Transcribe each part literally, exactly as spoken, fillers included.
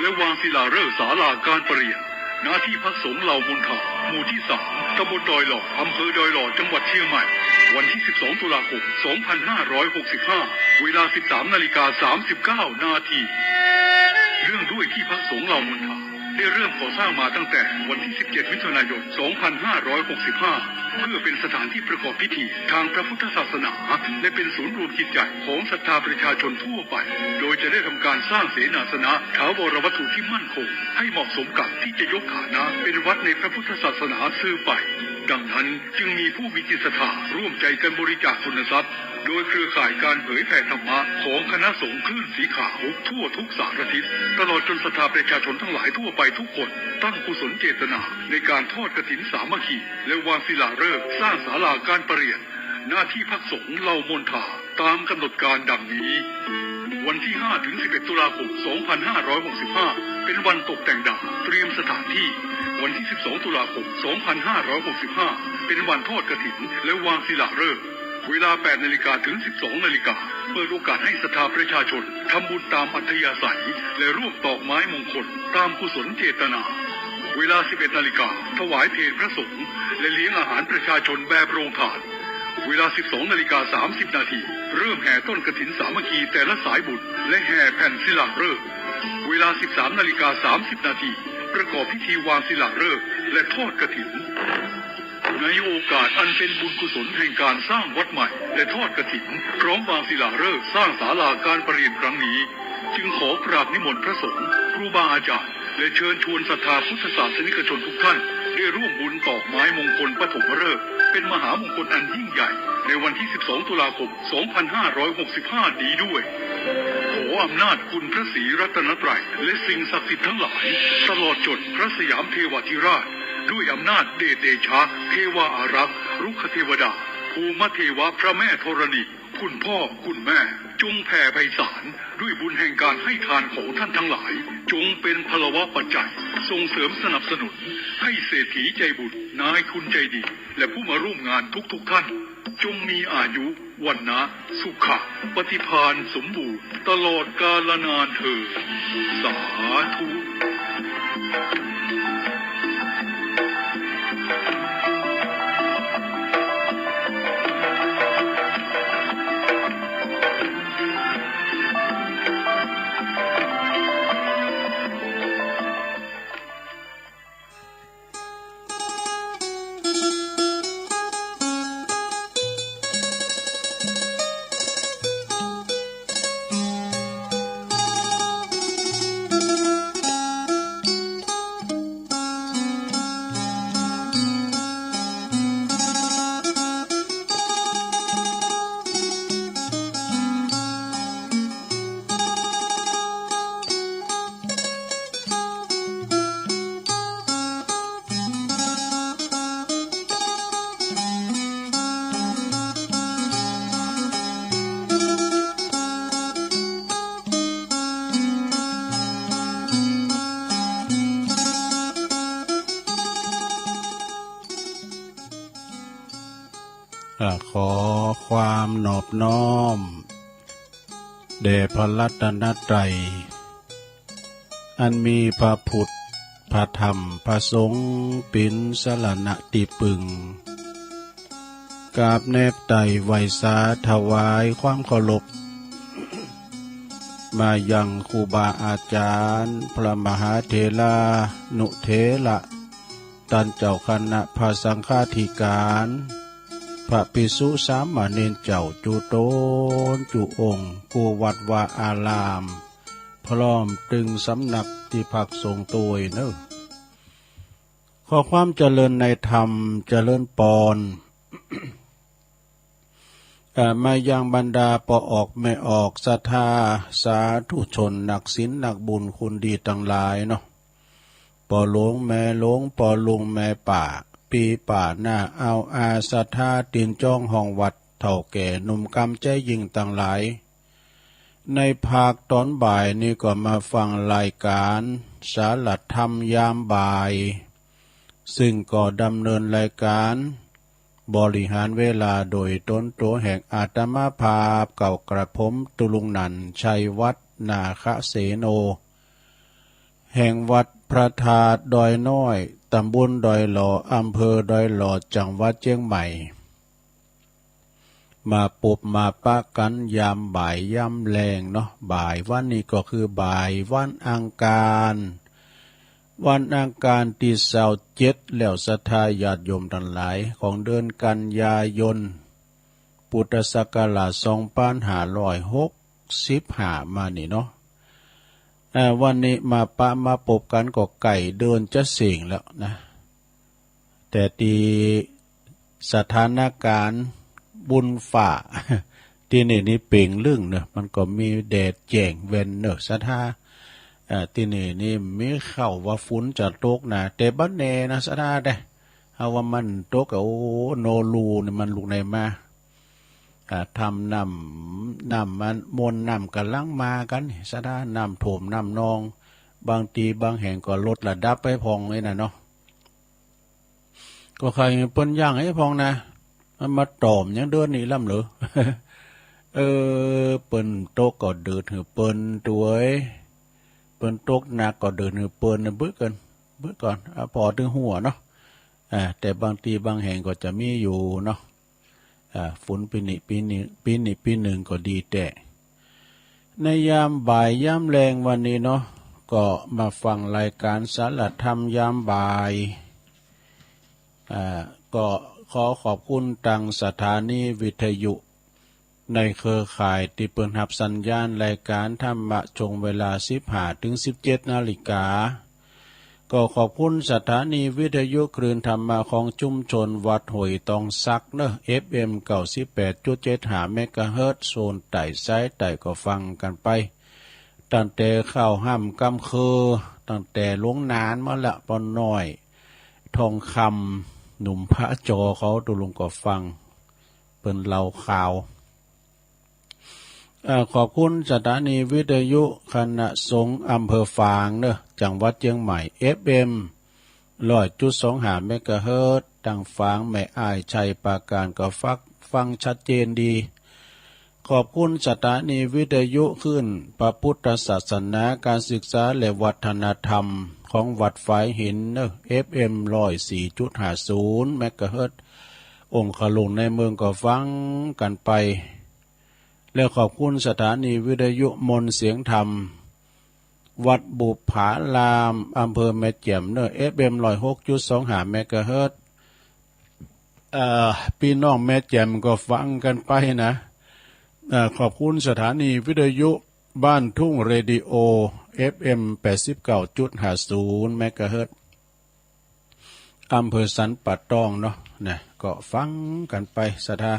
และวางศิลาฤกษ์ศาลาการประเรียน ณ ที่พักสงฆ์เหล่ามณฑา หมู่ที่สาม ตำบลดอยหล่อ อำเภอดอยหล่อ จังหวัดเชียงใหม่ วันที่สิบสอง ตุลาคม สองพันห้าร้อยหกสิบห้า เวลา สิบสาม นาฬิกา สามสิบเก้า นาที เนื่องด้วยที่พักสงฆ์เหล่ามณฑาได้เริ่มก่อสร้างมาตั้งแต่วันที่ สิบเจ็ด มิถุนายน สองพันห้าร้อยหกสิบห้า เพื่อเป็นสถานที่ประกอบพิธีทางพระพุทธศาสนา และเป็นศูนย์รวมจิตใจของศรัทธาประชาชนทั่วไป โดยจะได้ทำการสร้างเสนาสนะถาวรวัตถุที่มั่นคง ให้เหมาะสมกับที่จะยกฐานะเป็นวัดในพระพุทธศาสนาสืบไป ดังนั้นจึงมีผู้มีจิตศรัทธาร่วมใจกันบริจาคทุนทรัพย์ โดยเครือข่ายการเผยแผ่ธรรมะของคณะสงฆ์คลื่นสีขาวทั่วทุกสารทิศ ตลอดจนศรัทธาประชาชนทั้งหลายทั่วไปทุกคน ตั้งกุศลเจตนาในการทอดกฐินสามัคคี และวางศิลาฤกษ์สร้างศาลาการประเรียน ณ ที่พักสงฆ์เหล่ามณฑา ตามกำหนดการดังนี้ วันที่ ห้า ถึง สิบเอ็ด ตุลาคม สองพันห้าร้อยหกสิบห้า เป็นวันตกแต่งดาว เตรียมสถานที่ วันที่ สิบสอง ตุลาคม สองพันห้าร้อยหกสิบห้า เป็นวันทอดกฐิน และวางศิลาฤกษ์ เวลา แปด นาฬิกา ถึง สิบสอง นาฬิกา เปิดโอกาสให้ศรัทธาประชาชนทำบุญตามอัธยาศัย และร่วมตอกไม้มงคลตามกุศลเจตนา เวลา สิบเอ็ด นาฬิกา ถวายเพลพระสงฆ์ และเลี้ยงอาหารประชาชนแบบโรงทาน เวลา สิบสอง นาฬิกา สามสิบ นาที เริ่มแห่ต้นกฐินสามัคคีแต่ละสายบุญ และแห่แผ่นศิลาฤกษ์ เวลา สิบสาม นาฬิกา สามสิบ นาที ประกอบพิธีวางศิลาฤกษ์ และทอดกฐิน ในโอกาสอันเป็นบุญกุศลแห่งการสร้างวัดใหม่ และทอดกฐิน พร้อมวางศิลาฤกษ์สร้างศาลาการประเรียนครั้งนี้ จึงขอกราบนิมนต์พระสงฆ์ ครูบาอาจารย์ และเชิญชวนศรัทธาพุทธศาสนิกชนทุกท่าน ได้ร่วมบุญตอกไม้มงคลปฐมฤกษ์ เป็นมหามงคลอันยิ่งใหญ่ ในวันที่ สิบสอง ตุลาคม สองพันห้าร้อยหกสิบห้า นี้ด้วย ขออำนาจคุณพระศรีรัตนตรัย และสิ่งศักดิ์สิทธิ์ทั้งหลาย ตลอดจนพระสยามเทวาธิราช ด้วยอำนาจเดชเตชะ เทวาอารักษ์ รุกขเทวดา ภูมเทวะ พระแม่ธรณี คุณพ่อ คุณแม่ จงแผ่ไพศาลด้วยบุญแห่งการให้ทานของท่านทั้งหลาย จงเป็นพลวปัจจัย ส่งเสริมสนับสนุน ให้เศรษฐีใจบุญ นายทุนใจดี และผู้มาร่วมงานทุกๆ ท่าน จงมีอายุ วรรณะ สุขะ ปฏิภาณสมบูรณ์ ตลอดกาลนานเทอญ สาธุ อ่า ขอความนอบน้อม แด่พระรัตนตรัย อันมีพระพุทธ พระธรรม พระสงฆ์ เป๋นสรณะตี้ปึง กราบแนบไต่ไหว้สาถวายความเคารพ มายังครูบาอาจารย์ พระมหาเถรานุเถระ ต้านเจ้าคณะพระสังฆาธิการ พระภิกษุสามเณรเจ้าจุต๋นจุองค์ กู้วัดวาอาราม พร้อมตึงสำนักตี้พักสงฆ์ตวยเนาะ ขอความเจริญในธรรม เจริญปอน เอ่อ มายังบรรดาป้อออกแม่ออก ศรัทธาสาธุชน นักศีลนักบุญคุณดีตังหลายเนาะ ป้อหลวงแม่หลวง ป้อลุงแม่ป้า ปี้ป้าน้าอาวอา ศรัทธาตี๋นจ้องห้องวัด เฒ่าแก่หนุ่มกำใจ๊ยิ่งตังหลาย ในภาคต๋อนบ่ายนี้ก็มาฟังรายก๋านสารธรรมยามบ่าย ซึ่งก็ดำเนินรายก๋าน บริหารเวลาโดยต๋นตั๋วแห่งอาตมาภาพ เก้ากระผมตุลุงนันท์ ชัยวัฒน์ นาคเสโน แห่งวัดพระธาตุดอยน้อย ตำบลดอยหล่อ อำเภอดอยหล่อ จังหวัดเจียงใหม่ มาปบมาปะกั๋นยามบ่ายยามแลงเนาะ บ่ายวันนี้ก็คือบ่ายวันอังคาร วันอังคารตี้ซาวเจ็ดแล้ว ศรัทธาญาติโยมตังหลาย ของเดือนกันยายน พุทธศักราชสองปันห้าร้อยหกสิบห้ามานี่เนาะ เอ่อ วันนี้มาปะมาปบกั๋นก็ใก้เดือนจะเส้งแล้วนะ แต่ตี้สถานก๋ารณ์บุญฟ้า ตี้นี่นี่เป๋งลึ่งเนาะ มันก็มีแดดแจ้งแว่นเนาะ ศรัทธา เอ่อ ตี้นี่นี่มีข่าวว่าฝนจะตกนะ แต่บ่แน่นะ ศรัทธาเด้อ เฮาว่ามันตกอะ โอ้ โนรูนี่มันลุกไหนมา อ่า ถ้ำน้ำ น้ำมัน มวลน้ำก่ำลังมากั๋นนี่ ศรัทธา น้ำท่วมน้ำนอง บางตี้บางแห่งก็ลดระดับไปพ่องเลยนะเนาะ ก็ใค่หื้อเปิ้นยั้งไว้พ่องนะ มันมาต่อมยังเดือนนี้ลำเหลอ เออ เปิ้นตกก็เดือดหื้อเปิ้นตวย เปิ้นตกหนักก็เดือดหื้อเปิ้นนะ เบิ่งก่อน เบิ่งก่อน อ่า ผ่อตึงหัวเนาะ อ่า แต่บางตี้บางแห่งก็จะมีอยู่เนาะ อ่า ฝนปี๋นี้ปี๋นี้ ปี๋นี้ปี๋นึ่งก็ดีแต๊ ในยามบ่ายยามแลงวันนี้เนาะ ก็มาฟังรายก๋ารสารธรรมยามบ่าย อ่า ก็ขอขอบคุณตังสถานีวิทยุ ในเครือข่ายตี้เปิ้นฮับสัญญาณรายก๋ารธรรมะช่วงเวลาสิบห้าเถิงสิบเจ็ดนาฬิกา ก็ขอบคุณสถานีวิทยุคลื่นธรรมะของชุมชนวัดห้วยตองสักเนาะ เอฟเอ็ม เก้าสิบแปดจุดเจ็ดห้าเมกะเฮิรตซ์ โซนใต้สายใต้ก็ฟังกั๋นไป ตั้งแต่ค่ำค่ำกลางคืน ตั้งแต่หลวงนานมาละ ป้อน้อย ทองคำ หนุ่มพระจอเขา ตุ๊ลุงก็ฟัง เปิ้นเล่าข่าว เอ่อ ขอบคุณสถานีวิทยุคณะสงฆ์อำเภอฝางเนาะ จังหวัดเจียงใหม่ เอฟเอ็ม ร้อยจุดสองห้าเมกะเฮิรตซ์ ตังฝางแม่อ้าย ชัยปราการ ก็ฟัง ฟังชัดเจนดี ขอบคุณสถานีวิทยุคลื่นพระพุทธศาสนา การศึกษาและวัฒนธรรมของวัดฝายหินเนาะ เอฟเอ็ม ร้อยสี่จุดห้าศูนย์เมกะเฮิรตซ์ องคลุงในเมืองก็ฟังกั๋นไป แล้วขอบคุณสถานีวิทยุมนต์เสียงธรรม วัดบุปผาราม อำเภอแม่แจ่มเนาะ เอฟเอ็ม ร้อยหกจุดสองห้าเมกะเฮิรตซ์ เอ่อ ปี้น้องแม่แจ่มก็ฟังกั๋นไปนะ เอ่อ ขอบคุณสถานีวิทยุบ้านทุ่งเรดิโอ เอฟเอ็ม แปดสิบเก้าจุดห้าศูนย์เมกะเฮิรตซ์ อำเภอสันป่าตองเนาะ นะ ก็ฟังกั๋นไป ศรัทธา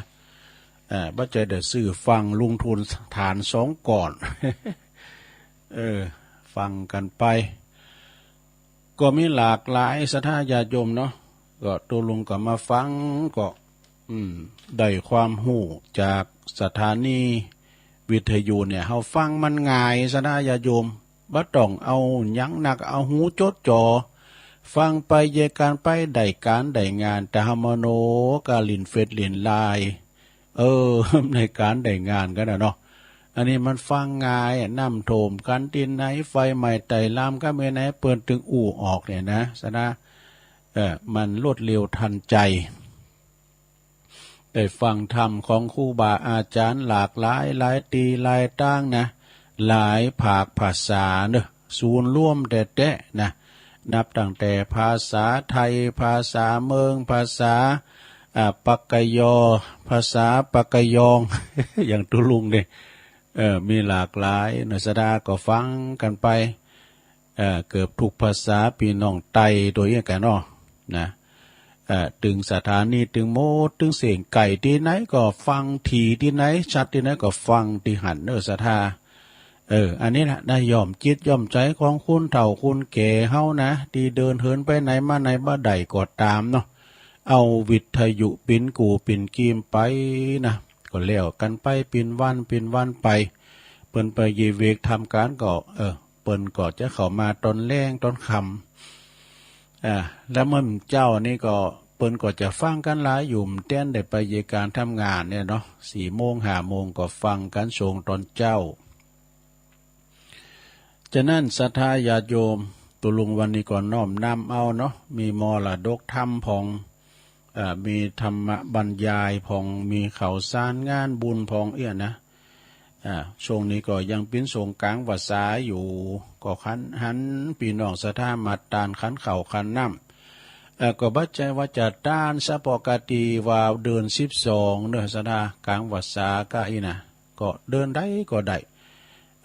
เอ่อ บ่ใจ้เด้อ ซื้อฟังลุงทุนฐานสองก้อน เออ ฟังกั๋นไป ก็มีหลากหลายศรัทธาญาติโยมเนาะ ก็ตุ๊ลุงก็มาฟัง ก็ อืม ได้ความฮู้จากสถานีวิทยุเนี่ย เฮาฟังมันง่ายศรัทธาญาติโยม บ่ต้องเอาหยังนัก เอาหูจดจ่อ ฟังไปเยียะกั๋นไป ได้ก๋านได้งาน แต่เฮามโนก็เล่นเฟซเล่นไลน์ เออ ได้ก๋านได้งานกั๋นน่ะเนาะ อันนี้มันฟังง่าย น้ำท่วมกั๋นตี้ไหน ไฟไหม้ไต้ลามกั๋นเมื่อไหน เปิ้นตึงอู้ออกเนี่ยนะ ศรัทธา เออ มันรวดเร็วทันใจ๋ ได้ฟังธรรมของครูบาอาจ๋ารย์หลากหลาย หลายตี้หลายตางนะ หลายภาคภาษาเนาะ ศูนย์รวมแต๊ๆ นะ นับตั้งแต่ภาษาไทย ภาษาเมิง ภาษา อ่า ปากกะยอ ภาษาปากกะยอง อย่างตุ๊ลุงเนี่ย เออ มีหลากหลายเนาะ ศรัทธาก็ฟังกั๋นไป เอ่อ เกือบกู้ภาษาปี้น้องไต้ตวยกั๋นเนาะ นะ เอ่อ ตึงสถานีตึงหมด ตึงเสียงใก้ตี้ไหนก็ฟัง ถี่ตี้ไหน ชัดตี้ไหนก็ฟังตี้หั้นเนาะ ศรัทธา เออ อันนี้นะ นะ ย้อมจิตย้อมใจ๋ของคนเฒ่าคนแก่เฮานะ ตี้เดินเหินไปไหนมาไหนบ่ได้ก็ต๋ามเนาะ เอาวิทยุเป๋นกู้เป๋นกีมไปนะ ก็แล้วกั๋นไปเป๋นวันเป๋นวันไป เปิ้นไปยีเวกทำก๋านก็ เออ เปิ้นก็จะเข้ามาต๋อนแลงต๋อนค่ำ อ่า แล้วเมื่อเจ๊านี่ก็ เปิ้นก็จะฟังกั๋นหลายอยู่ แต๋นได้ไปเยียะก๋านทำงานเนี่ยเนาะ สี่โมงห้าโมงก็ฟังกั๋นช่วงต๋อนเจ๊า ฉะนั้นศรัทธาญาติโยม ตุ๊ลุงวันนี้ก็น้อมนำเอาเนาะ มีมรดกธรรมผ่อง เอ่อ มีธรรมบรรยายผ่อง มีข่าวสารงานบุญผ่องเอี้ยนะ อ่า ช่วงนี้ก็ยังเป๋นสงกรานต์พรรษาอยู่ ก็หัน หันปี้น้องศรัทธามาตานขันข้าวขันน้ำ เอ่อ ก็บ่ใจ้ว่าจะตานสะ ปกติว่าเดือนสิบสองเนาะศรัทธา กรานต์พรรษาก้าอี้นะ ก็เดือนใดก็ได้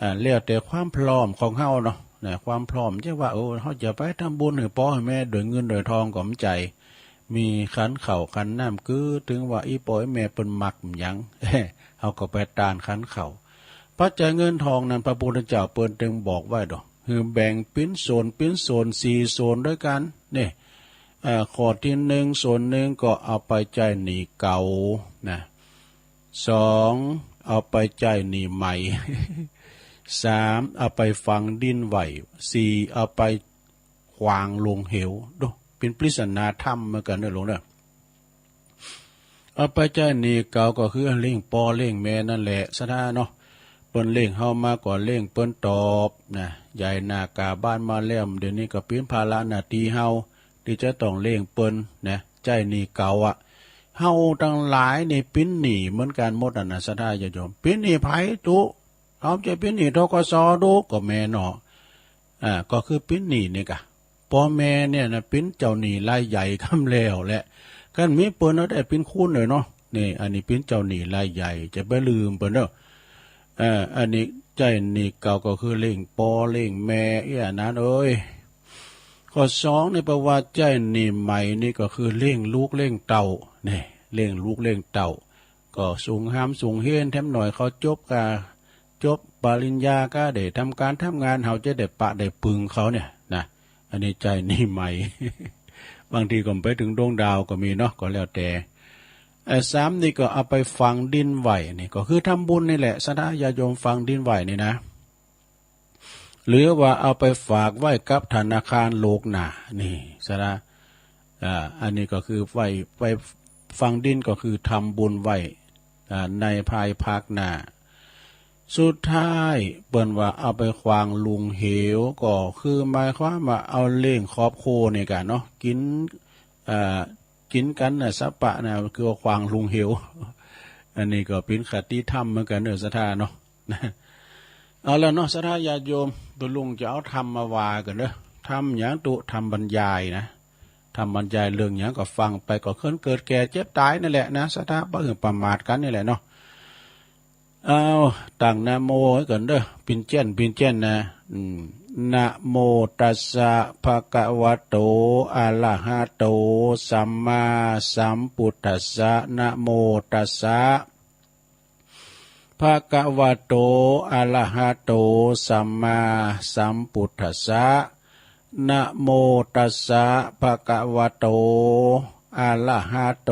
อ่า แล้วแต่ความพร้อมของเฮาเนาะ นะ ความพร้อมจะว่า เออ เฮาจะไปทำบุญหื้อป้อหื้อแม่โดยเงินโดยทองก็บ่ใจ้ มีขันข้าวขันน้ำ คือเถิงว่าอี่ป้ออี่แม่เปิ้นมักหยัง เฮาก็ไปตานขันข้าว ปัจจัยเงินทองนั้นพระพุทธเจ้าเปิ้นเถิงบอกไว้ดอก หื้อแบ่งเป๋นส่วนเป๋นส่วนสี่ส่วนด้วยกั๋น นี่ เอ่อ ข้อตี้หนึ่ง ส่วนหนึ่งก็เอาไปใจ๊หนี้เก่านะ สอง เอาไปใจ๊หนี้ใหม่ สาม เอาไปฝังดินไว้ สี่ เอาไปขว้างลงเหว ดู เป๋นปริศนาธรรมเหมือนกั๋นเนาะหลวงเนาะ เอาไปใจ๊หนี้เก่าก็คือเลี้ยงป้อเลี้ยงแม่นั่นแหละศรัทธาเนาะ เปิ้นเลี้ยงเฮามาก็เลี้ยงเปิ้นตอบนะ ใหญ่หน้ากล้าบ้านมาแล้ว เดี๋ยวนี้ก็เป๋นภาระหน้าตี้เฮา ตี้จะต้องเลี้ยงเปิ้นนะ ใจ๊หนี้เก่าอะ เฮาตังหลายนี่เป๋นหนี้เหมือนกั๋นหมดอะนะศรัทธาญาติโยม เป๋นหนี้ใผตุ๊ เฮาจะเป๋นหนี้ ธ.ก.ส. ดู ก็แม่นเนาะ อ่า ก็คือเป๋นหนี้นี่ก่ะ ป้อแม่เนี่ยนะ เป๋นเจ้าหนี้รายใหญ่กำแล้วแหละ คันมีเปิ้นแล้วได้เป๋นคูณเลยเนาะ นี่ อันนี้เป๋นเจ้าหนี้รายใหญ่ จะบ่ลืมเปิ้นเนาะ เอ่อ อันนี้ใจ๊หนี้เก่าก็คือเลี้ยงป้อเลี้ยงแม่ อี้อันนั้นเอ้ย ข้อสองนี่เปิ้นว่าใจ๊หนี้ใหม่นี่ก็คือเลี้ยงลูกเลี้ยงเต้า นี่ เลี้ยงลูกเลี้ยงเต้า ก็ส่งฮ้ำส่งเฮียน แถมหน่อยเขาจบกา จบปริญญาก็ได้ทำก๋านทำงาน เฮาจะได้ปะได้ปึงเขาเนี่ยนะ อันนี้ใจ๊หนี้ใหม่ บางทีก็ไปเถิงดวงดาวก็มีเนาะ ก็แล้วแต่ ไอ้สามนี่ก็เอาไปฝังดินไว้ นี่ก็คือทำบุญนี่แหละ ศรัทธาญาติโยม ฝังดินไว้นี่นะ หรือว่าเอาไปฝากไว้กับธนาคารโลกหน้า นี่ศรัทธา อ่า อันนี้ก็คือไว้ ไว้ ฝังดินก็คือทำบุญไว้ อ่า ในภายภาคหน้า สุดท้ายเปิ้นว่าเอาไปขว้างลงเหว ก็คือหมายความว่าเอาเลี้ยงครอบครัวนี่ก่ะเนาะ กิ๋น อ่า กิ๋นกั๋นน่ะ สะปะน่ะ คือว่าขว้างลงเหว อันนี้ก็เป๋นคติธรรมเหมือนกั๋นเนาะ ศรัทธาเนาะ เอาละเนาะ ศรัทธาญาติโยม ตุ๊ลุงจะเอาธรรมมาว่ากั๋นเนาะ ธรรมหยังตุ๊ ธรรมบรรยายนะ ธรรมบรรยายเรื่องหยังก็ฟังไป ก็เกิด เกิดแก่เจ็บต๋ายนั่นแหละนะ ศรัทธา บ่หื้อประมาทกั๋นนี่แหละเนาะ เอา ตั้งนะโมไว้ก่อนเด้อ ปิ่นเจี้ยน ปิ่นเจี้ยนนะ อืม นะโมตัสสะ ภะคะวะโต อะระหะโต สัมมาสัมพุทธัสสะ นะโมตัสสะ ภะคะวะโต อะระหะโต สัมมาสัมพุทธัสสะ นะโมตัสสะ ภะคะวะโต อะระหะโต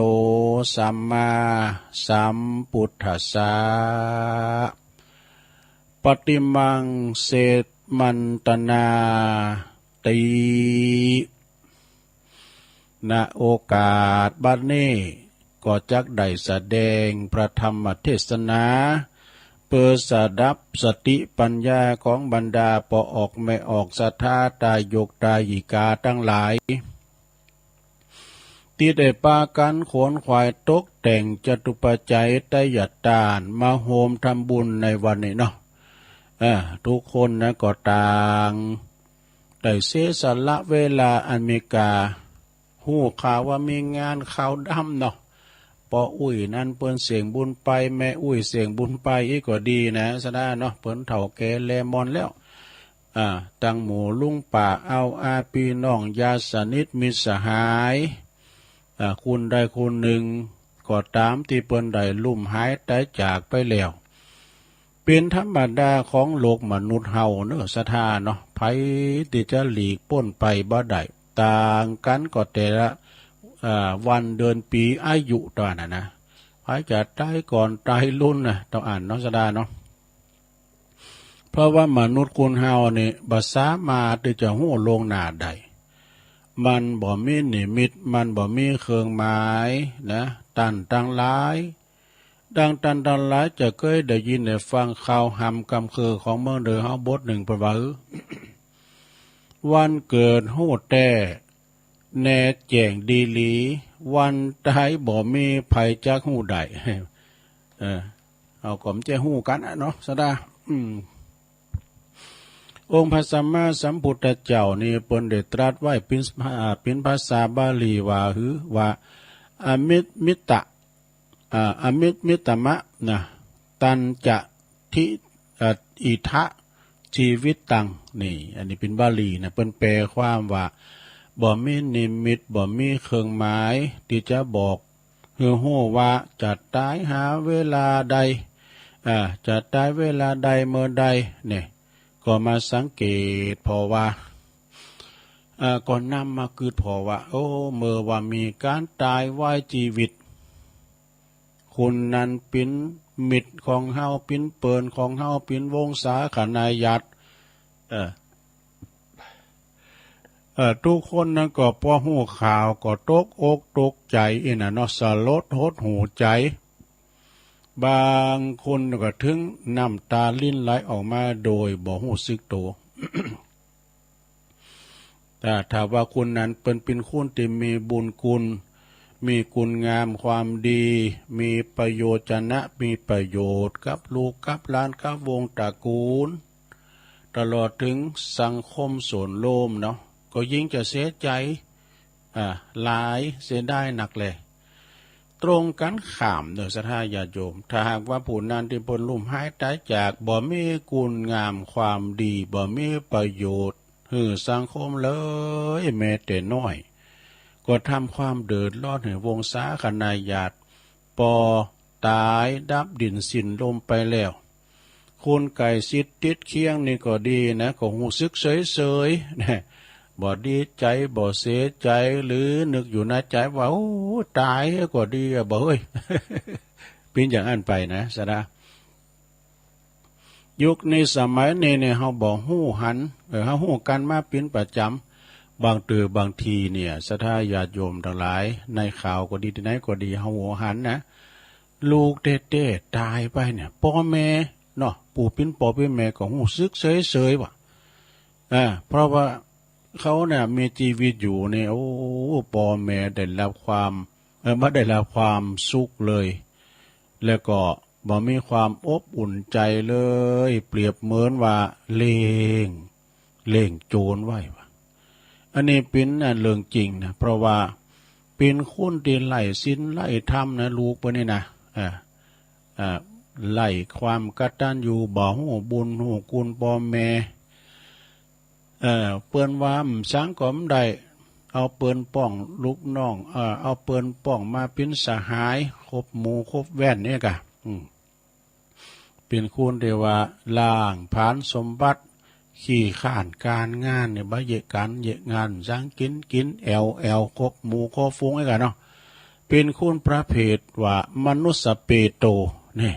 สัมมาสัมพุทธัสสะ ปะติมัง เสมันตนาติ ณ โอกาสบัดนี้ก็จักได้แสดงพระธรรมเทศนา เปื้อสดับสติปัญญาของบรรดาป้อออกแม่ออกศรัทธาตายกตายิกาตังหลาย ตี้ได้ปากั๋นขวนขวายตกแต่งจตุปัจจัยไตรยาตานมาโฮมทำบุญในวันนี้เนาะ เออ ทุกคนนะก็ต่าง ได้เสียสละเวลาอันมีค่า ฮู้ข่าวว่ามีงานขาวดำเนาะ ป้ออุ๊ยนั้นเปิ้นเสี้ยงบุญไป แม่อุ๊ยเสี้ยงบุญไป อี้ก็ดีนะ ศรัทธาเนาะ เปิ้นเฒ่าแก่แลหมอนแล้ว อ่า ตังหมู่ลุงป้าอาวอาปี้น้องญาติสนิทมิตรสหาย อ่า คนใดคนนึ่งก็ต๋ามตี้เปิ้นได้ลุ่มหายต๋ายจากไปแล้ว เป๋นธรรมดาของโลกมนุษย์เฮาเนาะ ศรัทธาเนาะ ใผตี้จะหลีกป๊นไปบ่ได้ ต่างกั๋นก็แต่ละ อ่า วันเดือนปี๋อายุต๋อนนั้นนะ ใผจะต๋ายก่อนต๋ายลุนนะ ต้องอั้นเนาะ ศรัทธาเนาะ เพราะว่ามนุษย์คนเฮานี่บ่สามารถตี้จะฮู้ล่วงหน้าได้ มันบ่มีนิมิต มันบ่มีเครื่องหมายนะ ต้านตังหลาย ดังต้านตังหลายจะเกยได้ยินได้ฟังข่าวหำกำเคิงของเมืองเหนือเฮาบทนึ่งเปิ้นว่า เออ วันเกิดฮู้แต๊ แน่แจ้งดีหลี วันต๋ายบ่มีใผจักฮู้ได้ เออ เฮาก็บ่ใจ้ฮู้กั๋นอะเนาะ สะดา อืม องค์พระสัมมาสัมพุทธเจ้านี่เปิ้นได้ตรัสไว้เป๋น อ่า เป๋นภาษาบาลีว่าหื้อ ว่า อมิต มิตตะ อ่า อมิต มิตตมะ นะ ตัญจะ ทิ อ่า อิทะ จีวิตัง นี่ อันนี้เป๋นบาลีนะ เปิ้นแปลความว่า บ่มีนิมิต บ่มีเครื่องหมายตี้จะบอกหื้อฮู้ว่าจะต๋ายหาเวลาใด อ่า จะต๋ายเวลาใดเมื่อใด เนี่ย ก็มาสังเกตผ่อว่า อ่า ก็นำมากึ๊ดผ่อว่า โอ้ เมื่อว่ามีก๋านต๋ายวายจีวิต คนนั้นเป๋นมิตรของเฮา เป๋นเปิ้นของเฮา เป๋นวงศาคณาญาติ เออ เออ กู้คนนั้นก็ปอฮู้ข่าวก็ตกอกตกใจ๋อี้นะเนาะ สลดหดหู่ใจ๋ บางคนก็เถิงน้ำต๋ารินไหลออกมาโดยบ่ฮู้สึกตั๋ว แต่ถ้าว่าคนนั้นเปิ้นเป๋นคนตี้มีบุญคุณ มีคุณงามความดี มีประโยชนะ มีประโยชน์กับลูกกับหลาน กับวงตระกูล ตลอดเถิงสังคมส่วนรวมเนาะ ก็ยิ่งจะเสียใจ๋ อ่า หลาย เสียดายนักแล ตรงกั๋นข้ามเน่อ ศรัทธาญาติโยม ถ้าหากว่าผู้นั้นตี้เปิ้นลุ่มหายต๋ายจาก บ่มีคุณงามความดี บ่มีประโยชน์หื้อสังคมเลยแม้แต่น้อย ก็ทำความเดือดร้อนหื้อวงศาคณาญาติ ปอต๋ายดับดินสิ้นลมไปแล้ว คนใก้ชิดติดเคียงนี่ก็ดีนะ ก็ฮู้สึกเสยๆ นะ บ่ดีใจ๋ บ่เสียใจ๋ หรือนึกอยู่ในใจ๋ว่า โอ้ ต๋ายก็ดีอะบ่เฮ้ย เป๋นอย่างอั้นไปนะ ศรัทธา ยุคนี้สมัยนี้เนี่ย เฮาบ่ฮู้หัน เออ เฮาฮู้กั๋นมาเป๋นประจ๋ำ บางเตื้อบางทีเนี่ย ศรัทธาญาติโยมตังหลาย ในข่าวก็ดี ตี้ไหนก็ดี เฮาหันนะ ลูกแต๊ๆ ต๋ายไปเนี่ย ปอแม่เนาะ ผู้เป๋นปอเป๋นแม่ก็ฮู้สึกเสยๆ ว่า อ่า เพราะว่าเขาเนี่ยมีจีวิตอยู่เนี่ย โอ้ ปอแม่ได้รับความ เออ บ่ได้รับความสุขเลย แล้วก็บ่มีความอบอุ่นใจ๋เลย เปรียบเหมือนว่าเลี้ยง เลี้ยงโจ๋รไว้ว่า อันนี้เป๋น อ่า เรื่องจริงนะ เพราะว่าเป๋นคนตี้ไร้ศีลไร้ธรรมนะ ลูกเปิ้นนี่นะ อ่า อ่า ไร้ความกตัญญู บ่ฮู้บุญฮู้คุณปอแม่ เอ่อ เปิ้นว่าบ่ซังก็บ่ได้ เอาเปิ้นป้องลูกน้อง เอ่อ เอาเปิ้นป้องมาเป๋นสหาย คบหมู่คบแว่นเนี่ยก่ะ อืม เป๋นคนตี้ว่าล้างผลาญสมบัติ ขี้คร้านก๋านงานเนี่ย บ่เยียะก๋านเยียะงาน ซังกิ๋นกิ๋น แอ่วแอ่ว คบหมู่คบฝูงเนี่ยก่ะเนาะ เป๋นคนประเภทว่ามนุสสเปโต เนี่ย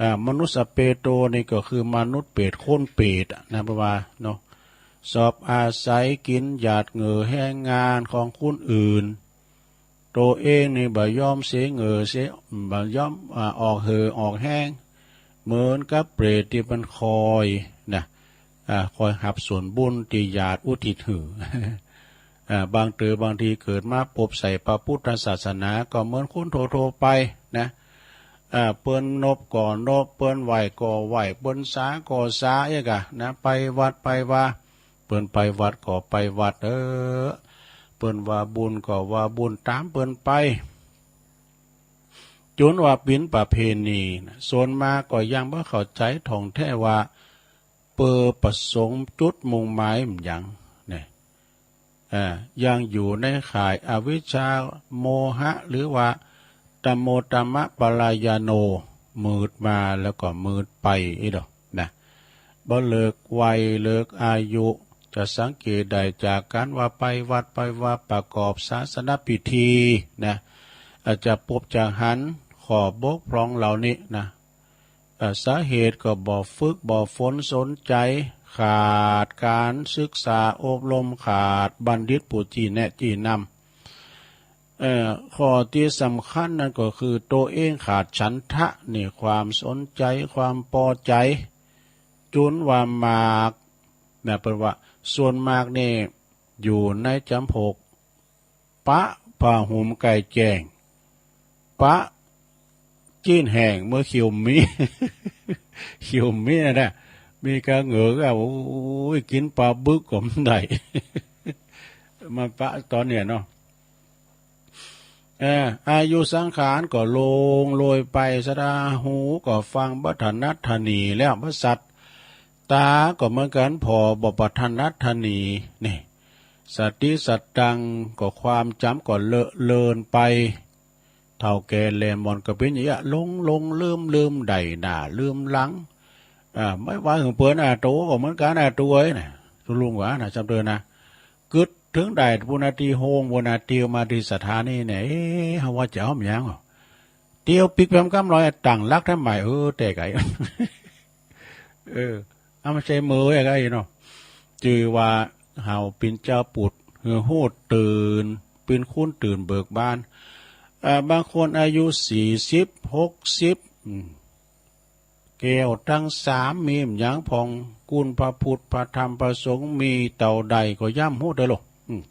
อ่า มนุสสเปโตนี่ก็คือมนุษย์เปรต คนเปรตอะนะ เปิ้นว่าเนาะ ชอบอาศัยกิ๋นหยาดเหงื่อแฮงงานของคนอื่น ตั๋วเองนี่บ่ยอมเสียเหงื่อเสีย บ่ยอม อ่า ออกเหื่อออกแฮง เหมือนกับเปรตตี้มันคอยนะ อ่า คอยฮับส่วนบุญตี้หยาดอุทิศหื้อ อ่า บางเตื้อบางทีเกิดมาปบใส่พระพุทธศาสนาก็เหมือนคนทั่วๆ ไปนะ อ่า เปิ้นนบก็นบ เปิ้นไหว้ก็ไหว้ เปิ้นสาก็สา เอ๊ะกะนะ ไปวัดไปวา เปิ้นไปวัดก็ไปวัด เออ เปิ้นว่าบุญก็ว่าบุญต๋ามเปิ้นไป จ๋นว่าเป๋นประเพณีนะ ส่วนมากก็ยังบ่เข้าใจ๋ถ่องแท้ว่า เปิ้นประสงค์จุดมุ่งหมายมันหยังเนี่ย อ่า ยังอยู่ในข่ายอวิชชา โมหะ หรือว่าตโมตมปรายาโน มืดมาแล้วก็มืดไปอี้ดอกนะ บ่เลิกวัยเลิกอายุ จะสังเกตได้จากก๋านว่าไปวัดไปวา ประกอบศาสนพิธีนะ อาจจะปบจะหันข้อบกพร่องเหล่านี้นะ เอ่อ สาเหตุก็บ่ฝึกบ่ฝนสนใจ๋ ขาดก๋านศึกษาอบรม ขาดบัณฑิตผู้จี้แนะจี้นำ เอ่อ ข้อตี้สำคัญนั้นก็คือตั๋วเองขาดฉันทะนี่ ความสนใจ๋ ความปอใจ๋ จ๋นว่ามาก นะ เปิ้นว่า ส่วนมากนี่อยู่ในจ๋ำปก ปะผ้าห่มไก่แจ้ง ปะจีนแห้งเมื่อเขียวมี้ เขียวมี้นั่นแหละ มีกาเหงือกอะ โอ้ย กิ๋นปลาบึกก็บ่ได้ มาปะต๋อนเนี่ยเนาะ เออ อายุสังขารก็ล่วงโรยไป ศรัทธา หูก็ฟังบ่ถนัดถนีแล้ว ประสาทต๋าก็เหมือนกั๋น ผ่อบ่ถนัดถนี นี่ สติสตังค์ก็ความจ๋ำก็เลอะเลือนไป เฒ่าแก่แหล่หมอนก็เป๋นอย่างเงี้ย หลงๆ ลืมๆ ได้หน้าลืมหลัง อ่า บ่ว่าหื้อเปิ้นอะ โตก็เหมือนกั๋นอะ โตเอ้ยนะ ตุ๊ลุงว่านะ จ๋ำเตินนะ กึ๊ดเถิงได้ ปุ้นนาตี้โฮง ปุ้นนาตี้มาตี้สถานีเนี่ย เอ๊ะ เฮาว่าจะเอาหยังอ่ะ เตียวปิ๊กแปมก้ำลอย ตั้งหลักทำใหม่ เออ แต่ไกล เออ เอามาใช้มือไว้ไกลเนาะ จื้อว่าเฮาเป๋นจาวปุถ หื้อฮู้ตื่น เป๋นคนตื่นเบิกบาน อ่า บางคนอายุสี่สิบ หกสิบ อืม แก้วตังสามมีบ่หยังพ่อง กุณพระพุทธ พระธรรม พระสงฆ์ มีเต้าใดก็ย่ำฮู้เต๊อะลูก อืม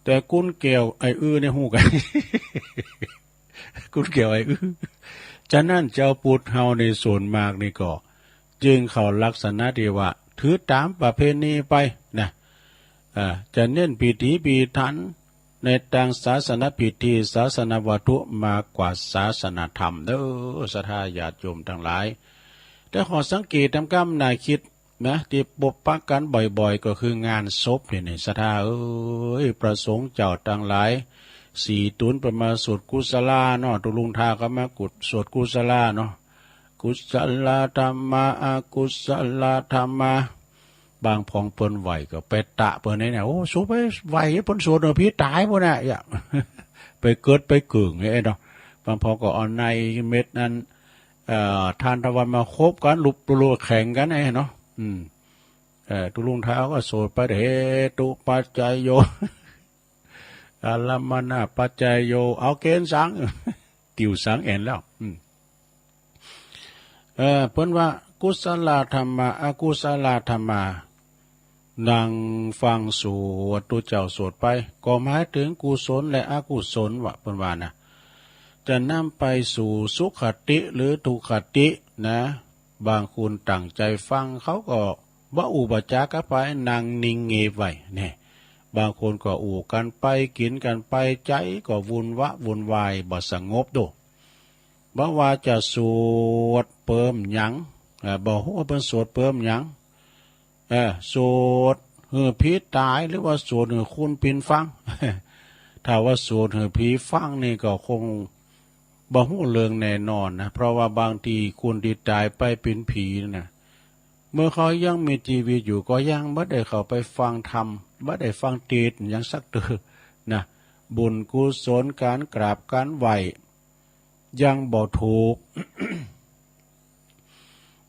แต่กุณแก้วไอ้อื้อเนี่ยฮู้กั๋น กุณแก้วไอ้อื้อ ฉะนั้นจาวปุถเฮาในส่วนมากนี่ก็ จึงเข้าลักษณะตี้ว่า ถือต๋ามประเพณีไปนะ อ่า จะเน้นพิถีพิถัน ในตางศาสนพิธี ศาสนวัตถุ มากกว่าศาสนธรรมเด้อ ศรัทธาญาติโยมตังหลาย แต่ข้อสังเกตต๋ามก้ำหน้าคิดนะ ตี้ปบปะกั๋นบ่อยๆ ก็คืองานศพนี่ นี่ ศรัทธาเอ้ย พระสงฆ์เจ้าตังหลาย สี่ตุ๊นเปิ้นมาสวดกุศลาเนาะ ตุ๊ลุงทาก็มากุศ สวดกุศลาเนาะ กุศลธรรมา อกุศลธรรมา บางพ่องเปิ้นไหว้ก็ไปตะเปิ้นเนี่ย โอ้ สูไปไหว้เปิ้นสวดเนาะ ผีต๋ายปุ้นน่ะ อย่า ไปเกิดไปเกิ่งเนี่ยเนาะ บางพ่องก็เอาในเม็ดนั้น เอ่อ ทานตะวันมาคบกั๋น ลุบลุบแข่งกั๋นเนี่ยเนาะ อืม เอ่อ ตุ๊ลุงทาก็สวดไป เหตุปัจจโย อารัมมณปัจจโย เอาเกณฑ์สัง ติวสังแอ่นแล้ว อืม เออ เปิ้นว่า กุศลธรรมา อกุศลธรรมา นั่งฟังสวด ตุ๊เจ้าสวดไป ก็หมายเถิงกุศลและอกุศลวะ เปิ้นว่านะ จะนำไปสู่สุคติหรือทุคตินะ บางคนตั้งใจ๋ฟัง เขาก็บ่อู้บ่จ๋ากั๋นไป นั่งนิ่งเงยไว้ แน่ บางคนก็อู้กั๋นไป กิ๋นกั๋นไป ใจ๋ก็วุ่นวะวุ่นวาย บ่สงบโด บ่ว่าจะสวดเปิ้มหยัง เอ่อ บ่ฮู้ว่าเปิ้นสวดเปิ้มหยัง เอ่อ สวดหื้อผีต๋าย หรือว่าสวดหื้อคนปิ๊นฟัง ถ้าว่าสวดหื้อผีฟังนี่ก็คงบ่ฮู้เรื่องแน่นอนนะ เพราะว่าบางทีคนตี้ต๋ายไปเป๋นผีนั่นนะ เมื่อเขายังมีจีวิตอยู่ก็ยังบ่ได้เข้าไปฟังธรรม บ่ได้ฟังเตสน์หยังสักเตื้อนะ บุญกุศล ก๋านกราบก๋านไหว้ ยังบ่ถูก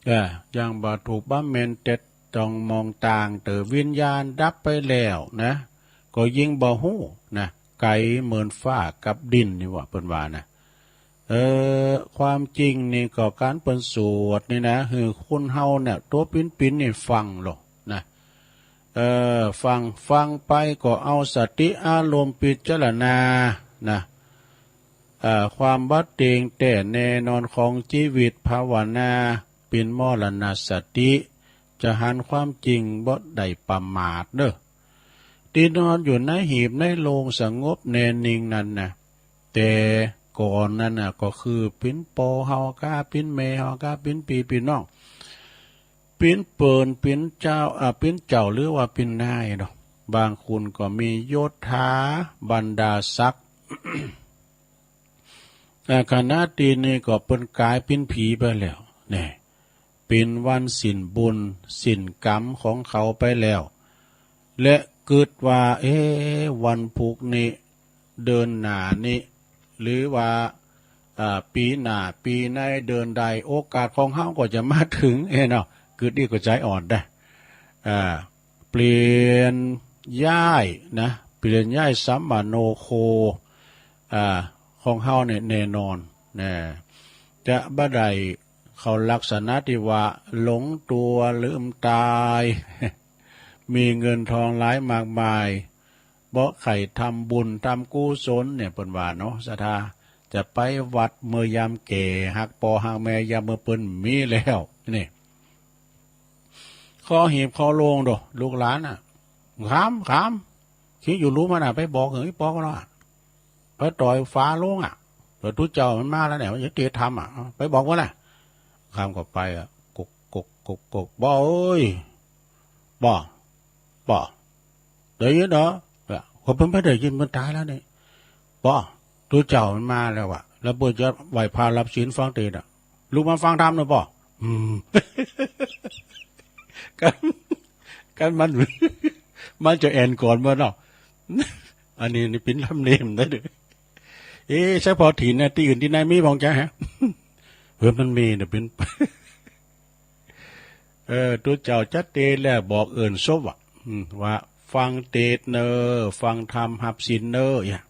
เอ่อ ยังบ่ถูกบำเพ็ญเตสน์ ต้องมองต่าง เตื้อวิญญาณดับไปแล้วนะ ก็ยิ่งบ่ฮู้นะ ไก๋เหมือนฟ้ากับดินนี่วะ เปิ้นว่านะ เออ ความจริงนี่ก็ก๋านเปิ้นสวดนี่นะ หื้อคนเฮาเนี่ย ตั๋วปิ๊นๆ นี่ฟังโลดนะ เออ ฟัง ฟังไปก็เอาสติอารมณ์พิจารณานะ เอ่อ ความบ่เตียงแต๊แน่นอนของจีวิต ภาวนาเป๋นมรณสติ จะหันความจริง บ่ได้ประมาทเน่อ ตี้นอนอยู่ในหีบในโลงสงบแน่นิ่งนั้นนะ แต่ก่อนนั้นน่ะ ก็คือปิ๊นปอเฮากา ปิ๊นแม่เฮากา ปิ๊นปี้ปิ๊นน้อง ปิ๊นเปิ้น ปิ๊นเจ้า อ่า ปิ๊นเจ้า หรือว่าปิ๊นนายเนาะ บางคนก็มียศถาบรรดาศักดิ์ อ่า ขณะตี้นี้ก็เปิ้นก๋ายปิ๊นผีไปแล้ว แน่ เป๋นวันสิ้นบุญสิ้นกรรมของเขาไปแล้ว และกึ๊ดว่า เอ๊ะ วันพุกนี้ เดือนหน้านี้ หรือว่า อ่า ปี๋หน้า ปี๋ใน เดือนใด โอกาสของเฮาก็จะมาเถิง เอ๊ะเนาะ กึ๊ดอี้ก็ใจ๋อ่อนได้ อ่า เปลี่ยนย้ายนะ เปลี่ยนย้ายสัมมโนโค อ่า ของเฮาเนี่ยแน่นอนนะ จะบ่ได้เข้าลักษณะตี้ว่าหลงตั๋วลืมต๋าย มีเงินทองหลายมากมาย บ่ใค่ทำบุญทำกุศลเนี่ย เปิ้นว่าเนาะ ศรัทธา จะไปวัดเมื่อยามแก่ ฮักป้อฮักแม่ ยามเมื่อเปิ้นมีแล้ว นี่ ขอหีบขอโลงโด ลูกหลานน่ะ ขาม ขาม คิดอยู่ลุมหั้นน่ะ ไปบอกหื้ออีป้อก่อนว่า ไปต่อยฟ้าโลงอ่ะ เดี๋ยวตุ๊เจ้ามันมาแล้วเนี่ย มันจะเตะทำอ่ะ ไปบอกมันน่ะ ขามก็ไปอ่ะ กก กก กก กก ป้อเอ้ย ป้อ ป้อ ได้ยินเหรอ เออ คนเปิ้นบ่ได้ยิน เปิ้นต๋ายแล้วนี่ ป้อ ตุ๊เจ้ามันมาแล้วว่ะ แล้วเปิ้นจะไหว้พระรับศีลฟังเตสน์น่ะ ลุกมาฟังธรรมหน่อยป้อ อืม กัน กันมัน มันจะแอ่นก่อนเปิ้นเนาะ อันนี้นี่ปิ้นลำเนมได้เด้อ เอ๊ะ ใช่ป้อ ตี้ไหน ตี้อื่นตี้ไหนมีบ้างจ๊ะฮะ เออ มันมีเนี่ย ปิ้น เออ ตุ๊เจ้าจัดเตสน์แล้วบอกเอิ้นศพอ่ะ อืม ว่าฟังเตสน์เน่อ ฟังธรรมฮับศีลเน่อ อย่าง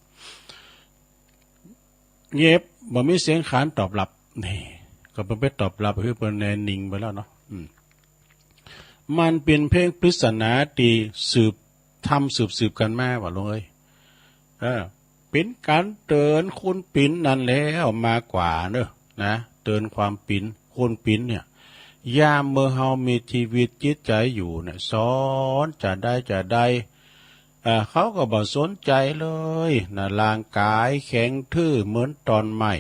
เงียบ บ่มีเสียงขานตอบรับ นี่ ก็เปิ้นไปตอบรับ คือเปิ้นแน่นิ่งไปแล้วเนาะ อืม มันเป๋นเพียงปริศนาตี้สืบ ทำสืบๆ กั๋นมาว่ะลุงเอ้ย เออ เป๋นก๋านเตือนคนเป๋นนั่นแล้วมากกว่าเนอะ นะ เตือนความเป๋น คนเป๋นเนี่ย ยามเมื่อเฮามีจีวิตจิตใจ๋อยู่เนี่ย สอนจะใดจะใด เอ่อ เขาก็บ่สนใจ๋เลยนะ ร่างก๋ายแข็งทื่อเหมือนตอนไม้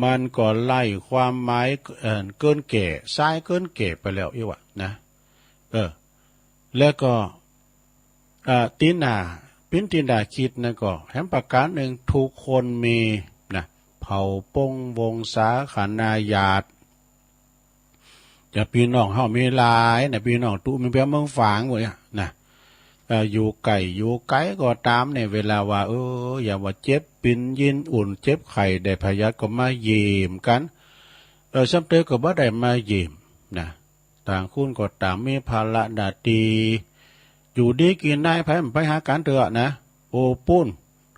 มันก็ไร้ความหมาย เอ่อ เกินแก่ ซายเกินแก่ไปแล้วอี้วะนะ เออ แล้วก็ เอ่อ ตี้หน้า เป๋นตี้หน้าคิดนะ ก็แหมประก๋านนึ่ง ทุกคนมีนะ เผ่าปงวงศาคณาญาติ จะปี้น้องเฮามีหลายนะ ปี้น้องตุ๊มีเปียงเมืองฝางหมดเนี่ยนะ เอ่อ อยู่ใก้อยู่ไก๋ก็ต๋ามเนี่ย เวลาว่า เออ อย่างว่าเจ็บปิ๋นยินอุ่น เจ็บไข้ได้พยาธิก็มาเยี่ยมกั๋น เออ ซ้ำเตอก็บ่ได้มาเยี่ยมนะ ต่างคนก็ต่างมีภาระหน้าตี้ อยู่ดีกิ๋นดาย ใผบ่ไปหากั๋นเตื้อนะ โอ้ ปู้น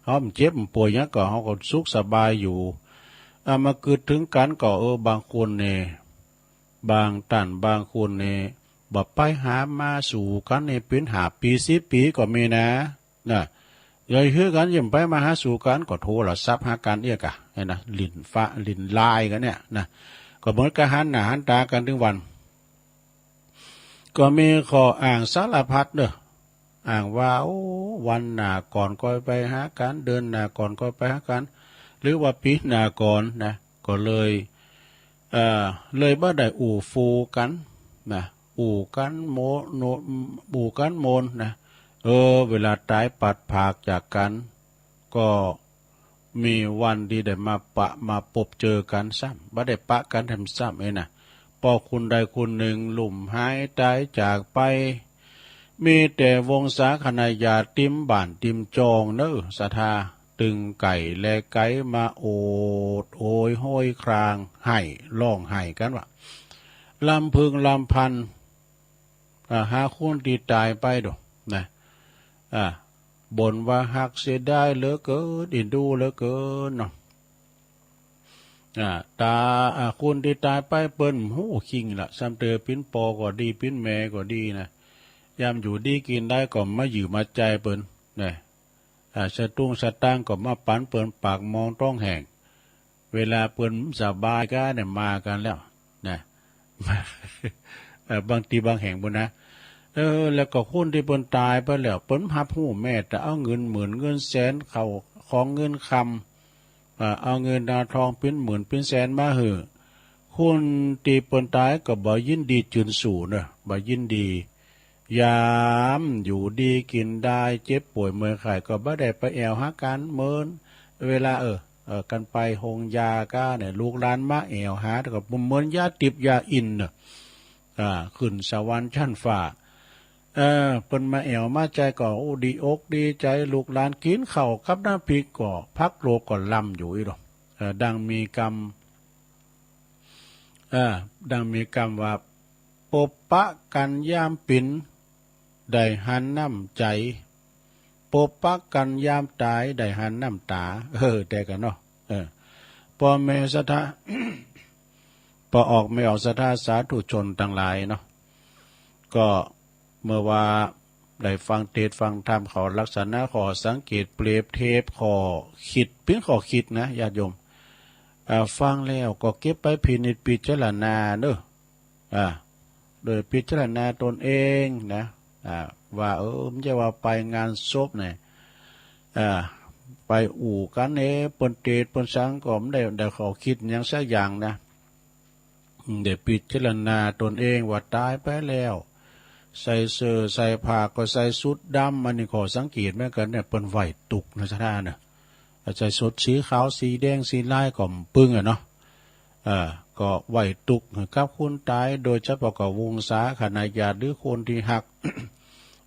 เฮาบ่เจ็บบ่ป่วยหยังก็ เฮาก็สุขสบายอยู่ อ่า มากึ๊ดเถิงกั๋นก็ เออ บางคนนี่ บางต้านบางคนนี่ บ่ไปหามาสู่กั๋นนี่ เป๋นห้าปี๋สิบปี๋ก็มีนะ นะ เย้ยหื้อกั๋น บ่ไปมาหาสู่กั๋น ก็โทรศัพท์หากั๋นเอี้ยก่ะ หั้นนะ หลิ้นฟ้าหลิ้นไลน์กั๋นเนี่ยนะ ก็เหมือนกับหันหน้าหันต๋ากั๋นตึงวัน ก็มีข้ออ้างสารพัดเน่อ อ้างว่า โอ้ วันหน้าก่อนก่อยไปหากั๋น เดือนหน้าก่อนก่อยไปหากั๋น หรือว่าปี๋หน้าก่อนนะ ก็เลย เอ่อ เลยบ่ได้อู้ฟู่กั๋นนะ อู้กั๋นโมโน อู้กั๋นโมนนะ เออ เวลาต๋ายปัดผากจากกั๋น ก็มีวันตี้ได้มาปะมาปบเจอกั๋นซ้ำ บ่ได้ปะกั๋นแถมซ้ำเอ้ยนะ ป้อคนใดคนนึ่งลุ่มหายต๋ายจากไป มีแต่วงศาคณาญาติติมบ้านติมจองเน่อ ศรัทธา ตึงใก้และไก๋มาโอดโอยโฮยคราง ไห้ ฮ้องไห้กั๋นว่า ลำพึงลำพัน อ่า หาคนตี้ต๋ายไปโดนะ อ่า บ่นว่าฮักเสียดายเหลือเกิน เอ็นดูเหลือเกินเนาะ อ่า ต๋า อ่า คนตี้ต๋ายไปเปิ้นฮู้คิงละ ซ้ำเตอเป๋นป้อก็ดี เป๋นแม่ก็ดีนะ ยามอยู่ดีกิ๋นดายก็มาเยื่อมาใจ๋เปิ้นนะ อ่า สตุ้งสตางค์ก็มาปั๋นเปิ้นปากมองต๊องแห้ง เวลาเปิ้นสบายก้าเนี่ยมากั๋นแล้วนะ เออ บางตี้บางแห่งปู้นนะ เออ แล้วก็คนตี้เปิ้นต๋ายไปแล้ว เปิ้นฮับฮู้แม้แต่เอาเงินหมื่นเงินแสน เข้าของเงินคำ เอ่อ เอาเงินเอาทองเป๋นหมื่นเป๋นแสนมาหื้อ คนตี้เปิ้นต๋ายก็บ่ยินดีจืนสู่เน่อ บ่ยินดี ยามอยู่ดีกิ๋นดาย เจ็บป่วยเมื่อยไข้ก็บ่ได้ไปแอ่วหากั๋นเหมือนเวลา เออ เออ กั๋นไปโฮงยาก้าเนี่ย ลูกหลานมาแอ่วหา ก็เหมือนยาทิพย์ยาอินทร์เน่อ อ่า ขึ้นสวรรค์จั๊นฟ้า เออ เปิ้นมาแอ่วมาใจ๋ก็ โอ้ ดีอกดีใจ๋ ลูกหลานกิ๋นข้าวกับน้ำพริกก็ ภักโลกก็ลำอยู่อี้ดอก เออ ดังมีกำ เออ ดังมีกำว่า ปบปะกั๋นยามเป๋น ได้หันน้ำใจ๋ ปบปะกั๋นยามต๋าย ได้หันน้ำต๋า เออ แต๊กั๋นเนาะ เออ ป้อแม่ศรัทธา ป้อออกแม่ออกศรัทธาสาธุชนตังหลายเนาะ ก็ เมื่อว่าได้ฟังเตสน์ฟังธรรม เขาลักษณะข้อสังเกต เปรียบเทียบข้อคิด เป๋นข้อคิดนะญาติโยม อ่า ฟังแล้วก็เก็บไปพินิจพิจารณาเนาะ อ่า โดยพิจารณาตนเองนะ อ่า ว่า เออ บ่ใจ้ว่าไปงานศพเนี่ย อ่า ไปอู้กั๋นเน่ เปิ้นเตสน์เปิ้นสังก็บ่ได้ ได้ข้อคิดหยังสักอย่างนะ อืม ได้พิจารณาตนเองว่าต๋ายไปแล้ว ใส่เสื้อใส่ผ้าก็ใส่ชุดดำ อันนี้ข้อสังเกตเหมือนกั๋นเนี่ย เปิ้นไหว้ตุ๊กนะศรัทธานะ ใส่ชุดสีขาวสีแดงสีลายก็บ่ปึงอะเนาะ เออ ก็ไหว้ตุ๊กกับคนต๋าย โดยเฉพาะก็วงศาคณะญาติหรือคนตี้ฮัก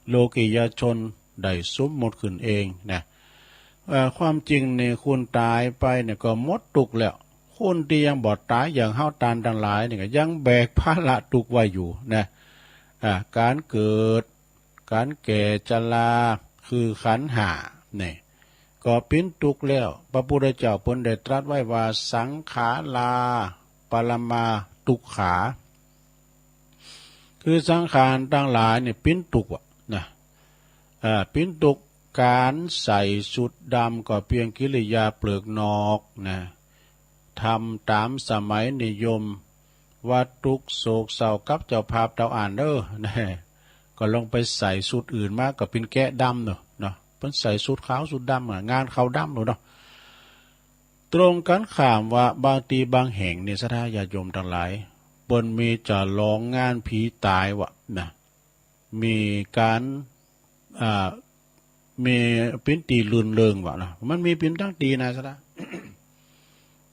โลกิยชนได้สมมุติขึ้นเองนะ เอ่อ ความจริงนี่คนต๋ายไปเนี่ยก็หมดตุ๊กแล้ว คนตี้ยังบ่ต๋ายอย่างเฮาต้านตังหลายนี่ก็ยังแบกภาระตุ๊กไว้อยู่นะ อ่า ก๋านเกิด ก๋านแก่ จรา คือขันธ์ห้านี่ ก็เป๋นตุ๊กแล้ว พระพุทธเจ้าเปิ้นได้ตรัสไว้ว่า สังขารา ปรมา ตุ๊กขา คือสังขารตังหลายนี่เป๋นตุ๊กอะนะ เอ่อ เป๋นตุ๊ก ก๋านใส่ชุดดำก็เปียงกิริยาเปลือกนอกนะ ทำต๋ามสมัยนิยม ว่าตุ๊กโศกเศร้ากับเจ้าภาพเต้าอ่านเด้อนะ ก็ลองไปใส่ชุดอื่นมาก็เป๋นแกะดำเนาะ เนาะ เปิ้นใส่ชุดขาวชุดดำอะ งานเขาดำโลดเนาะ ตรงกั๋นข้ามว่าบางตี้บางแห่งนี่ศรัทธาญาติโยมตังหลาย เปิ้นมีจ๋ลองงานผีต๋ายวะนะ มีก๋าน อ่า มีเป๋นตี้รื่นเริงวะนะ มันมีเป๋นตังตี้นะศรัทธา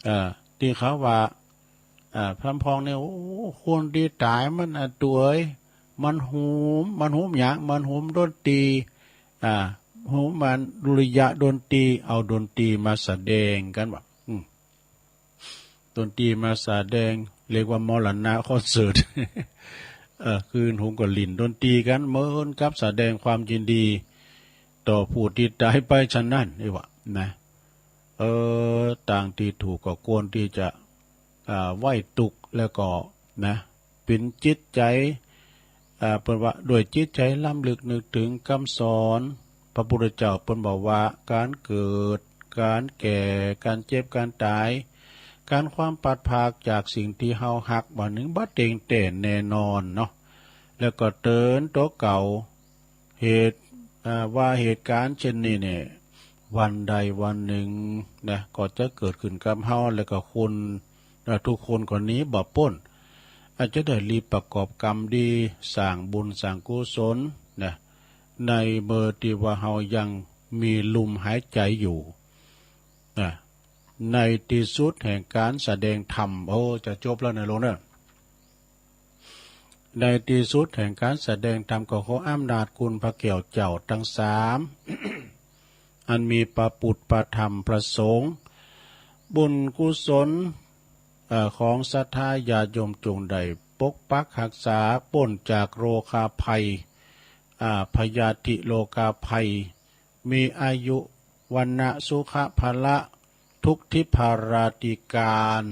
เอ่อ ตี้เขาว่า อ่า พร่ำพองเนี่ย โอ้ คนตี้ต๋ายมันอะ ตั๋วเอ๋ย มันหอม มันหอมหยัง มันหอมดนตรี อ่า หอมมันดุริยะดนตรี เอาดนตรีมาแสดงกั๋นวะ อืม ดนตรีมาแสดง เรียกว่ามรณะคอนเสิร์ต เออ คืนหุงก็หลิ้นดนตรีกั๋น เหมือนกับแสดงความยินดีต่อผู้ตี้ต๋ายไปฉะนั้นนี่วะนะ เออ ตางตี้ถูกก็ควรตี้จะ อ่า ไหว้ตุ๊ก แล้วก็นะ เป๋นจิตใจ๋ อ่า เปิ้นว่าด้วยจิตใจ๋ล้ำลึกนึกเถิงกำสอน พระพุทธเจ้าเปิ้นบอกว่า ก๋านเกิด ก๋านแก่ ก๋านเจ็บ ก๋านต๋าย ก๋านความพลัดพรากจากสิ่งตี้เฮาฮัก บ่านึ่งบ่เต็งแต๊แน่นอนเนาะ แล้วก็เตื๋อนตั๋วเก่า เหตุ อ่า ว่าเหตุก๋ารณ์เช่นนี้เนี่ย วันใดวันนึ่งนะ ก็จะเกิดขึ้นกับเฮา แล้วก็คน อ่า กู้คนก็หนีบ่ป๊น อาจจะได้รีบประกอบกรรมดี สร้างบุญสร้างกุศลนะ ในเมื่อตี้ว่าเฮายังมีลมหายใจ๋อยู่นะ ในตี้สุดแห่งก๋านแสดงธรรม โอ้ จะจบแล้วเน่อโยมเน่อ ในตี้สุดแห่งก๋านแสดงธรรมก็ขออำนาจคุณพระแก้วเจ้าตังสาม อันมีพระปุทธ พระธรรม พระสงฆ์ บุญกุศล เอ่อ ของศรัทธาญาติโยมจงได้ปกปักฮักษาป๊นจากโรคาภัย อ่า พยาธิโรคาภัย มีอายุ วรรณะ สุขะ พละ ทุกทิพาราธิก๋าร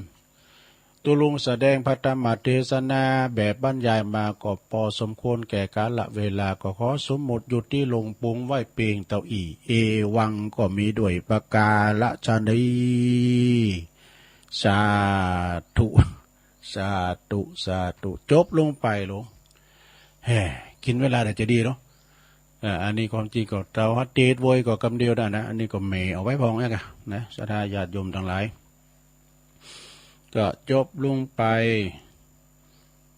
ตุ๊ลุงแสดงพระธรรมเตสนาแบบบรรยายมาก็ปอสมควรแก่กาละเวลา ก็ขอสมมุติยุติลงปวงไว้เปียงเต้าอี้ เอวัง ก็มีด้วยประก๋านะชะนี้ สาธุ สาธุ สาธุ จบลงไปโล แฮ่ กิ๋นเวลาเดี๋ยวจะดีเนาะ อ่า อันนี้ความจริงก็เต๋าฮัดเตสน์โวยก็กำเดียวได้นะ อันนี้ก็แหมเอาไว้พองนะ นะ ศรัทธาญาติโยมตังหลาย ก็จบลงไป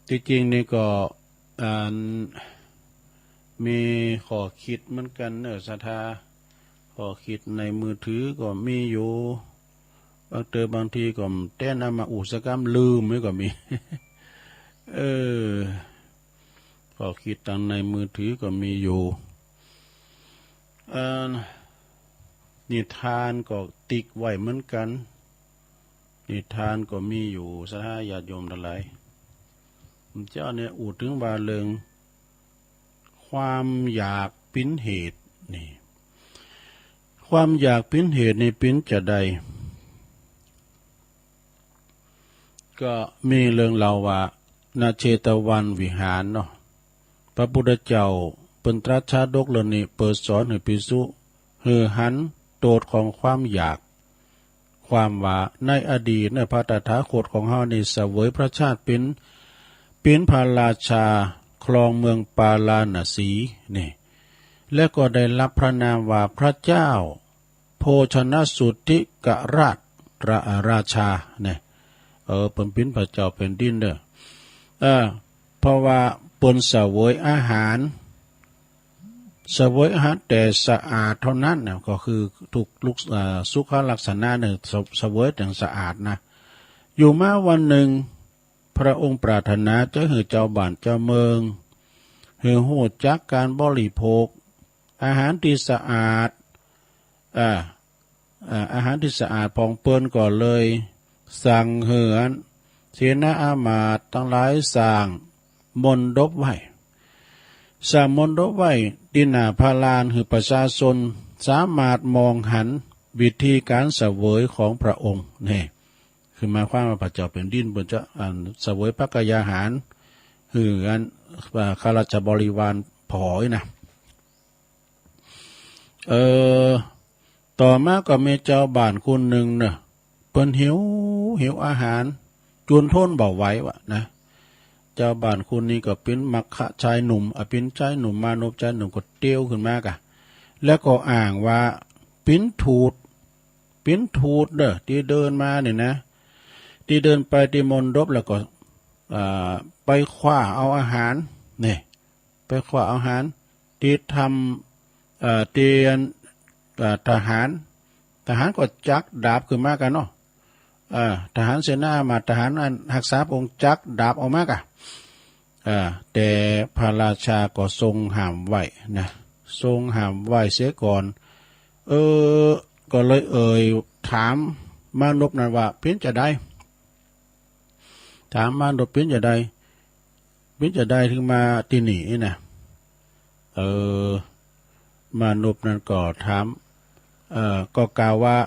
ตี้จริงนี่ก็ อัน มีข้อคิดเหมือนกั๋นเน่อศรัทธา ข้อคิดในมือถือก็มีอยู่ บางเตื้อบางทีก็แต๊นเอามาอู้สักกำลืมไว้ก็มี เออ ข้อคิดตังในมือถือก็มีอยู่ เอ่อ นิทานก็ติ๊กไว้เหมือนกั๋น นิทานก็มีอยู่ ศรัทธาญาติโยมตังหลาย เจ้าเนี่ยอู้เถิงว่าเรื่อง ความอยากเป๋นเหตุนี่ ความอยากเป๋นเหตุนี่เป๋นจาใด ก็มีเรื่องเล่าว่า ณ เชตวันวิหารเนาะ พ ระพุทธเจ้าเปิ้นตรัสชาดกเรื่องนี้ เปื้อสอนหื้อภิกษุหื้อหันโต้ษของความอยาก ความว่าในอดีตเนี่ย พระตถาคตของเฮานี่เสวยพระชาติเป๋น เป๋นพระราชาครองเมืองปาราณสีนี่ และก็ได้ฮับพระนามว่าพระเจ้า โภชนสุทธิกราช รา ราชาเนี่ย เออ เปิ้นเป๋นพระเจ้าแผ่นดินเน่อ เออ เพราะว่าเปิ้นเสวยอาหาร เสวยอาหารแต่สะอาดเต้านั้นนะ ก็คือถูกลุก เอ่อ สุขลักษณะเนี่ย เส- เสวยแต่สะอาดนะ อยู่มาวันนึ่ง พระองค์ปรารถนาจะหื้อจาวบ้านจาวเมืองหื้อฮู้จักก๋านบริโภคอาหารตี้สะอาด อ่า อ่า อาหารตี้สะอาด พระองค์เปิ้นก็เลยสั่งหื้อเสนาอามาตย์ตังหลายสร้างมณฑปไว้ สร้างมณฑปไว้ตี้หน้าพระลาน หื้อประชาชนสามารถมองหันวิธีก๋านเสวยของพระองค์นี่ คือหมายความว่าพระเจ้าแผ่นดินเปิ้นจะ อัน เสวยภักกายาหารหื้ออัน อ่า ข้าราชบริวารผอยนะ เออ ต่อมาก็มีจาวบ้านคนนึ่งเน่อ เปิ้นหิว หิวอาหารจ๋นทนบ่ไหววะนะ จาวบ้านคนนี้ก็เป๋นมัคคะชายหนุ่ม อ่ะ เป๋นชายหนุ่ม มานพชายหนุ่มก็เตียวขึ้นมากะ แล้วก็อ้างว่าเป๋นทูต เป๋นทูตเน่อ ตี้เดินมาเนี่ยนะ ตี้เดินไปตี้มณฑปแล้วก็ อ่า ไปคว้าเอาอาหารนี่ ไปคว้าเอาอาหารตี้ทำ เอ่อ ตี้อัน เอ่อ ทหาร ทหารก็จักดาบขึ้นมากะเนาะ เอ่อ ทหารเสนาอามาตย์ ทหารอันฮักษาพระองค์จักดาบออกมากะ เอ่อ แต่พระราชาก็ทรงห้ามไว้นะ ทรงห้ามไว้เสียก่อน เออ ก็เลยเอ่ยถามมานพนั้นว่า เป๋นจาใด ถามมานพ เป๋นจาใด เป๋นจาใดถึงมาตี้นี่นะ เออ มานพนั้นก็ถาม เอ่อ ก็กล่าวว่า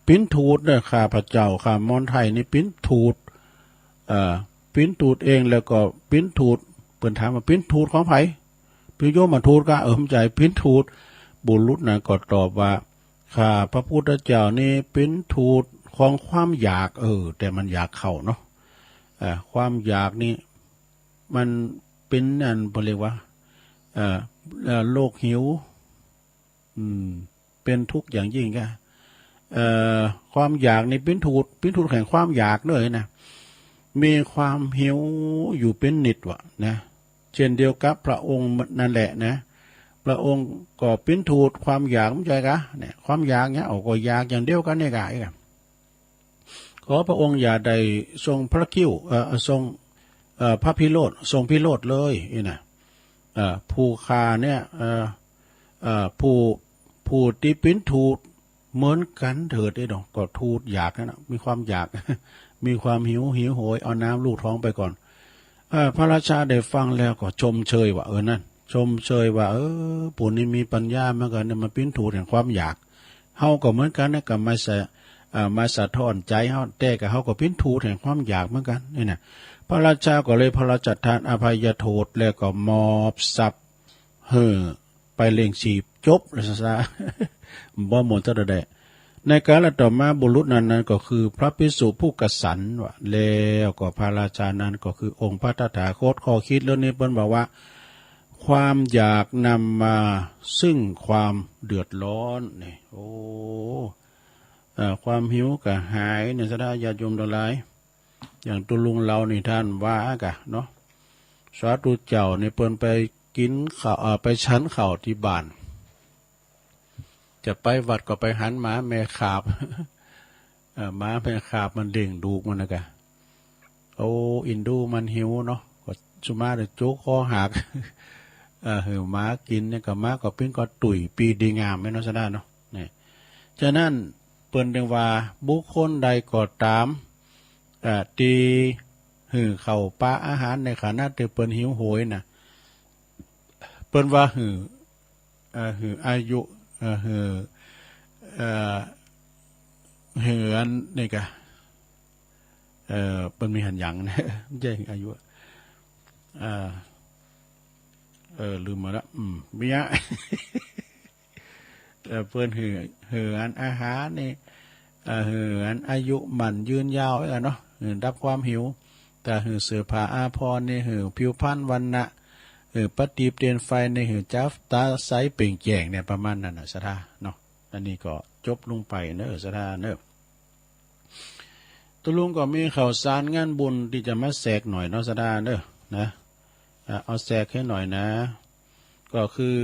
เป๋นทูตเน่อ ข้าพเจ้า ข้ามอนไทยนี่เป๋นทูต เอ่อ เป๋นทูตเอง แล้วก็เป๋นทูต เปิ้นถามว่า เป๋นทูตของใผ เป๋นยมทูตกา เออ บ่ใจ้ เป๋นทูต บุรุษนั้นก็ตอบว่า ข้าพระพุทธเจ้านี่เป๋นทูตของความอยาก เออ แต่มันอยากข้าวเนาะ เอ่อ ความอยากนี่มันเป๋นอัน เปิ้นเรียกว่า เอ่อ เอ่อ โรคหิว อืม เป๋นทุกข์อย่างยิ่งกา เอ่อ ความอยากนี่เป๋นทูต เป๋นทูตแห่งความอยากเลยนะ มีความหิวอยู่เป๋นนิดวะนะ เช่นเดียวกับพระองค์นั่นแหละนะ พระองค์ก็เป๋นทูตความอยาก บ่ใจ้กา เนี่ย ความอยากเนี่ย โอ้ ก็อยากอย่างเดียวกั๋นเนี่ยกา อีกอะ ขอพระองค์อย่าได้ทรงพระคิ้ว เอ่อ ทรง เอ่อ พระพิโรธ ทรงพิโรธเลย อี้นะ เอ่อ ผู้ข้าเนี่ย เอ่อ เอ่อ ผู้ ผู้ตี้เป๋นทูตเหมือนกั๋นเถิด เอ๊ะเนาะ ก็ทูตอยากนั่นนะ มีความอยาก มีความหิว หิวโหย เอาน้ำลูบท้องไปก่อน เอ่อ พระราชาได้ฟังแล้วก็ชมเชยว่า เออ นั่น ชมเชยว่า เออ ผู้นี้มีปัญญาเหมือนกั๋นเนี่ย มาเป๋นทูตแห่งความอยาก เฮาก็เหมือนกั๋นนะ ก็มาสะ เอ่อ มาสะท้อนใจ๋เฮา แต่ก็เฮาก็เป๋นทูตแห่งความอยากเหมือนกั๋น นี่นะ พระราชาก็เลยพระราชทานอภัยโทษ แล้วก็มอบทรัพย์หื้อไปเลี้ยงชีพ จบแล้วซะ บ่หมดเต้าใด ในกาลต่อมาบุรุษนั้นนั้นก็คือพระภิกษุผู้กระสันว่า แล้วก็พระราชานั้นก็คือองค์พระตถาคต ข้อคิดเรื่องนี้เปิ้นบอกว่า ความอยากนำมาซึ่งความเดือดร้อนนี่ โอ้ เอ่อ ความหิวกระหายเนี่ย ศรัทธาญาติโยมตังหลาย อย่างตุ๊ลุงเฮานี่ต้านว่ากะเนาะ สาธุเจ้านี่เปิ้นไปกิ๋นข้าว เอ่อ ไปฉันข้าวตี้บ้าน จะไปวัดก็ไปหันหมาแม่ขาบ เอ่อ หมาแม่ขาบมันเล่งดูกมันนะกะ โอ้ อินดูมันหิวเนาะ ก็สุมาเดี๋ยวจุกคอหัก เอ่อ หื้อหมากิ๋นเนี่ย ก็หมาก็ปิ้นก็ตุ๋ยปีดีงามแม่นเนาะ ศรัทธาเนาะ นี่ ฉะนั้นเปิ้นจึงว่าบุคคลใดก็ต๋าม เอ่อ ตี้หื้อข้าวปลาอาหารในขณะตี้เปิ้นหิวโหยน่ะ เปิ้นว่าหื้อ เอ่อ หื้ออายุ เอ่อ หื้อ เอ่อ หื้ออันนี้กะ เอ่อ เปิ้นมีหันหยังนะ บ่ใจ้อายุ เอ่อ เออ ลืมหมดละ อืม เมีย เออ เปิ้นหื้อ หื้ออันอาหารนี่ เออ หื้ออันอายุหมั้นยืนยาวไว้ก่อนเนาะ หื้อดับความหิว แต่หื้อเสื้อผ้าอาภรณ์นี่ หื้อผิวพรรณวรรณะ หื้อประทีปเตียนไฟนี่ หื้อจ๊าต๋าใสเปล่งแจ้งเนี่ย ประมาณนั้นน่ะ ศรัทธาเนาะ อันนี้ก็จบลงไปเนาะ ศรัทธาเนาะ ตุ๊ลุงก็มีข่าวสารงานบุญตี้จะมาแสกหน่อยเนาะ ศรัทธาเนาะ นะ อ่ะ เอาแสกหื้อหน่อยนะ ก็คือ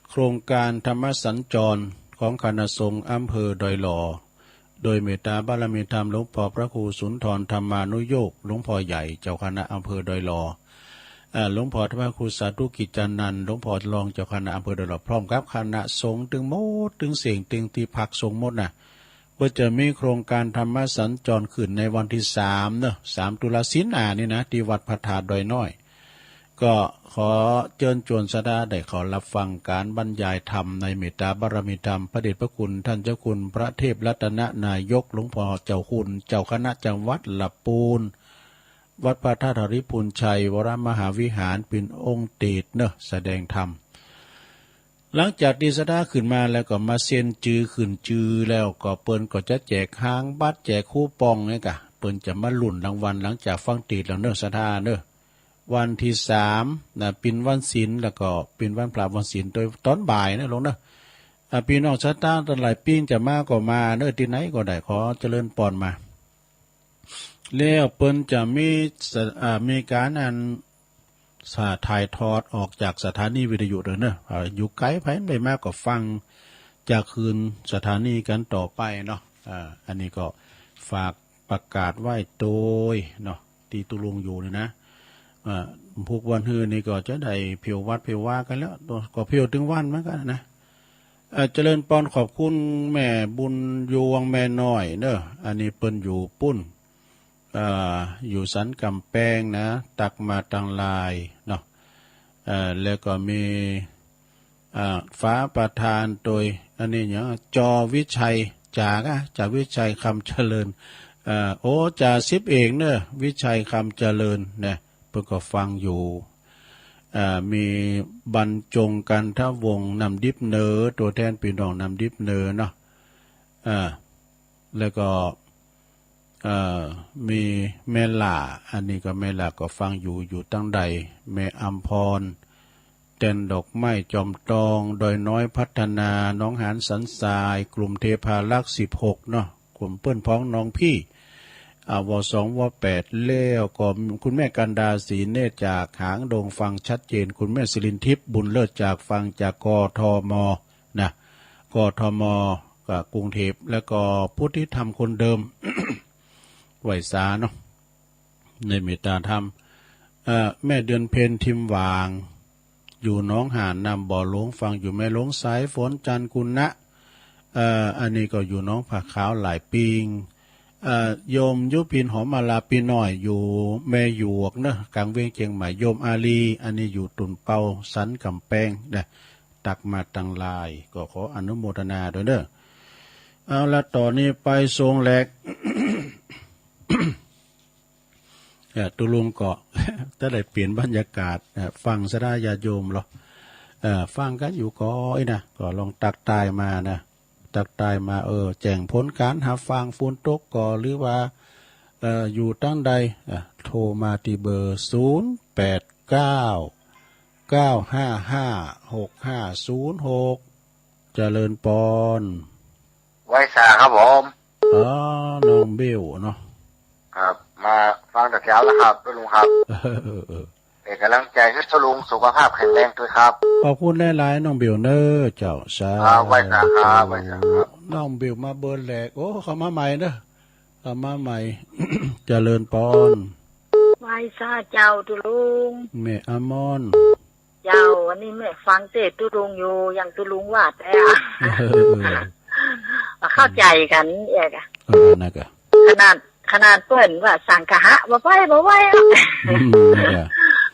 โครงก๋านธรรมสัญจรของคณะสงฆ์อำเภอดอยหล่อ โดยเมตตาบารมีธรรมหลวงพ่อพระครูสุนทรธรรมานุโยค หลวงพ่อใหญ่เจ้าคณะอำเภอดอยหล่อ เอ่อ หลวงพ่อพระครูสาธุกิจจานันท์ หลวงพ่อรองเจ้าคณะอำเภอดอยหล่อ พร้อมกับคณะสงฆ์ตึงหมด ตึงเสี้ยง ตึงตี้พักสงฆ์หมดน่ะ เปิ้นจะมีโครงก๋านธรรมสัญจรขึ้นในวันตี้สามเนาะ สามตุลา ศีลหน้านี่นะ ตี้วัดพระธาตุดอยน้อย ก็ขอเจิญจวนศรัทธาได้เข้าฮับฟังก๋านบรรยายธรรมในเมตตาบารมีธรรม พระเดชพระคุณต้านเจ้าคุณพระเทพรัตนนายก หลวงพ่อเจ้าคุณเจ้าคณะจังหวัดละปูน วัดพระธาตุหริภุญชัย วรมหาวิหาร เป๋นองค์เตสน์เนาะ แสดงธรรม หลังจากตี้ศรัทธาขึ้นมาแล้วก็มาเซ็นจื้อขึ้นจื้อ แล้วก็เปิ้นก็จะแจกฮางบัตร แจกคูปองเนี่ยก่ะ เปิ้นจะมาลุ้นรางวัลหลังจากฟังเตสน์แล้วเนาะ ศรัทธาเนาะ วันตี้สามนะ เป๋นวันศีล แล้วก็เป๋นวันพระวันศีล โดยต๋อนบ่ายนะลุงเนาะ อ่า ปี้น้องศรัทธาตังหลายตี้จะมาก็มาเนาะ ตี้ไหนก็ได้ ขอเจริญปอนมา แล้วเปิ้นจะมีสะ อ่า มีก๋านอัน สะ ถ่ายทอดออกจากสถานีวิทยุโดยเนาะ อ่า อยู่ไก๋ไผบ่ได้มาก็ฟังจากคืนสถานีกั๋นต่อไปเนาะ อ่า อันนี้ก็ฝากประกาศไว้โตยเนาะ ตี้ตุ๊ลุงอยู่นี่นะ อ่า พุกวันฮื้อนี่ก็จะได้เผียววัดเผียววากั๋นแล้ว ก็เผียวตึงวันเหมือนกั๋นนะ เอ่อ เจริญปอน ขอบคุณแม่บุญยวง แม่น้อยเนาะ อันนี้เปิ้นอยู่ปู๊น เอ่อ อยู่สันก๋ำแปงนะ ตักมาตังไลน์เนาะ เอ่อ แล้วก็มี เอ่อ ฝาประทานโตย อันนี้หยัง จอวิชัย จ๋าก่ะ จ๋าวิชัย คำเจริญ เอ่อ โอ้ จ๋าสิบเอกเนาะ วิชัย คำเจริญนะ เปิ้นก็ฟังอยู่ อ่า มีบรรจง กันทวงศ์ น้ำดิบเนอ ตั๋วแทนปี้น้องน้ำดิบเนอเนาะ อ่า แล้วก็ เอ่อ มีแม่หล้า อันนี้ก็แม่หล้าก็ฟังอยู่ อยู่ตังใด แม่อำพร แตนดอกไม้ จอมตอง ดอยน้อยพัฒนา หนองหานสันทราย กลุ่มเทพารักษ์สิบหกเนาะ กลุ่มเปิ้นพ้องน้องพี่ อ่า ว.สอง ว.แปด แล้วก็คุณแม่กันดา ศรีเนตร จากหางดง ฟังชัดเจน คุณแม่สิรินทิพย์ บุญเลิศ จากฟังจาก ก.ท.ม. นะ ก.ท.ม. ก็กรุงเทพฯ แล้วก็พุทธิธรรมคนเดิม ไหว้สาเนาะ ในเมตตาธรรม เอ่อ แม่เดือนเพ็ญ ทิมหว่าง อยู่หนองหาน น้ำบ่อหลวง ฟังอยู่ แม่หลวงสายฝน จันทร์กุณะ เอ่อ อันนี้ก็อยู่หนองผาขาว หลายปิง เอ่อ โยมยุพิน หอมมาลา ปี้น้อย อยู่แม่หยวกเนาะ ก๋างเวียงเจียงใหม่ โยมอาลี อันนี้อยู่ตุ่นเปา สันก๋ำแปงนะ ตักมาตังไลน์ ก็ขออนุโมทนาโตยเนาะ เอาละ ต่อนี้ไปทรงแหลก เอ่อ ตุ๊ลุงก็ จะได้เปลี่ยนบรรยากาศ เอ่อ ฟังศรัทธาญาติโยมเหรอ เอ่อ ฟังกั๋นอยู่ก่ออี้นะ ก็ลองตักทายมานะ ตักทายมา เออ แจ้งผลก๋านฮับฟัง ฝนตกก่อ หรือว่า เอ่อ อยู่ตังใด อ่ะ โทรมาตี้เบอร์ ศูนย์แปดเก้า เก้าห้าห้า หกห้าศูนย์หก เจริญปอน ไหว้สาครับผม อ๋อ น้องเบลเนาะ ครับ มาฟังแต่เช้าแล้วครับ ตุ๊ลุงครับ เออ เออ เออ เป๋นก๋ำลังใจ๋หื้อตุ๊ลุงสุขภาพแข็งแรงตวยครับ ขอบคุณหลายๆ น้องเบลเนาะ เจ้า สาธุ ครับ ไหว้สาครับ ไหว้สาครับ น้องเบลมาเบอร์แรก โอ้ เข้ามาใหม่เนาะ เข้ามาใหม่ เจริญปอน ไหว้สาเจ้าตุ๊ลุง แม่อมร เจ้า อันนี้แม่ฟังเตสน์ตุ๊ลุงอยู่ อย่างตุ๊ลุงว่าแต๊ เออ เข้าใจ๋กั๋นเอกอะ เออ นั่นก็ ขนาด ขนาดเปิ้นว่าสังคหะ บ่ไหว้ บ่ไหว้อะ อืม นั่นก็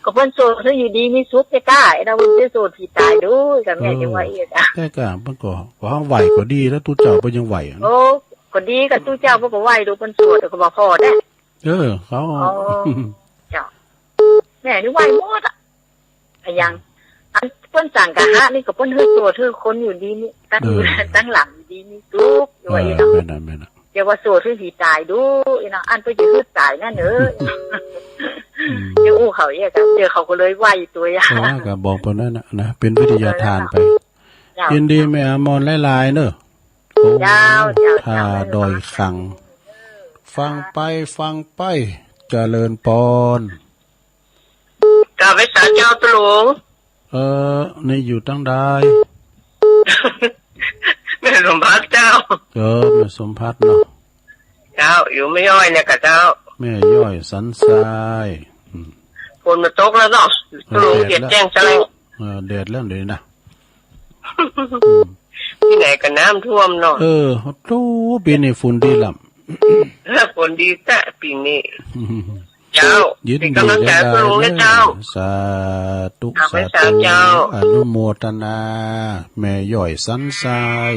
ก็เปิ้นโสดหื้ออยู่ดีมีสุขแต๊ก้า ไอ้เฮาเปิ้นจะโสดผีต๋ายดู ก็แม่จะว่าเอกอะ แต๊ก้า มันก็ ก็ไหว้ก็ดีแล้ว ตุ๊เจ้าเปิ้นยังไหว้อะ โอ้ ก็ดีกับตุ๊เจ้า เปิ้นก็ไหว้ดู เปิ้นโสดก็บ่ผ่อแต๊ เออ เขา อ๋อ เจ้า แม่นี่ไหว้หมดอะ อะหยัง อันเปิ้นสั่งกะฮะนี่ก็เปิ้นหื้อโสดหื้อคนอยู่ดีนี่ ตั้ง เออ ตั้งหลังอยู่ดีนี่ ตุ๊กอยู่ เออ ว่าอี้เนาะ แม่นน่ะ แม่นน่ะ เดี๋ยวว่าโสดหื้อผีต๋ายดูอี้เนาะ อันเปิ้นจะหื้อต๋ายนั่นเอ้อ อืม เดี๋ยวอู้เขาเอี้ยกะ เดี๋ยวเขาก็เลยไหว้ตั๋วอย่าง เออ ก็บอกเปิ้นนั่นน่ะนะ เป๋นวิทยาทานไป เจ้า ยินดีแม่อมรหลายๆ เน่อ โอ้ เจ้า เจ้า ท่าดอยสัง ฟังไป ฟังไป เจริญปอน กราบไหว้สาเจ้าตุ๊ลุง เออ นี่อยู่ตังใด แม่สมภัทรเจ้า เออ แม่สมภัทรเนาะ เจ้า อยู่แม่ย้อยเนี่ยกะเจ้า แม่ย้อยสันทราย อืม ฝนมาตกแล้วเนาะ เออ ตุ๊ลุง แดดแล้ว เดียดแจ้งซะแล้ว เออ แดดแล้วเดี๋ยวนี้นะ อืม ตี้ไหนก็น้ำท่วมเนาะ เออ โธ่ ปี๋นี้ฝนดีล้ำ ฝนดีแต๊ปี๋นี้ เจ้า ยินดี เป๋นก๋ำลังใจ๋ตุ๊ลุงนะเจ้า สาธุ กราบไหว้สาเจ้า สาธุ อนุโมทนา แม่ย้อยสันทราย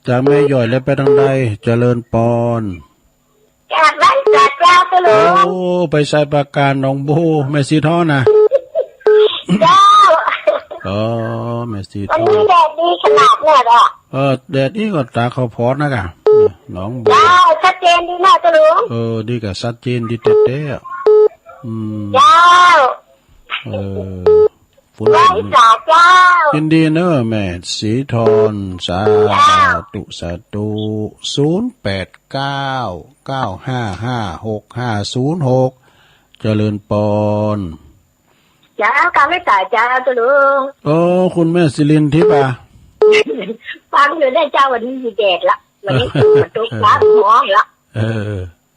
จากแม่ย้อยแล้วไปตังใด เจริญปอน กราบไหว้สาเจ้าตุ๊ลุง โอ้ ไปไซปราการหนองบัว แม่สีทองน่ะ เจ้า อ๋อ แม่สีทอง วันนี้แดดดีขนาดเนี่ยเหรอ เออ แดดอี้ก็ต๋าข้าวโพดนะกะ หนองบัว เจ้า ชัดเจนดีนะตุ๊ลุง เออ ดีกะชัดเจนดีแต๊ๆ อืม เจ้า เออ ฝน ไหว้สาเจ้า ยินดีเน่อแม่สีทอง สา เจ้า ธุ สาธุ ศูนย์แปดเก้า เก้าห้าห้า หกห้าศูนย์หก เจริญปอน เจ้า กราบไหว้สาเจ้าตุ๊ลุง โอ้ คุณแม่สิรินทิพย์อะ ฟังอยู่เนี่ยเจ้า วันนี้มีแดดละ วันนี้ฝนตกฟ้าฮ้องละ เออ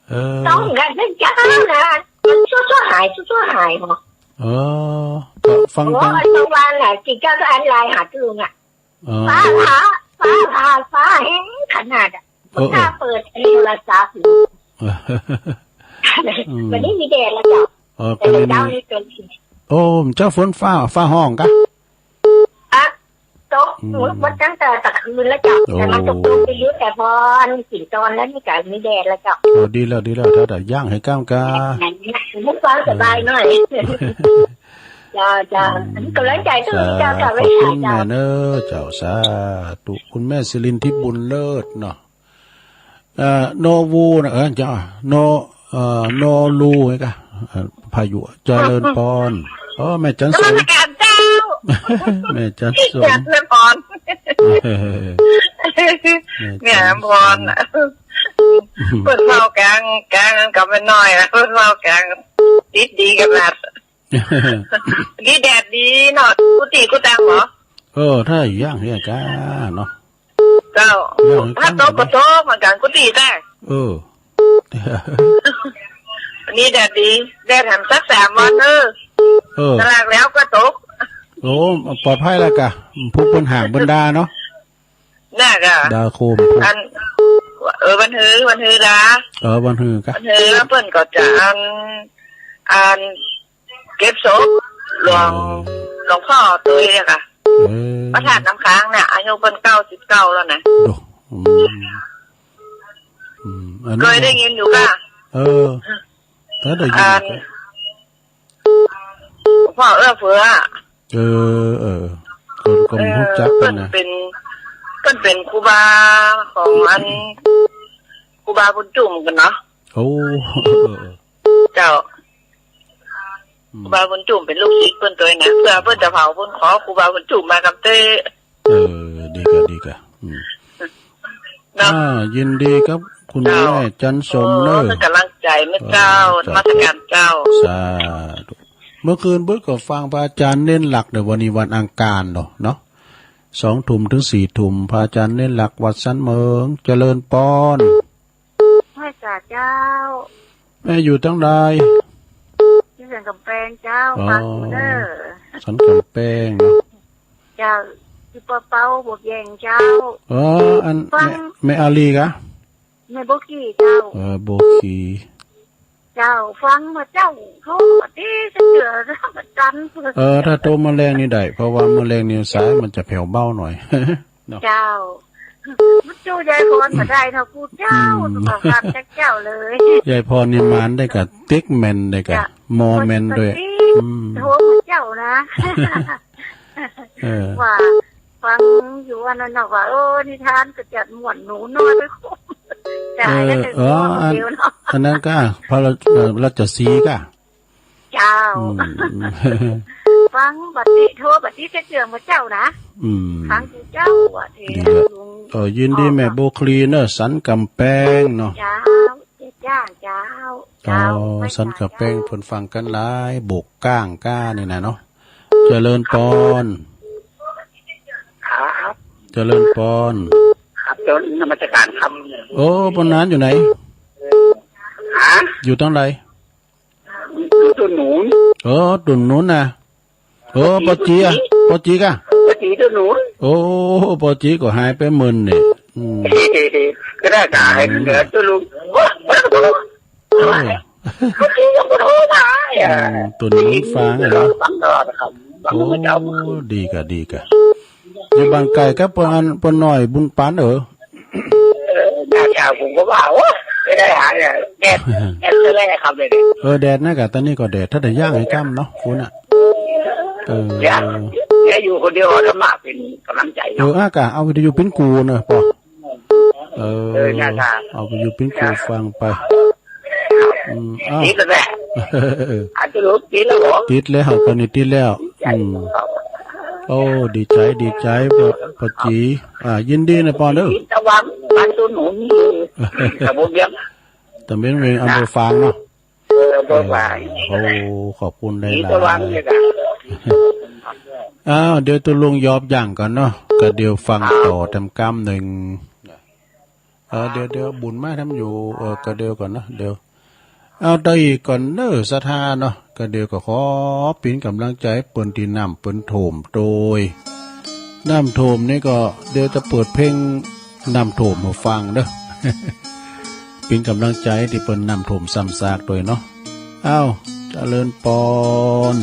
เออ ต้องกันนะเจ้านะ มันชั่วๆ หาย ชั่วๆ หายหมด เออ ฟัง โอ้ ฟัง กลางวันน่ะ จิตเจ้าก็อันไลน์หาตุ๊ลุงอะ อ๋อ ฟ้าผ่า ฟ้าผ่า ฟ้าแฮงขนาดอะ เออ บ่กล้าเปิดโทรศัพท์ เออ อืม วันนี้มีแดดแล้วเจ้า อ๋อ แต่เช้านี้เป็น โอ้ เจ้าฝนฟ้า ฟ้าฮ้องกะ อะ ตก อืม หมดตั้งแต่ตะคืนแล้วเจ้า โอ้ แต่มันตกลงไปอยู่แต่พออันกิ๋นตอนแล้วนี่กะมีแดดแล้วเจ้า โอ้ ดีแล้ว ดีแล้ว ถ้าได้ย่างหื้อก้ามกา มันฟังสบายหน่อย เออ เจ้า เจ้า อืม อันนี้ก็แรงใจ๋ตุ๊ลุงเจ้า สาธุ เจ้า ขอบคุณแม่เน่อเจ้า สาธุ คุณแม่สิรินทิพย์บุญเลิศเนาะ เอ่อ โนบูนะ เออ เจ้า โน เอ่อ โนรูไงกะ เอ่อ พายุ เจริญปอน อ๋อ แม่จันทร์สม นมัสการเจ้า แม่จันทร์สม เจริญปอน เออ แม่จันทร์สม แม่ปอน เปิ้นเว้ากลาง กลางกับแม่น้อยอะ เปิ้นเว้ากลาง ติดดีขนาด ดีแดดดีเนาะ กู้ตี้กู้ตังเหรอ เออ ถ้าอย่างเนี้ยกะเนาะ เจ้า อย่าง ถ้าตกก็ตกเหมือนกันกู้ตี้แต่ เออ วันนี้แดดดี แดดแหมสักสามวันเออ เออ ตลาดแล้วก็ตก โอ้ ปลอดภัยแล้วกะ ผู้เปิ้นห่างเปิ้นดาเนาะ น่ะกะ ดาโคม อัน เออ วันฮือ วันฮือดา เออ วันฮือกะ วันฮือเปิ้นก็จะอัน อัน เก็บศพหลวง เออ หลวงพ่อตวยอะกะ เออ พระธาตุน้ำค้างเนี่ย อายุเปิ้นเก้าสิบเก้าแล้วนะ โอ้ อืม อืม อันนี้ เกยได้ยินอยู่กะ เออ ถ้าได้ยิน อัน กะ หลวงพ่อเอื้อเฟื้อ เออ เออ คนก็บ่ฮู้จักเปิ้นนะ เปิ้นเป๋น เปิ้นเป๋นครูบาของอัน ครูบาบุญจุ่มกั๋นเนาะ โอ้ เออ เออ เจ้า อืม ครูบาบุญจุ่มเป๋นลูกศิษย์เปิ้นตวยนะ เปื้อเปิ้นจะเผาเปิ้นขอครูบาบุญจุ่มมากำเต๊อะ เออ ดีกะ ดีกะ อืม เนาะ อ่า ยินดีกับคุณ เจ้า แม่จันทร์สมเน่อ โอ้ เปิ้นก๋ำลังใจ๋แม่เจ้า เออ นมัสการเจ้า สาธุ เมื่อคืนเปิ้นก็ฟังพระอาจารย์เน้นหลัก เดี๋ยววันนี้วันอังคารเนาะ เนาะ สองทุ่มเถิงสี่ทุ่ม พระอาจารย์เน้นหลัก วัดสันเหมิง เจริญปอน ไหว้สาเจ้า แม่อยู่ตังใด อยู่สันก๋ำแปงเจ้า อ๋อ ฟังอยู่เน่อ สันก๋ำแปงเนาะ เจ้า อยู่ป่าเป้าบวกแยงเจ้า อ๋อ อัน ฟัง แม่ แม่อาลีกะ แม่โบกี้เจ้า เออ โบกี้ เจ้า ฟังมาเจ้า โทรตี้เสือแล้วมาจัน เออ ถ้าโทรมาแลงนี่ได้ เพราะว่ามาแลงนี่สายมันจะแผ่วเบาหน่อย เนาะ เจ้า มันจู้ยายพรมาได้เนาะ กูเจ้า อืม ต้องการจักเจ้าเลย ยายพรนี่หมานได้กะ ติ๊กแม่นได้กะ เจ้า มอแม่นด้วย ปกติ อืม โทรมาเจ้านะ เออ ว่าฟังอยู่อันนั้นน่ะ ว่า เออ นิทานก็จะม่วน หนูน้อยไปคบ จะ เออ หายแล้ว เออ อัน เดียวเนาะ อันนั้นก็พระราช เอ่อ ราชสีห์ก็ เจ้า อืม ฟังบัดนี้ โทรบัดนี้จะเจือมาเจ้านะ อืม ฟังอยู่เจ้า ว่าเท ดีละ ลุง เออ ยินดี อ๋อ แม่บัวคลีเนอะ สันก๋ำแปงเนาะ เจ้า เจ้า เจ้า อ๋อ เจ้า สันก๋ำแปง เปิ้นฟังกั๋นหลาย โบกก้างก้านี่นะเนาะ เจริญปอน ครับ เจริญปอน ครับ เจ้านมัสการครับ โอ้ ปอนหนานอยู่ไหน ฮะ อยู่ตังใด อยู่ต้นหนุน เออ ต้นหนุนนะ โอ้ ป้อจี๋อะ ป้อจี๋กะ ป้อจี๋ต้นหนุน โอ้ ป้อจี๋ก็หายไปเมินเนี่ย อืม ก็ได้กะ อืม เหลือเจ้าลุง โอ้ ป้อจี๋ยังบ่โทรมา อืม ต้นหนุนฟังอะเนาะ ฟังตลอดนะครับ ฟัง โอ้ ประจำ ดีกะ ดีกะ อยู่บ้านใก้กับป้ออัน ป้อน้อยบุญปัน เออ เออ น่าจะ ผมก็ว่า โอ้ ไม่ได้หาเนี่ย แดด แดดแรกๆ ครับเลยเนี่ย เออ แดดนะกะ ต๋อนนี้ก็แดด ถ้าได้ย่างให้ก้ำเนาะ ฝนอะ เออ เนี่ย เนี่ยอยู่คนเดียว ธรรมะเป็นกำลังใจ เออ เนาะ อากะ เอาวิทยุปิ้นกูเนอะป้อ เออ เออ น่าจะ เอาวิทยุปิ้นกูฟังไป อืม อ้าว ติดแล้วแหละ อาจจะรู้ ติดแล้วเหรอ ติดแล้ว ต๋อนนี้ติดแล้ว อืม โอ้ ดีใจ๋ ดีใจ๋ ป้อ ป้อจี๋ อ่า ยินดีนะป้อเด้อ ตะวัน บ้านต้นหนุนนี่ ตำบลเวียง ตำบลเวียง อำเภอฝางเนาะ เออ อำเภอฝาง เออ โอ้ ขอบคุณหลายๆ ตะวันเนี่ยนะ อ้าว เดี๋ยวตกลงยอบหยั่งก่อนเนาะ ก็เดี๋ยวฟังต่อแถมกำนึ่ง เออ เดี๋ยว เดี๋ยวบุญมาทำอยู่ เออ ก็เดี๋ยวก่อนเนาะ เดี๋ยว เอาต่ออีกก่อนเน้อศรัทธาเนาะ ก็เดี๋ยวก็ขอเป๋นก๋ำลังใจ๋เปิ้นตี้น้ำเปิ้นถ่วมโตย น้ำถ่วมนี่ก็เดี๋ยวจะเปิดเพลงน้ำถ่วมหื้อฟังเน้อ เป๋นก๋ำลังใจ๋ตี้เปิ้นน้ำถ่วมซ้ำซากโตยเนาะ อ้าว เจริญปอน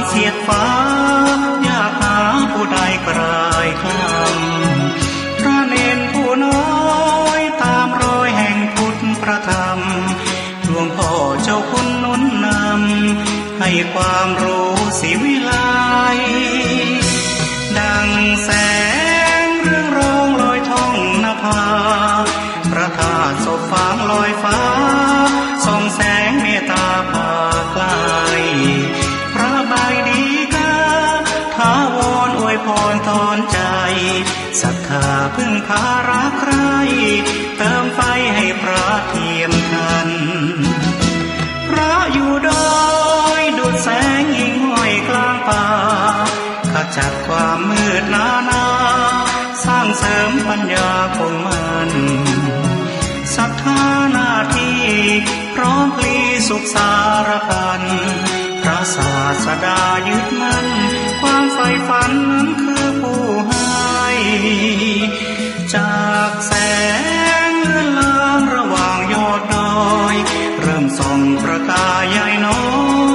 เสียดฟ้า อยากหาผู้ใดกลายคลำ พระเณรผู้น้อย ต๋ามรอยแห่งพุทธพระธรรม หลวงพ่อเจ้าคุณหนุนนำ ให้ความรู้ศรีวิไล ดังแสงเรืองรองลอยท่องนภา พระธาตุศพฝังลอยฟ้า ส่องแสงเมตตาพาไกล พระบายดีกา ถาวรอวยพรถอนใจ ศรัทธาพึ่งพารักใคร่ เติมไฟให้พระเทียมทัน พระอยู่ดอยดุจแสงหิ่งห้อยกลางป่า ขจัดความมืดหนานา สร้างเสริมปัญญาคงมั่น ศรัทธาหน้าที่พร้อมพลีสุขสารพัน พระศาสดายึดมั่น ความใฝ่ฝันนั้นคือผู้ให้ จากแสงเลือนลางระหว่างยอดดอย เริ่มส่องประกายใยน้อ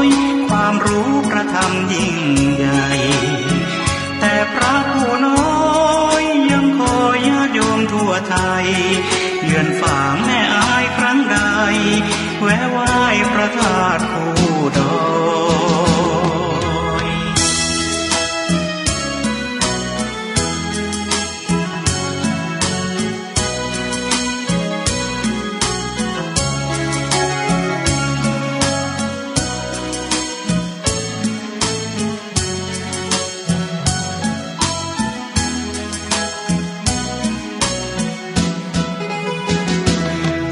ย ความรู้พระธรรมยิ่งใหญ่ แต่พระผู้น้อยยังคอยญาติโยมทั่วไทย เยือนฝางแม่อายครั้งใด แวะไหว้พระธาตุคู่ดอย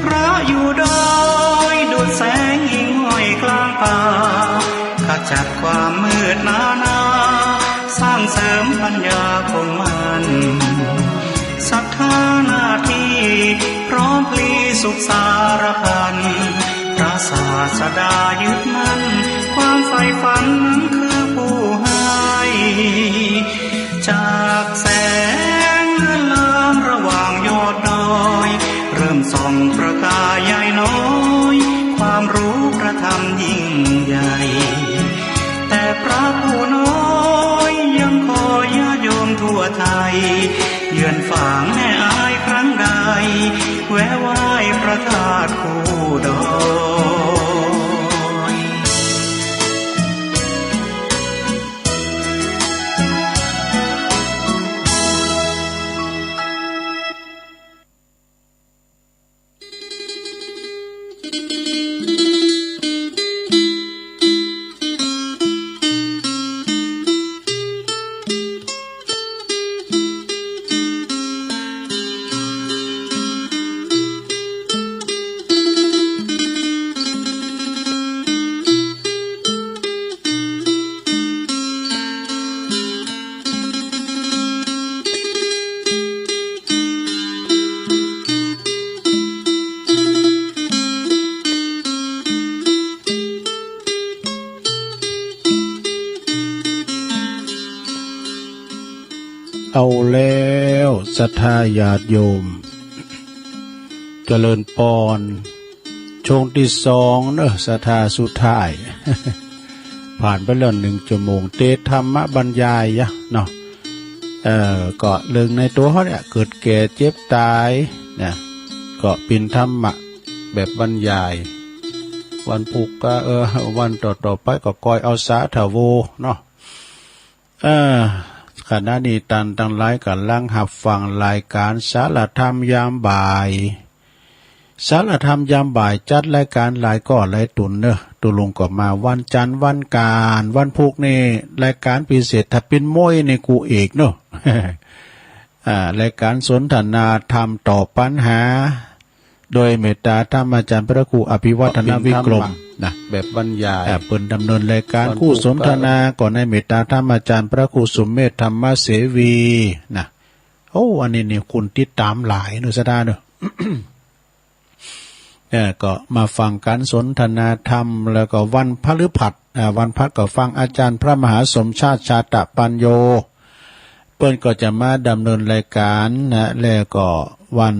พระอยู่ดอยดุจแสงหิ่งห้อยกลางป่า ขจัดความมืดหนานา สร้างเสริมปัญญาคงมั่น ศรัทธาหน้าที่พร้อมพลีสุขสารพัน พระศาสดายึดมั่น ความใฝ่ฝันนั้นคือผู้ให้ จากแสงเลือนลางระหว่างยอดดอย เริ่มส่องประกายใยน้อย ความรู้พระธรรมยิ่งใหญ่ แต่พระผู้น้อยยังคอยญาติโยมทั่วไทย เยือนฝางแม่อายครั้งใด แวะไหว้พระธาตุคู่ดอย เอาแล้ว ศรัทธาญาติโยม เจริญปอน ช่วงตี้สองเนาะ ศรัทธาสุดท้าย ผ่านไปแล้วนึ่งชั่วโมง เตสน์ธรรมบรรยายยะเนาะ เอ่อ ก็เรื่องในตั๋วเฮาเนี่ย เกิดแก่เจ็บต๋ายนะ ก็เป๋นธรรมะแบบบรรยาย วันพุธก็ เออ วันต่อๆ ไปก็ก้อยเอาสาธะโวเนาะ เออ ขณะนี้ต้านตังหลายก่ำลังฮับฟังรายก๋านสารธรรมยามบ่าย สารธรรมยามบ่าย จัดรายก๋านหลายก้อหลายตุนเนาะ ตกลงก็มาวันจันทร์วันอังคาร วันพุธนี่รายก๋านพิเศษ ถ้าเป๋นมวยนี่กูเอกเนาะ อ่า รายก๋านสนทนาธรรมตอบปัญหา โดยเมตตาธรรมอาจ๋ารย์พระครูอภิวัฒนวิกรมนะ แบบบรรยาย อ่า เปิ้นดำเนินรายก๋าน คู่สนทนาก็ในเมตตาธรรมอาจ๋ารย์พระครูสุเมธธรรมเสวีนะ โอ้ อันนี้นี่คนติดต๋ามหลายเนาะ ศรัทธาเนาะ เออ ก็มาฟังก๋านสนทนาธรรม แล้วก็วันพฤหัส อ่า วันพฤหัสก็ฟังอาจ๋ารย์พระมหาสมชาติ ชาตะปัญโญ เปิ้นก็จะมาดำเนินรายก๋านนะ แล้วก็วัน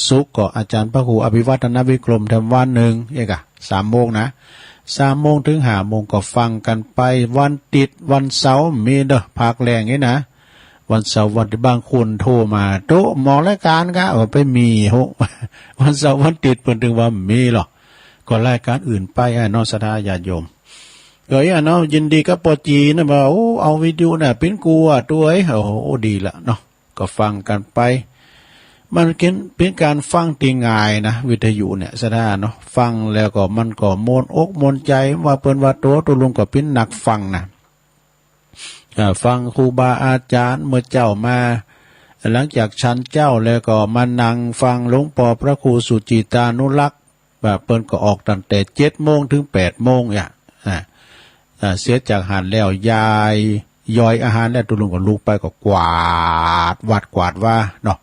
ศุกร์ก็อาจ๋ารย์พระครูอภิวัฒนวิกรมแถมวันนึ่ง เอกอะ สามโมงนะ สามโมงเถิงห้าโมงก็ฟังกั๋นไป วันติ๊ดวันเสาร์มีเน่อ ภาคแลงนี่นะ วันเสาร์วันติ๊ดบางคนโทรมา โต๊ะหมอกรายก๋านก้า เออ ไปมีโห วันเสาร์วันติ๊ดเปิ้นเถิงว่ามีลอ ก็รายก๋านอื่นไปอะเนาะ ศรัทธาญาติโยม ก็อี้เนาะ ยินดีกับป้อจี๋นะ ว่า โอ้ เอาวิทยุน่ะ ปิ๊นกั๋วตวย โอ้โห ดีละเนาะ ก็ฟังกั๋นไป มันเป๋น เป๋นก๋านฟังตี้ง่ายนะ วิทยุเนี่ย ศรัทธาเนาะ ฟังแล้วก็มันก็ม่วนอกม่วนใจ๋ ว่าเปิ้นว่าโต ตุ๊ลุงก็เป๋นนักฟังนะ อ่า ฟังครูบาอาจ๋ารย์เมื่อเจ๊ามา หลังจากฉันเจ๊าแล้วก็มานั่งฟังหลวงป้อพระครูสุจิตานุรักษ์ ว่าเปิ้นก็ออกตั้งแต่เจ็ดโมงเถิงแปดโมงเนี่ย อ่า อ่า เสียจากหั้นแล้ว ยาย ย่อยอาหารแล้ว ตุ๊ลุงก็ลุกไปก็กวาดวัดกวาดวาเนาะ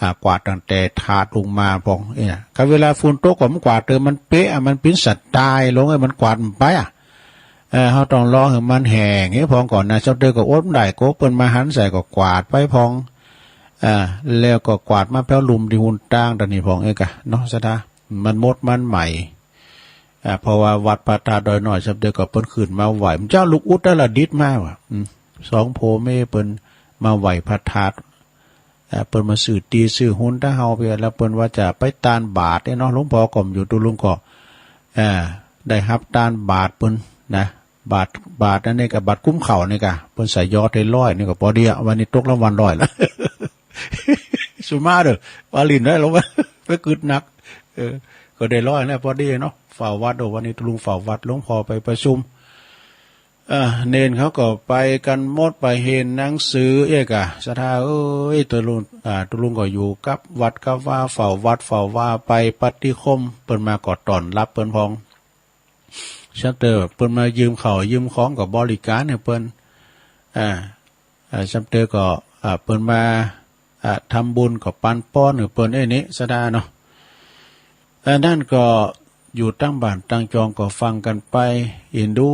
อ่า กวาดตั้งแต่ถาดลงมาพ่อง เนี่ย ก็เวลาฝนตกก็มันกวาดเติมมันเป๊ะอะ มันเป๋นสไตล์ลงไอ้ มันกวาดมันไปอะ เออ เฮาต้องรอหื้อมันแห้งหื้อพ่องก่อนนะ เจ้าเตอก็อดบ่ได้ ก็เปิ้นมาหันใส่ก็กวาดไปพ่อง อ่า แล้วก็กวาดมาแผ้วลุ่มตี้หุนตางต๋อนนี้พ่องเอ้ยกะเนาะ ศรัทธา มันหมดมันใหม่ อ่า เพราะว่าวัดพระธาตุดอยน้อย เจ้าเตอก็เปิ้นขึ้นมาไหว้ เจ้าลูกอุตรดิตถ์มาว่ะ อืม สองผัวเมียเปิ้นมาไหว้พระธาตุ อ่า เปิ้นมาซื้อตี้ซื้อหุนตางเฮาเปีย แล้วเปิ้นว่าจะไปตานบาตรเนี่ยเนาะ หลวงป้อก็บ่อยู่ ตุ๊ลุงก็ อ่า ได้ฮับตานบาตรเปิ้นนะ บาตร บาตรอันนี้กะ บาตรกุ้มข้าวนี่กะ เปิ้นใส่ยอดหื้อร้อยนี่ก็ปอดีอะ วันนี้ตกรางวัลร้อยละ สุมาเด้อ ว่าหลิ้นได้ลงมา ไปกึ๊ดหนัก เออ ก็ได้ร้อยนะ ปอดีเนาะ เฝ้าวัด โอ้ วันนี้ตุ๊ลุงเฝ้าวัด หลวงป้อไปประชุม อ่า เณรเขาก็ไปกั๋นหมด ไปเฮียนหนังสือเอกอะ ศรัทธาเอ้ย ตุ๊ลุง อ่า ตุ๊ลุงก็อยู่กับวัดกับวา เฝ้าวัดเฝ้าวา ไปปฏิคม เปิ้นมาก็ต้อนรับเปิ้นพ่อง เจ้าเตอเปิ้นมายืมข้าวยืมของก็บริการหื้อเปิ้น อ่า อ่า เจ้าเตอก็ อ่า เปิ้นมา อ่า ทำบุญก็ปันปอนหื้อเปิ้น เอ้ย นี่ ศรัทธาเนาะ อันนั้นก็อยู่ตางบ้านตางจองก็ฟังกั๋นไป เอ็นดู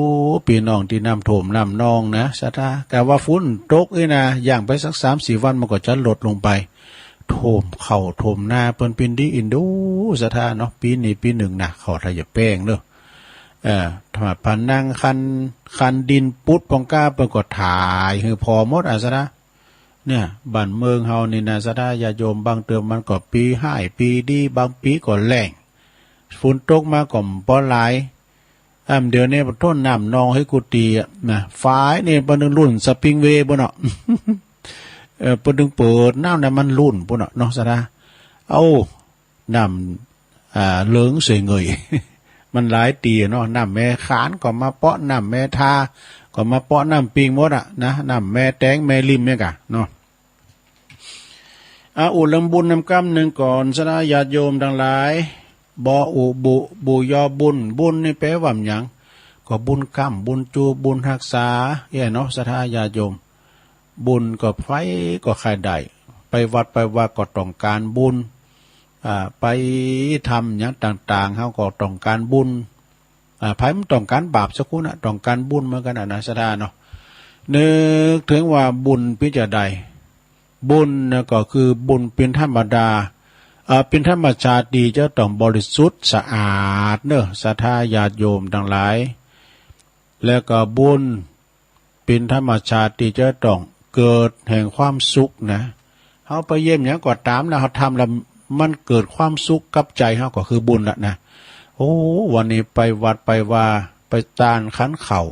ปี้น้องตี้น้ำท่วมน้ำนองนะ ศรัทธา กะว่าฝนตกนี่นะ ย่างไปสักสามสี่วันมันก็จะลดลงไป ท่วมข้าวท่วมนาเปิ้น เป๋นตี้เอ็นดู ศรัทธาเนาะ ปี๋นี้ปี๋นึ่งนะ ข้าวไทยจะแป้งเนาะ เอ่อ ถ้าผนังคัน คันดินปุดปองก้า เปิ้นก็ถ่ายหื้อผ่อหมดอะ ศรัทธา เนี่ย บ้านเมืองเฮานี่นะ ศรัทธาญาติโยม บางเติมมันก็ปี๋ฮ้ายปี๋ดี บางปี๋ก็แล้ง ฝนตกมาก็บ่ปอหลาย อ่า เดี๋ยวนี้ปะโต้ น้ำนองหื้อกู้ตี้อะนะ ฝายนี่ปะนึ่งลุ่นสปริงเวย์ปุ้นเนาะ เออ ปะนึ่งเปิดน้ำนะมันลุ่นปุ้นเนาะ เนาะ ศรัทธา เอ้า น้ำ อ่า เหลืองเสยเงย มันหลายตี้เนาะ น้ำแม่ขานก็มาเปาะ น้ำแม่ทาก็มาเปาะ น้ำปิงหมดอะนะ น้ำแม่แตงแม่ริมเนี่ยกะเนาะ อ่า อู้เรื่องบุญนำกำนึ่งก่อน ศรัทธาญาติโยมตังหลาย บ่อู้บุ บุญยอบุญ บุญนี่แปลว่าหยัง ก็บุญกำ บุญจู บุญฮักษา เอ้ยเนาะ ศรัทธาญาติโยม บุญก็ใผก็ใค่ได้ ไปวัดไปวาก็ต้องก๋านบุญ อ่า ไปทำหยังต่างๆ เฮาก็ต้องก๋านบุญ อ่า ใผมันต้องก๋านบาปสักคนน่ะ ต้องก๋านบุญเหมือนกั๋นน่ะนะ ศรัทธาเนาะ นึกเถิงว่าบุญเป๋นจาใด บุญน่ะก็คือบุญเป๋นธรรมดา อ่า เป๋นธรรมชาติตี้จะต้องบริสุทธิ์สะอาดเนาะ ศรัทธาญาติโยมตังหลาย แล้วก็บุญ เป๋นธรรมชาติตี้จะต้องเกิดแห่งความสุขนะ เฮาไปเยี่ยมหยังก็ต๋ามนะ เฮาทำแล้วมันเกิดความสุขกับใจ๋เฮาก็คือบุญละนะ โอ้ วันนี้ไปวัดไปวา ไปตานขันข้าว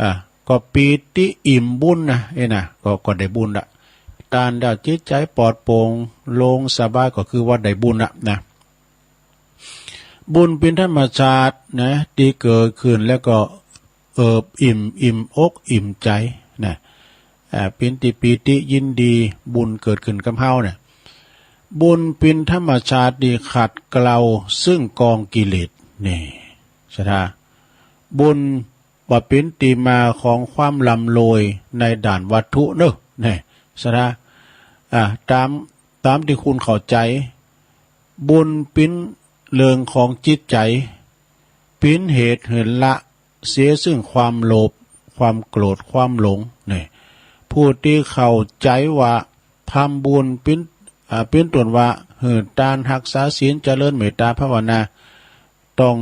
อ่ะ ก็ปีติอิ่มบุญนะ เอ้ยนะ ก็ ก็ได้บุญละ ตานแล้วจิตใจ๋ปลอดโปร่งโล่งสบายก็คือว่าได้บุญละนะ บุญเป๋นธรรมชาตินะ ตี้เกิดขึ้นแล้วก็ เอิบอิ่ม อิ่มอกอิ่มใจ๋นะ อ่า เป๋นตี้ปีติยินดี บุญเกิดขึ้นกับเฮาเนี่ย บุญเป๋นธรรมชาติตี้ขัดเกลาซึ่งกองกิเลส นี่ ศรัทธา บุญบ่เป๋นตี้มาของความร่ำรวยในด้านวัตถุเนาะ นี่ ศรัทธา อ่า ต๋าม ต๋ามตี้คุณเข้าใจ๋ บุญเป๋นเรื่องของจิตใจ๋ เป๋นเหตุหื้อละเสียซึ่งความโลภ ความโกรธ ความหลง นี่ ผู้ตี้เข้าใจ๋ว่าทำบุญเป๋น อ่า เป๋นต้นว่าหื้อตาน ฮักษาศีล เจริญเมตตาภาวนา ต้อง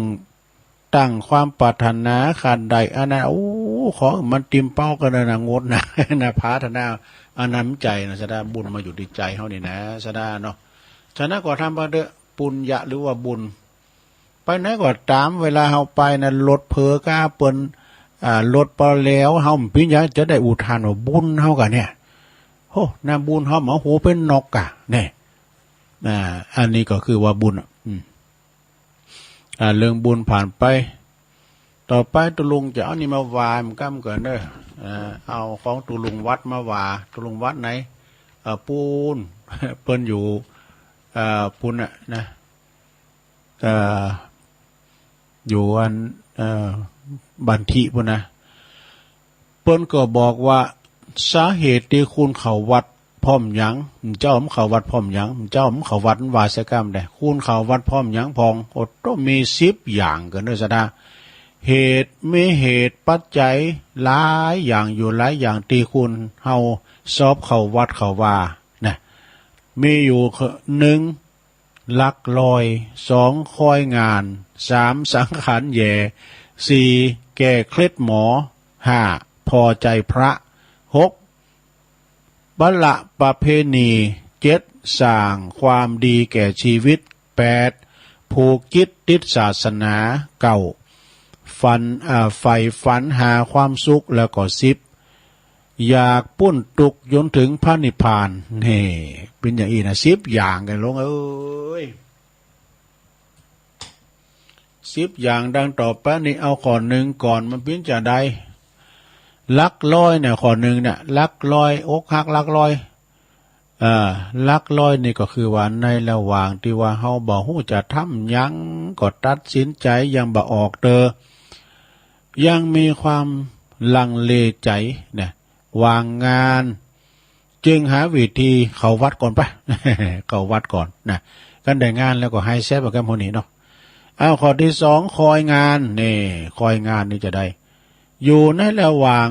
ตั้งความปรารถนาขาดได้ อันนั้น โอ้ ขอมันติมเป้ากั๋นนะ งดนะ นะ ปรารถนา อันนั้นใจ๋นะ สะดา บุญมาอยู่ตี้ใจ๋เฮานี่นะ สะดาเนาะ ฉะนั้นก็ทำไปเต๊อะ ปุญญะหรือว่าบุญ ไปไหนก็ต๋าม เวลาเฮาไปนะ รถเผลอก้าเปิ้น อ่า รถปอแล้ว เฮาปิ้นหยังจะได้อุทานว่าบุญเฮากะเนี่ย โห นะ บุญเฮาหมาหูเป๋นนกกะเนี่ย อ่า อันนี้ก็คือว่าบุญอะ อืม อ่า เรื่องบุญผ่านไป ต่อไปตุ๊ลุงจะเอานี่มาว่า มันก้ำเกิ๋นเน่อ อ่า เอาของตุ๊ลุงวัดมาว่า ตุ๊ลุงวัดไหน อ่า ปู๊น เปิ้นอยู่ อ่า ปู๊นน่ะนะ เอ่อ อยู่อัน เอ่อ บ้านทิปู๊นนะ เปิ้นก็บอกว่า สาเหตุตี้คุณเข้าวัดพร้อมหยัง เจ้ามันเข้าวัดพร้อมหยัง เจ้ามันเข้าวัดมันว่าใส่ก้ำได้ คุณเข้าวัดพร้อมหยังพ่อง โอ้โต มีสิบอย่างเกิ๋นเน่อ สะดา เหตุ มีเหตุปัจจัยหลายอย่างอยู่ หลายอย่างตี้คุณเฮาชอบเข้าวัดเข้าว่านะ มีอยู่ หนึ่ง ลักลอย สอง คอยงาน สาม สังขารแหย่ สี่ แก้เคล็ดหมอ ห้า ผ่อใจ๋พระ หก ประประเพณี เจ็ด สร้างความดีแก่ชีวิต แปด ผูกจิตติดศาสนา เก้า ฝัน อ่า ใฝ่ฝันหาความสุข แล้วก็ สิบ อยากป๊นตุ๊กข์จ๋นเถิงพระนิพพาน นี่ เป๋นอย่างอี้นะ สิบอย่างกั๋นลุงเอ๋ย สิบอย่างดังต่อไปนี้ เอาข้อหนึ่งก่อน มันปิ้นจะใด ลักลอยเนี่ย ข้อหนึ่งเนี่ย ลักลอย อกหักลักลอย เอ่อ ลักลอยนี่ก็คือว่าในระหว่างตี้ว่าเฮาบ่ฮู้จะทำหยัง ก็ตัดสินใจ๋ยังบ่ออกเตอ ยังมีความลังเลใจ๋นะ ว่างงาน จึงหาวิธีเข้าวัดก่อนไป เข้าวัดก่อนนะ กันได้งานแล้วก็หายแซบไปกับหมู่นี้เนาะ เอาข้อตี้สอง คอยงาน นี่ คอยงานนี่จะใด อยู่ในระหว่าง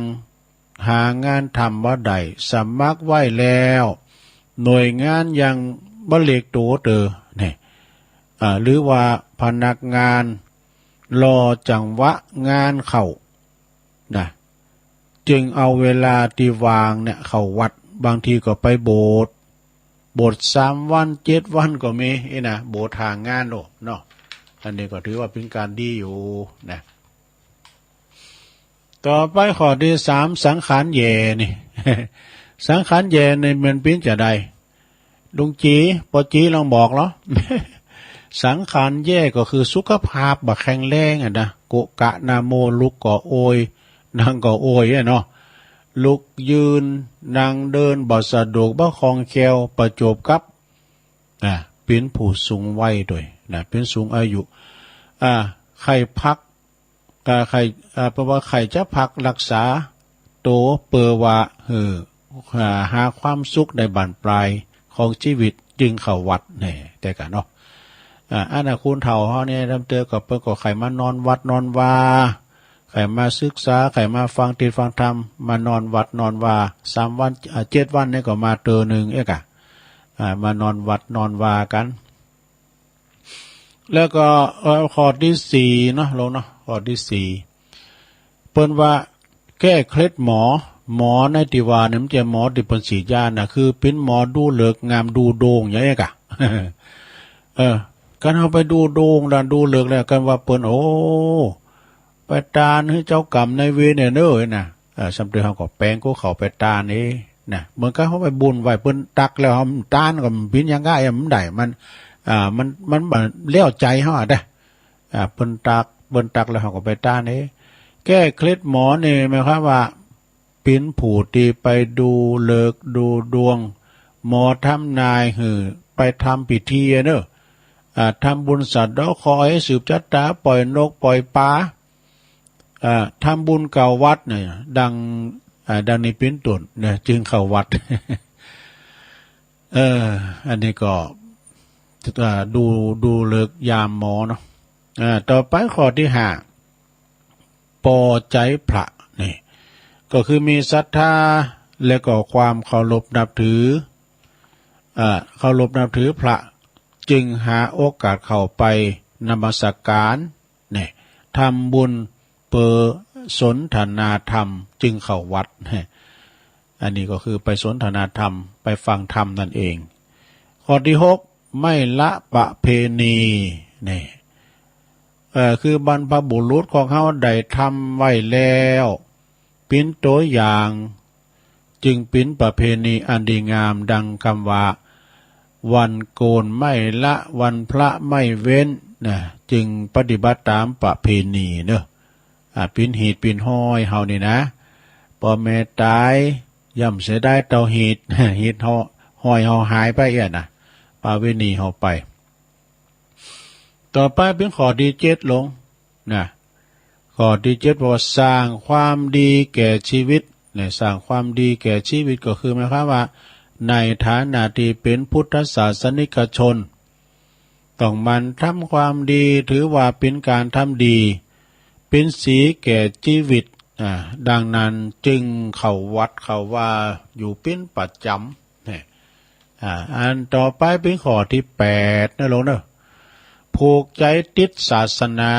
หางานทำบ่ได้ สมัครไว้แล้ว หน่วยงานยังบ่เรียกตั๋วเตอ นี่ อ่า หรือว่าพนักงานรอจังหวะงานเข้า นะ จึงเอาเวลาตี้ว่างเนี่ยเข้าวัด บางทีก็ไปโบสถ์ โบสถ์สามวัน เจ็ดวันก็มี อี้นะ โบสถ์หางานโน่นเนาะ อันนี้ก็ถือว่าเป๋นก๋านดีอยู่นะ ต่อไปข้อตี้สาม สังขารแหย่นี่ สังขารแหย่นี่มันปิ้นจะใด ลุงจี๋ ป้อจี๋ลองบอกลอ สังขารแหย่ก็คือสุขภาพบ่แข็งแรงอะนะ โกะกะนาโม ลุกก็โอย นั่งก็โอยอะเนาะ ลุกยืนนั่งเดินบ่สะดวกบ่คล่องแคล่ว ประจวบกับ อ่า เป๋นผู้สูงวัยตวยนะ เป๋นสูงอายุ อ่า ใค่พัก อ่า ใค่ อ่า เพราะว่าใค่จะพักรักษาตั๋วเปื้อว่า เออ อ่า หาความสุขในบั้นปลายของจีวิต จึงเข้าวัดแน่ แต่กะเนาะ อ่า อันน่ะ คนเฒ่าเฮาเนี่ย ลำเตื้อก็เปิ้นก็ใค่มานอนวัดนอนวา ใค่มาศึกษา ใค่มาฟังเทศน์ฟังธรรม มานอนวัดนอนวา สามวัน อ่า เจ็ดวันนี่ก็มาเตื้อนึ่งเอ๊ะกะ อ่า มานอนวัดนอนวากั๋น แล้วก็ เอ่อ ข้อตี้สี่เนาะ ลงเนาะ ข้อตี้สี่ เปิ้นว่าแก้เคล็ดหมอ หมอในตี้ว่าเนี่ย มันจะหมอตี้เปิ้นฉีดยาน่ะ คือเป๋นหมอดูฤกษ์งามดูโด่งอย่างเนี้ยกะ เออ กันเฮาไปดูโด่งละ ดูฤกษ์แล้ว กันว่าเปิ้น โอ้ ไปต้านหื้อเจ้ากรรมนายเวรเนี่ยเน้อนะ เออ ส่ำเตื้อเฮาก็แป๋งกับเขาไปต้านเองนะ เหมือนกับเฮาไปบุญไหว้เปิ้นตักแล้ว เฮาต้านก็ปิ้นยังไงอะ มันได้ มัน อ่า มัน มันบ่แล้วใจ๋เฮาอะเด้อ อ่า เปิ้นตัก เปิ้นตักแล้วเฮาก็ไปต้านเอง แก้เคล็ดหมอนี่หมายความว่า เป๋นผู้ตี้ไปดูฤกษ์ดูดวง หมอทำนายหื้อไปทำพิธีอะเน้อ อ่า ทำบุญสะเดาะเคราะห์หื้อสืบชะตา ปล่อยนกปล่อยป๋า อ่า ทำบุญเข้าวัดเนี่ย ดัง อ่า ดังนี้เป๋นต้นเนี่ย จึงเข้าวัด เออ อันนี้ก็ อ่า ดู ดูฤกษ์ยามหมอเนาะ อ่า ต่อไปข้อตี้ห้า ปอใจ๋พระ นี่ ก็คือมีศรัทธา และก็ความเคารพนับถือ อ่า เคารพนับถือพระ จึงหาโอกาสเข้าไปนมัสการ นี่ ทำบุญเปื้อสนทนาธรรมจึงเข้าวัด อันนี้ก็คือไปสนทนาธรรม ไปฟังธรรมนั่นเอง ข้อตี้หก ไม่ละประเพณี นี่ เอ่อ คือบรรพบุรุษของเฮาได้ทำไว้แล้ว เป๋นตั๋วอย่าง จึงเป๋นประเพณีอันดีงาม ดังกำว่า วันโกนไม่ละ วันพระไม่เว้น นะ จึงปฏิบัติต๋ามประเพณีเนาะ อ่า เป๋นฮีตเป๋นฮอยเฮานี่นะ ป้อแม่ต๋าย ย่อมเสียดายเต้าฮีต ฮีตฮอยเฮาหายไปเอี้ยนะ ประเพณีเฮาไป ต่อไปเป๋นข้อตี้เจ็ดลง นะ ข้อตี้เจ็ดบอกว่า สร้างความดีแก่ชีวิต เนี่ย สร้างความดีแก่ชีวิตก็คือหมายความว่า ในฐานะตี้เป๋นพุทธศาสนิกชน ต้องหมั่นทำความดี ถือว่าเป๋นก๋านทำดี เป๋นสีแก่ชีวิต อ่า ดังนั้นจึงเข้าวัดเข้าวาอยู่เป๋นประจ๋ำ เนี่ย อ่า อันต่อไปเป๋นข้อตี้แปดนะลูกเนาะ ผูกใจ๋ติดศาสนา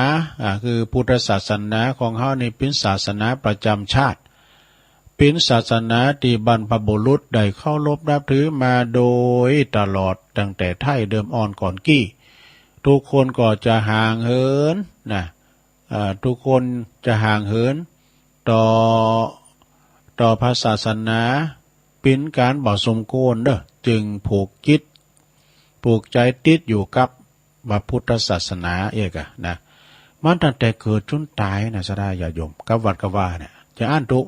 อ่า คือพุทธศาสนาของเฮานี่เป๋นศาสนาประจ๋ำชาติ เป๋นศาสนาตี้บรรพบุรุษได้เคารพนับถือมาโดยตลอด ตั้งแต่ไท้เดิมอ่อนก่อนกี้ ทุกคนก็จะห่างเหินนะ เอ่อ ทุกคนจะห่างเหินต่อ ต่อพระศาสนา เป๋นก๋านบ่สมควรเนาะ จึงผูกจิต ผูกใจ๋ติดอยู่กับพระพุทธศาสนาเอกอะนะ มันตั้งแต่เกิดจ๋นต๋ายนะ ศรัทธาญาติโยม กับวัดกับวาเนี่ย จะอั้นตุ๊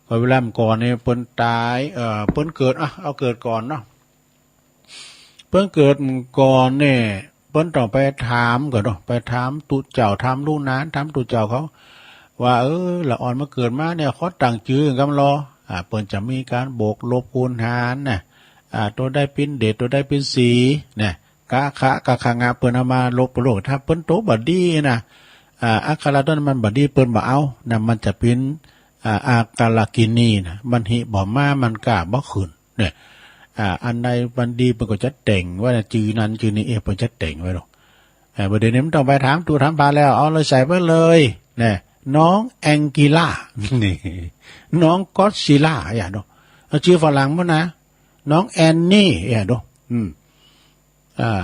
ก็เวลาก่อนนี่เปิ้นต๋าย เอ่อ เปิ้นเกิด อ่ะ เอาเกิดก่อนเนาะ เปิ้นเกิดก่อนเนี่ย เปิ้นต้องไปถามก่อนเนาะ ไปถามตุ๊เจ้า ถามลูกหลาน ถามตุ๊เจ้าเขา ว่า เออ ละอ่อนมาเกิดมาเนี่ย ขอตั้งจื้อหยังก่ำลอ อ่า เปิ้นจะมีก๋านบวกลบคูณหารนะ อ่า ตั๋วใดเป๋นเดช ตั๋วใดเป๋นสีนะ กะขะ กะขะงะ เปิ้นเอามาลบโลก ถ้าเปิ้นตั๋วบ่ดีนะ อ่า อักขระตั๋วนั้นมันบ่ดี เปิ้นบ่เอานะ มันจะเป๋น อ่า อักขระกินีนะ มันหิบ่มา มันก้าบ่ขึ้น เนี่ย อ่า อันใดมันดีเปิ้นก็จะแต่งไว้นะ จื้อนั้นจื้อนี้ เอ๊ะ เปิ้นจะแต่งไว้ดอก เออ บ่าเดี่ยวนี้มันต้องไปถามตุ๊ถามพระแล้ว เอาเลยใส่ไปเลย เนี่ย น้องแองกิล่า นี่ น้องก็อดซิลล่า อย่าดู เอาจื้อฝรั่งหมดนะ น้องแอนนี่ อย่าดู อืม อ่า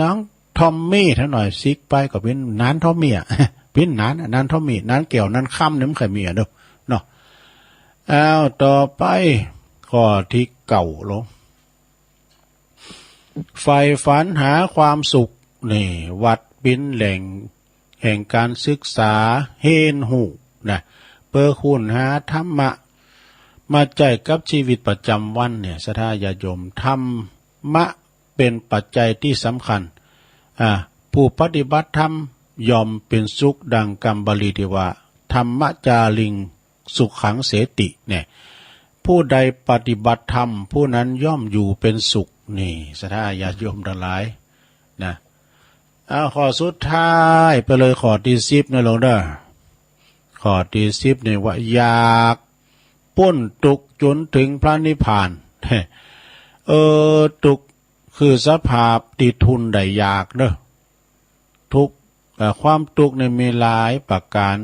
น้องทอมมี่ ถ้าหน่อยซิกไปก็เป๋นหนานทอมมี่อะ เป๋นหนานอะ หนานทอมมี่ หนานแก้ว หนานคำเนี่ยมันเคยมีอะเนาะ เนาะ อ้าว ต่อไป ข้อตี้เก้าลง ใฝ่ฝันหาความสุข นี่ วัดเป๋นแหล่งแห่งก๋านศึกษาเฮียนฮู้นะ เปื้อค้นหาธรรมะ มาใจ๊กับจีวิตประจ๋ำวันเนี่ย ศรัทธาญาติโยม ธรรมะ เป๋นปัจจัยตี้สำคัญ อ่า ผู้ปฏิบัติธรรมย่อมเป๋นสุข ดังกำบาลีตี้ว่า ธัมมจาริง สุขังเสติ เนี่ย ผู้ใดปฏิบัติธรรม ผู้นั้นย่อมอยู่เป๋นสุข นี่ ศรัทธาญาติโยมตังหลาย นะ เอา ข้อสุดท้ายไปเลย ข้อตี้สิบนะลูกเด้อ ข้อตี้สิบนี่ว่า อยากป๊นตุ๊กข์จ๋นเถิงพระนิพพาน เออ ตุ๊กข์คือสภาพตี้ทุนได้ยากเนาะ ตุ๊กข์ เอ่อ ความตุ๊กข์นี่มีหลายประก๋าน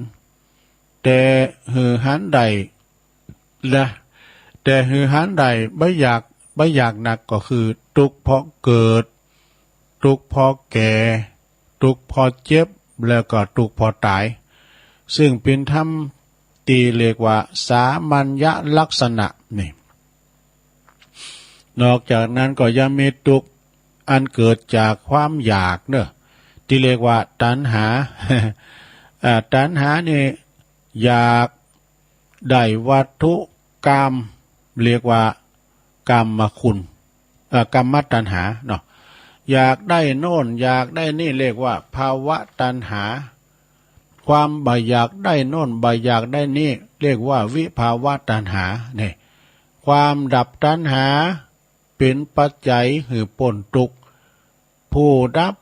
แต่หื้อหันได้ นะ แต่หื้อหันได้บ่อยาก บ่อยากนักก็คือตุ๊กข์เพราะเกิด ตุ๊กข์เพราะแก่ ตุ๊กข์เพราะเจ็บ แล้วก็ตุ๊กข์เพราะต๋าย ซึ่งเป๋นธรรมตี้เรียกว่าสามัญญลักษณะนี่ นอกจากนั้นก็ยังมีตุ๊กข์อันเกิดจากความอยากเนาะ ตี้เรียกว่าตัณหา อ่า ตัณหานี่อยากได้วัตถุกาม เรียกว่ากามคุณ เอ่อ กามตัณหาเนาะ อยากได้โน่น อยากได้นี่ เรียกว่าภวตัณหา ความบ่อยากได้โน่น บ่อยากได้นี่ เรียกว่าวิภวตัณหา เนี่ย ความดับตัณหาเป๋นปัจจัยหื้อป๊นตุ๊กข์ ผู้ดับ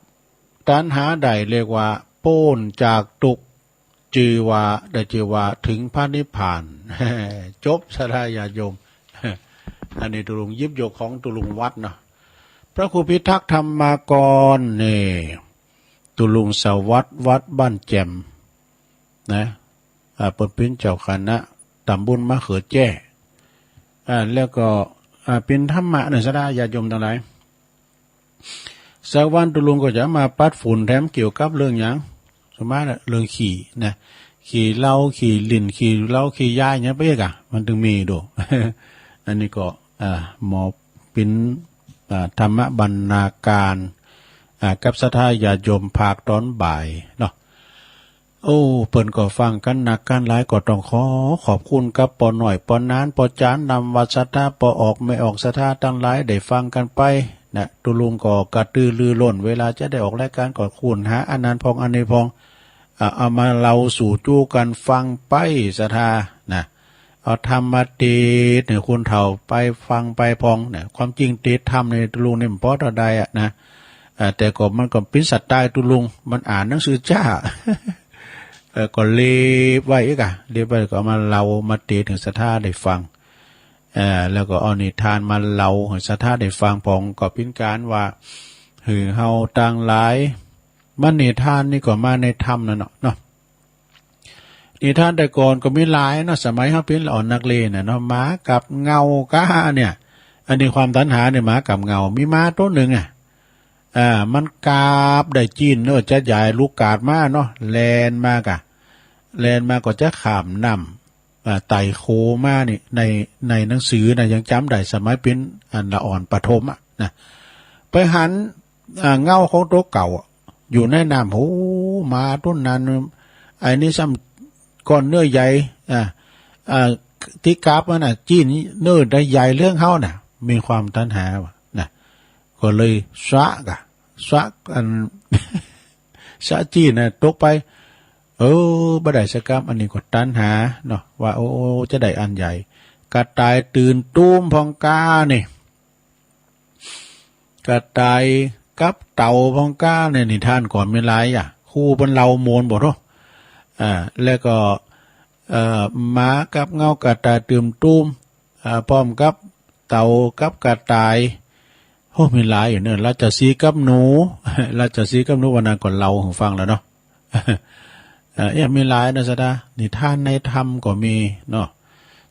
ตัณหาได้เรียกว่าป๊นจากตุ๊กข์ จื้อว่า ได้จื้อว่าเถิงพระนิพพาน จบ ศรัทธาญาติโยม อันนี้ตุ๊ลุงหยิบยกของตุ๊ลุงวัดเนาะ พระครูพิทักษ์ธรรมากร นี่ ตุ๊ลุงสวัสดิ์ วัดบ้านแจ่ม นะ อ่า เปิ้นเป๋นเจ้าคณะต๋ำบลมะเขือแจ้ อ่า แล้วก็ อ่า เป๋นธรรมะนะ ศรัทธาญาติโยมตังหลาย สักวันตุ๊ลุงก็จะมาปัดฝุ่นแถมเกี่ยวกับเรื่องหยัง ส่วนมากน่ะ เรื่องขี้นะ ขี้เหล้า ขี้หลิ้น ขี้เหล้า ขี้ยาหยังไปอีกอะ มันตึงมีดู อันนี้ก็ อ่า หมอปิ๋น อ่า ธรรมบรรณาการ อ่า กับศรัทธาญาติโยมภาคต๋อนบ่ายเนาะ โอ้ เปิ้นก็ฟังกั๋นนักกั๋นหลาย ก็ต้องขอขอบคุณกับป้อน้อย ป้อนาน ป้อจาน นำวัดศรัทธา ป้อออกแม่ออกศรัทธาตังหลาย ได้ฟังกั๋นไปนะ ตุ๊ลุงก็กระตือรือร้น เวลาจะได้ออกรายการก็คูณหาอันนั้นพ่องอันนี้พ่อง อ่า เอามาเล่าสู่จู้กั๋นฟังไปศรัทธานะ เอาธรรมมาเตสน์หื้อคนเฒ่าไปฟังไปพ่องนะ ความจริงเตสน์ธรรมในตุ๊ลุงนี่มันบ่เต้าใดอะนะ อ่า แต่ก็มันก็เป๋นสไตล์ตุ๊ลุง มันอ่านหนังสือจ๊า เอ่อ ก็เล็บไว้อีกอะ เล็บไว้ก็เอามาเล่ามาเตสน์หื้อศรัทธาได้ฟัง เอ่อ แล้วก็เอานิทานมาเล่าหื้อศรัทธาได้ฟังพ่อง ก็เป๋นก๋านว่า หื้อเฮาตังหลาย มันนิทานนี่ก็มาในธรรมนั่นเนาะ เนาะ นิทานแต่ก่อนก็มีหลายเนาะ สมัยเฮาเป๋นละอ่อนนักเรียนน่ะเนาะ หมากับเงาก้าเนี่ย อันนี้ความตัณหาเนี่ย หมากับเงา มีหมาตั๋วนึ่งอะ อ่า มันกาบได้จี้นเนอร์จ๊าดใหญ่ลูกกาดมาเนาะ แล่นมากะ แล่นมาก็จะข้ามน้ำ อ่า ไต่โขงมานี่ ใน ในหนังสือนะ ยังจ๋ำได้ สมัยเป๋นอันละอ่อนประถมอะนะ ไปหัน อ่า เงาของตั๋วเก่าอะ อยู่ในน้ำ โห หมาตั๋วนั้น ไอ้นี่ซ้ำก้อนเนื้อใหญ่ อ่า อ่า ตี้กาบมันน่ะ จี้นเนื้อได้ใหญ่เรื่องเฮาน่ะ มีความตัณหาว่ะนะ ก็เลยสะกะ สะอัน สะจี้นน่ะ ตกไป เออ บ่ได้สักกำ อันนี้ก็ตัณหาเนาะ ว่า โอ้ จะได้อันใหญ่ กระต่ายตื่นตูมพ่องก้านี่ กระต่ายกับเต่าพ่องก้าเนี่ย นิทานก่อนมีหลายอะ ครูเปิ้นเล่าม่วนบ่เนาะ อ่า แล้วก็ เอ่อ หมากับเงา กระต่ายตื่นตูม อ่า พร้อมกับเต่ากับกระต่าย โอ้ มีหลายอยู่เนอะ ราชสีห์กับหนู ราชสีห์กับหนูวันนั้นก็เล่าหื้อฟังแล้วเนาะ เอ่อ เอ๊ะ มีหลายนะศรัทธา นิทานในธรรมก็มีเนาะ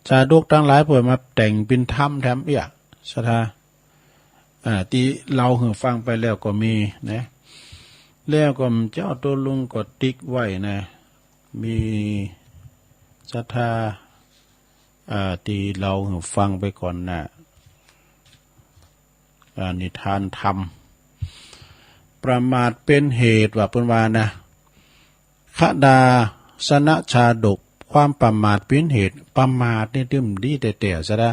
ชาดกตังหลายเปิ้นมาแต่งเป๋นธรรมแถมเอี้ย ศรัทธา อ่า ตี้เล่าหื้อฟังไปแล้วก็มีนะ แล้วก็เจ้าตุ๊ลุงก็ติ๊กไว้นะ มีศรัทธา อ่า ตี้เล่าหื้อฟังไปก่อนนะ อ่า นิทานธรรม ประมาทเป็นเหตุว่าเปิ้นว่านะ คดาสนชาดก ความประมาทเป๋นเหตุ ประมาทนี่ตึงดีแต๊ๆ ศรัทธา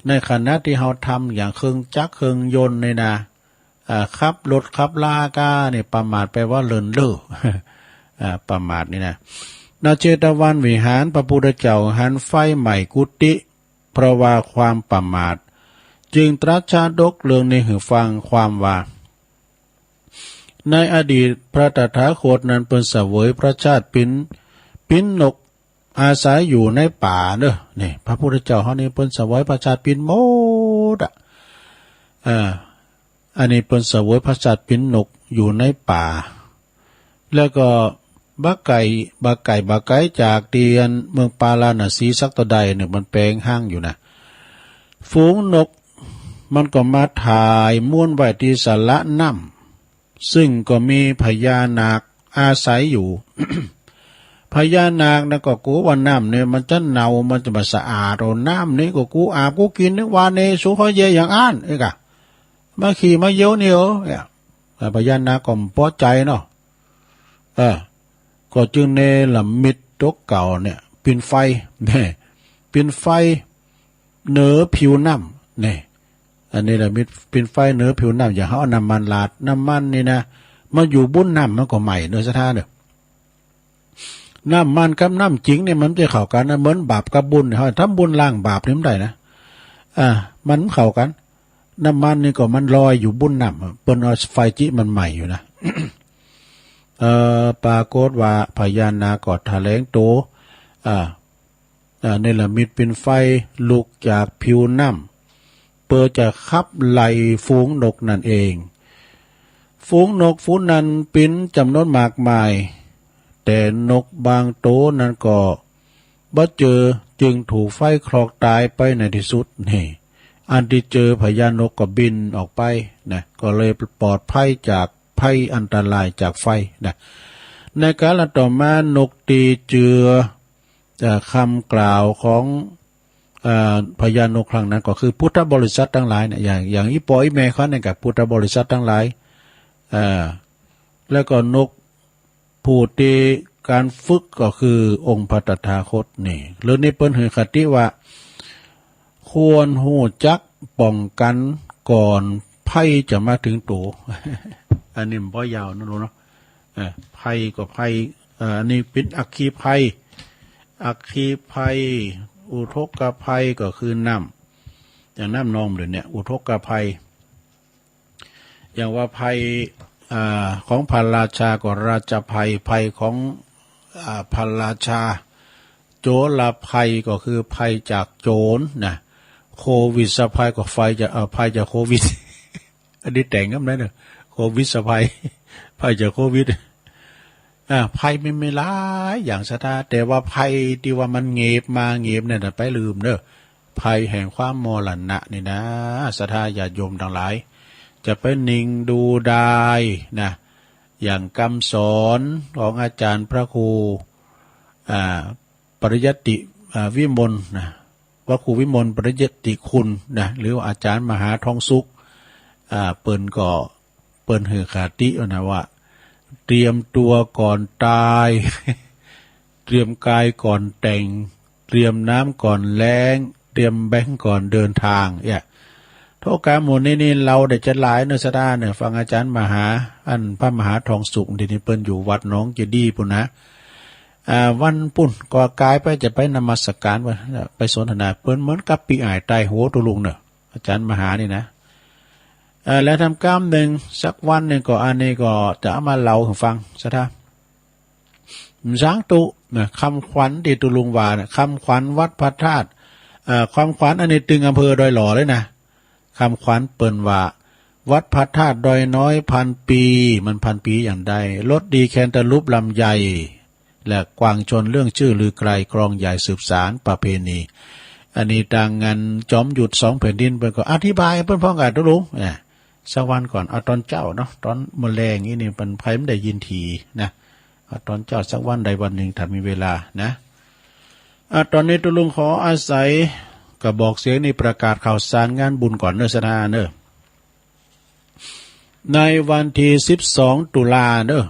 ในขณะตี้เฮาทำอย่างเครื่องจักรเครื่องยนต์นี่นะ อ่า ขับรถขับลาก้านี่ประมาทแปลว่าเลินเล่อ อ่า ประมาทนี่นะ ณ เชตวันวิหาร พระพุทธเจ้าหันไฟไหม้กุฏิ เพราะว่าความประมาท จึงตรัสชาดกเรื่องนี้หื้อฟัง ความว่า ในอดีตพระตถาคตนั้นเปิ้นเสวยพระชาติเป๋น เป๋นนก อาศัยอยู่ในป่าเนอะ นี่ พระพุทธเจ้าเฮานี่เปิ้นเสวยพระชาติเป๋นมดอะ อ่า อันนี้เปิ้นเสวยพระชาติเป๋นนกอยู่ในป่า แล้วก็บ่ไก๋ บ่ไก๋ บ่ไก๋จากตี้อันเมืองปาราณสีสักเต้าใดเนี่ย มันแป๋งฮั้งอยู่นะ ฝูงนกมันก็มาถ่ายม้วนไว้ตี้สระน้ำ ซึ่งก็มีพญานาคอาศัยอยู่ พญานาคนั้นก็กั๋วว่าน้ำเนี่ยมันจะเน่า มันจะบ่สะอาด โอ้ น้ำนี่ก็กูอาบกูกิ๋น นึกว่าเนสุขเยอย่างอั้น เอ๊ะกะ มาขี้มาเยี่ยวนี่เหรอ เนี่ย อ่า พญานาคก็บ่ปอใจ๋เนาะ เออ ก็จึงเนรมิตตั๋วเก่าเนี่ย เป๋นไฟ แน่ เป๋นไฟเหนือผิวน้ำ แน่ อันนี้เนรมิตเป๋นไฟเหนือผิวน้ำ อย่างเฮาเอาน้ำมันราด น้ำมันนี่นะ มันอยู่บุ้นน้ำมันก็ไหม้เนอะ ศรัทธาเนอะ น้ำมันกับน้ำจริงเนี่ยมันบ่เข้ากั๋นนะ เหมือนบาปกับบุญเนี่ย เฮาทำบุญล้างบาปนี่มันได้นะ อ่า มันเข้ากั๋น น้ำมันนี่ก็มันลอยอยู่บุ้นน้ำอะ เปิ้นเอาไฟจิมันไหม้อยู่นะ เอ่อ ปรากฏว่าพญานาคก็แถลงตั๋ว อ่า อ่า เนรมิตเป๋นไฟลุกจากผิวน้ำ เปื้อจะขับไล่ฝูงนกนั้นเอง ฝูงนกฝูงนั้นเป๋นจ๋ำนวนมากมาย แต่นกบางโต๋นั้นก็บ่เจอ จึงถูกไฟคลอกต๋ายไปในตี้สุด นี่ อันตี้เจอพญานกก็บินออกไปนะ ก็เลยปลอดภัยจากภัยอันตรายจากไฟนะ ในกาลต่อมานกตี้เจือ เอ่อ กำกล่าวของ เอ่อ พญานกครั้งนั้นก็คือพุทธบริษัทตังหลายเนี่ย อย่าง อย่างอี่ป้ออี่แม่ข้าเนี่ยก็พุทธบริษัทตังหลาย เอ่อ แล้วก็นกผู้ตี้ก๋านฝึกก็คือองค์พระตถาคตนี่ เรื่องนี้เปิ้นหื้อคติว่า ควรฮู้จักป้องกั๋นก่อนภัยจะมาเถิงตั๋ว อันนี้มันบ่ยาวนะลูกเนาะ เอ่อ ภัยก็ภัย เอ่อ อันนี้เป๋นอัคคีภัย อัคคีภัย อุทกภัยก็คือน้ำ อย่างน้ำนองเดี๋ยวนี้ อุทกภัย อย่างว่าภัย อ่า ของพระราชาก็ราชภัย ภัยของ อ่า พระราชา โจรภัยก็คือภัยจากโจรนะ โควิดภัยก็ภัยจาก เอ่อ ภัยจากโควิด อันนี้แต่งกำได้เนาะ โควิดภัย ภัยจากโควิด อ่า ภัยมันมีหลายอย่างศรัทธา แต่ว่าภัยตี้ว่ามันเง็บมาเง็บเนี่ยนะ ไปลืมเนาะ ภัยแห่งความมรณะนี่นะ ศรัทธาญาติโยมตังหลาย จะไปนิ่งดูดายนะ อย่างกำสอนของอาจ๋ารย์พระครู อ่า ปริยัติ อ่า วิมลนะ พระครูวิมลปริยัติคุณนะ หรือว่าอาจ๋ารย์มหาทองสุข อ่า เปิ้นก็ เปิ้นหื้อคตินะว่า เตรียมตั๋วก่อนต๋าย เตรียมก๋ายก่อนแต่ง เตรียมน้ำก่อนแล้ง เตรียมแบงก์ก่อนเดินตาง เนี่ย โธ่ กำหมู่นี้นี่เล่าได้จะหลายเนาะศรัทธาเนาะ ฟังอาจ๋ารย์มหา อันพระมหาทองสุข เดี๋ยวนี้เปิ้นอยู่วัดหนองเจดีย์ปู้นนะ อ่า วันปู้นก็ก๋ายไปจะไปนมัสก๋านว่า ไปสนทนา เปิ้นเหมือนกับปี้อ้ายต๋ายโหง ตุ๊ลุงเนาะ อาจ๋ารย์มหานี่นะ อ่า แล้วทำกำนึ่ง สักวันนึ่งก็อันนี้ก็จะเอามาเล่าหื้อฟังศรัทธา สางตุ๊นะ กำขวัญตี้ตุ๊ลุงว่านะ กำขวัญวัดพระธาตุ เอ่อ กำขวัญอันนี้ตึงอำเภอดอยหล่อเลยนะ กำขวัญเปิ้นว่า วัดพระธาตุดอยน้อยพันปี มันพันปีอย่างใด รสดีแคนตาลูปลำไย และกวางชนเรื่องชื่อลือไกล กลองใหญ่สืบสานประเพณี อันนี้ตางงานจอมยุทธสองแผ่นดินเปิ้นก็อธิบายเปิ้นพร้อมกั๋นตุ๊ลุง อ่า สักวันก่อน เอาต๋อนเจ๊าเนาะ ต๋อนมื้อแลงอี้นี่เปิ้นใผมันได้ยินถี่นะ เอาต๋อนเจ๊าสักวันใดวันนึ่งถ้ามีเวลานะ อ่ะ ต๋อนนี้ตุ๊ลุงขออาศัยกระบอกเสียงนี้ประกาศข่าวสารงานบุญก่อนเนาะศรัทธาเนาะ ในวันตี้สิบสองตุลาเนาะ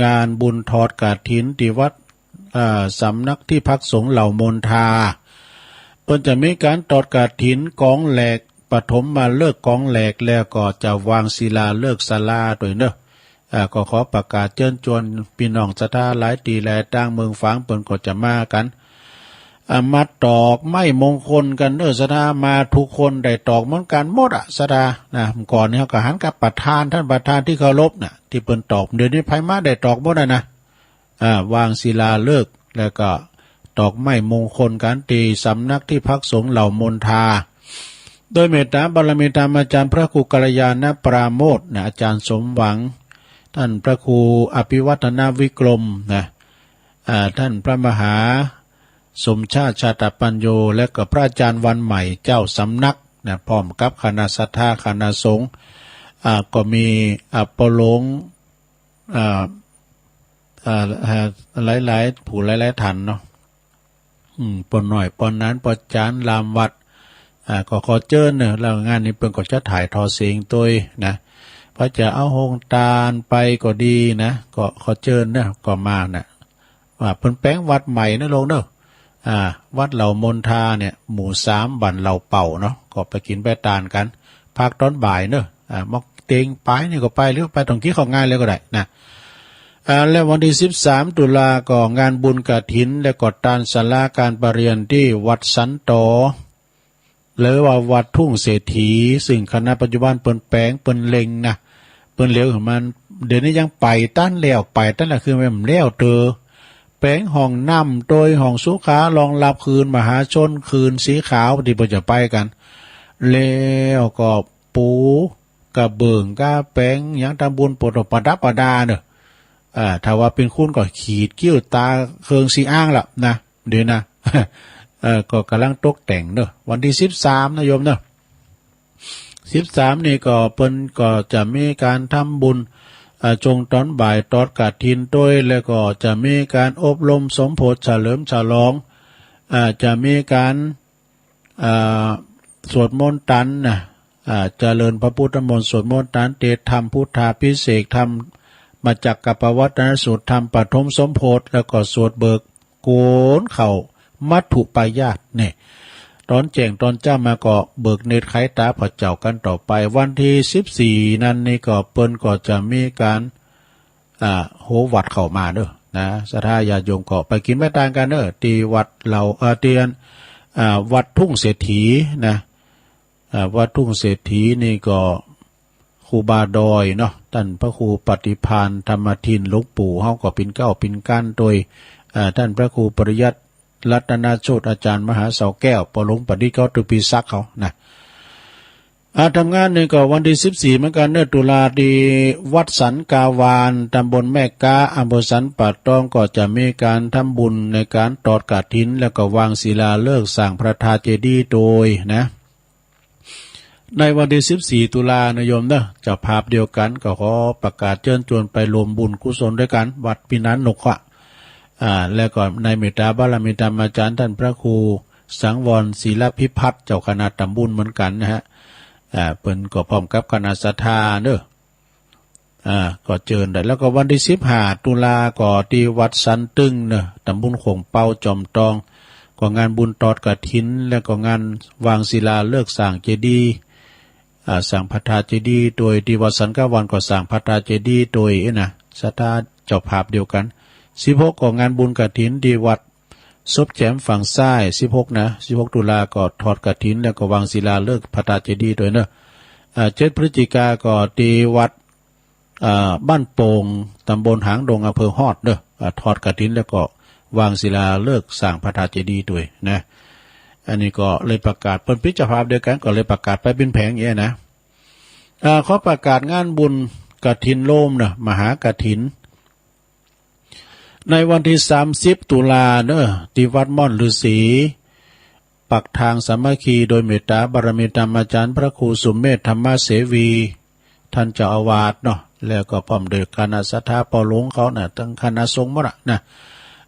งานบุญทอดกฐินตี้วัด อ่า สำนักที่พักสงฆ์เหล่ามนทา เปิ้นจะมีก๋านทอดกฐินกองแหลก ปฐมฤกษ์กองแหลก แล้วก็จะวางศิลาฤกษ์ศาลาตวยเนาะ อ่า ก็ขอประกาศเจิญจวนปี้น้องศรัทธาหลายตี้หลายตาง เมืองฝางเปิ้นก็จะมากั๋น อ่า มาตอกไม้มงคลกั๋นเนาะศรัทธา มากู้คนได้ตอกเหมือนกั๋นหมดอะศรัทธานะ ก่อนนี้เฮาก็หันกับประธาน ต้านประธานตี้เคารพน่ะ ตี้เปิ้นตอก เดี๋ยวนี้ใผมาได้ตอกหมดอะนะ อ่า วางศิลาฤกษ์ แล้วก็ตอกไม้มงคลกั๋นตี้สำนักที่พักสงฆ์เหล่ามนทา โดยเมตตาบารมีธรรมอาจ๋ารย์พระครูกัลยาณปราโมทย์นะ อาจ๋ารย์สมหวัง ต้านพระครูอภิวัฒนวิกรมนะ อ่า ต้านพระมหาสมชาติชาตปัญโญ และก็พระอาจ๋ารย์วันใหม่เจ้าสำนักนะ พร้อมกับคณะศรัทธาคณะสงฆ์ อ่า ก็มี อ่า ป้อหลวง อ่า อ่า หลายๆ ผู้หลายๆ ต้านเนาะ อืม ป้อน้อย ป้อหนาน ป้อจ๋าน ลามวัด อ่า ก็ขอเจิญเนาะ แล้วงานนี้เปิ้นก็จะถ่ายทอดเสียงตวยนะ พระจะเอาโฮงตานไปก็ดีนะ ก็ขอเจิญเนาะ ก็มานะ ว่าเปิ้นแป๋งวัดใหม่นะลูกเนาะ อ่า วัดเหล่ามนทาเนี่ย หมู่สาม บ้านเหล่าเป่าเนาะ ก็ไปกิ๋นไปตานกั๋น พักต๋อนบ่ายเนาะ อ่า มอกเต็งป๋ายนี่ก็ไป หรือไปต๋อนกิ๋นข้าวงานเลยก็ได้นะ อ่า และวันตี้สิบสามตุลาก็งานบุญกฐิน และก็ตานศาลาก๋านประเรียนตี้วัดสันตอ หรือว่าวัดทุ่งเศรษฐี ซึ่งขณะปัจจุบันเปิ้นแป๋งเปิ้นเล็งนะ เปิ้นเหลียวหื้อมัน เดี๋ยวนี้ยังไปตันแล้ว ไปตันแล้ว คือมันแล้วเตอ แป๋งห้องน้ำตวย ห้องสุขารองรับ คืนมหาชน คืนสีขาว ตี้เปิ้นจะไปกั๋น แล้วก็ปูกระเบื้องกาแป๋งหยังต๋ามบุญ ปวดประดับประดาเนาะ อ่า ถ้าว่าเป๋นคนก็ขีดคิ้วต๋าเคิงสีอ้างละนะ เดี๋ยวนะ เอ่อ ก็ก่ำลังตกแต่งเนาะ วันตี้สิบสามนะโยมเนาะ สิบสามนี่ก็เปิ้นก็จะมีก๋านทำบุญ อ่า จงต๋อนบ่ายตอดกฐินตวย แล้วก็จะมีก๋านอบรมสมโภชเฉลิมฉลอง อ่า จะมีก๋าน อ่า สวดมนต์ตันนะ อ่า เจริญพระพุทธมนต์ สวดมนต์ตันเตสน์ธรรม พุทธาภิเษกธรรม มจักกัปปวัตตนสูตร ธรรมปฐมสมโภช แล้วก็สวดเบิกโกณเข้ามัทธุปายาสเนี่ย ต๋อนแจ้งต๋อนเจ๊ามาก็เบิกเนตรไขต๋าผ่าเจ้ากั๋นต่อไป วันตี้สิบสี่นั้นนี่ก็เปิ้นก็จะมีก๋าน อ่า โหวัตรเข้ามาเนาะ นะ ศรัทธาญาติโยมก็ไปกิ๋นไปตานกั๋นเนาะ ตี้วัดเหล่า เอ่อ ตี้ อ่า วัดทุ่งเศรษฐีนะ อ่า วัดทุ่งเศรษฐีนี่ก็ครูบาดอยเนาะ ต้านพระครูปฏิภาณธรรมทิน หลวงปู่เฮาก็เป๋นเก๊าเป๋นกั๋นตวย อ่า ต้านพระครูปริยัติรัตนโชติ อาจ๋ารย์มหาเสาแก้ว ปอหลวงปดิษฐ์ เก๊า ตุปีศักดิ์เขานะ อ่า ทำงานนี่ก็วันตี้สิบสี่เหมือนกั๋นเนาะ ตุลา ตี้วัดสันกาวาน ตำบลแม่ก๊า อำเภอสันป่าตอง ก็จะมีก๋านทำบุญในก๋านตอดกฐิน แล้วก็วางศิลาฤกษ์สร้างพระธาตุเจดีย์ตวยนะ ในวันตี้สิบสี่ตุลานะโยมเนาะ เจ้าภาพเดียวกั๋นก็ขอประกาศเจิญจวนไปร่วมบุญกุศลตวยกั๋น วัดพินานนกขะ อ่า แล้วก็ในเมตตาบารมีธรรมาจ๋ารย์ต้านพระครูสังวรศิลพิพัฒน์ เจ้าคณะตำบุญเหมือนกั๋นนะฮะ อ่า เปิ้นก็พร้อมกับคณะศรัทธาเนาะ อ่า ก็เจิญได้ แล้วก็วันตี้สิบห้าตุลาก็ตี้วัดสันตึงเนาะ ตำบลโข่งเปา จอมตอง ก็งานบุญตอดกฐิน แล้วก็งานวางศิลาฤกษ์สร้างเจดีย์ อ่า สร้างพระธาตุเจดีย์ตวย ตี้วัดสันกาวานก็สร้างพระธาตุเจดีย์ตวยนะ ศรัทธาเจ้าภาพเดียวกั๋น สิบหกก็งานบุญกฐินตี้วัดศพแขมฝั่งซ้าย สิบหกนะ สิบหกตุลาก็ตอดกฐิน แล้วก็วางศิลาฤกษ์พระธาตุเจดีย์ตวยเนาะ อ่า เจ็ดพฤศจิกาก็ตี้วัด อ่า บ้านโป่ง ตำบลหางดง อำเภอฮอดเนาะ อ่า ตอดกฐินแล้วก็วางศิลาฤกษ์สร้างพระธาตุเจดีย์ตวยนะ อันนี้ก็เลยประกาศ เปิ้นเป๋นเจ้าภาพเดียวกั๋น ก็เลยประกาศไปเป๋นแผงอย่างนี้นะ อ่า ขอประกาศงานบุญกฐินโรมเนาะ มหากฐิน ในวันตี้สามสิบตุลาเนาะ ตี้วัดม่อนฤๅษี ปักทางสามัคคี โดยเมตตาบารมีธรรมาจ๋ารย์พระครูสุเมธธรรมเสวี ต้านเจ้าอาวาสเนาะ แล้วก็พร้อมโดยคณะศรัทธาปอหลวงเขานะ ตึงคณะสงฆ์หมดอะนะ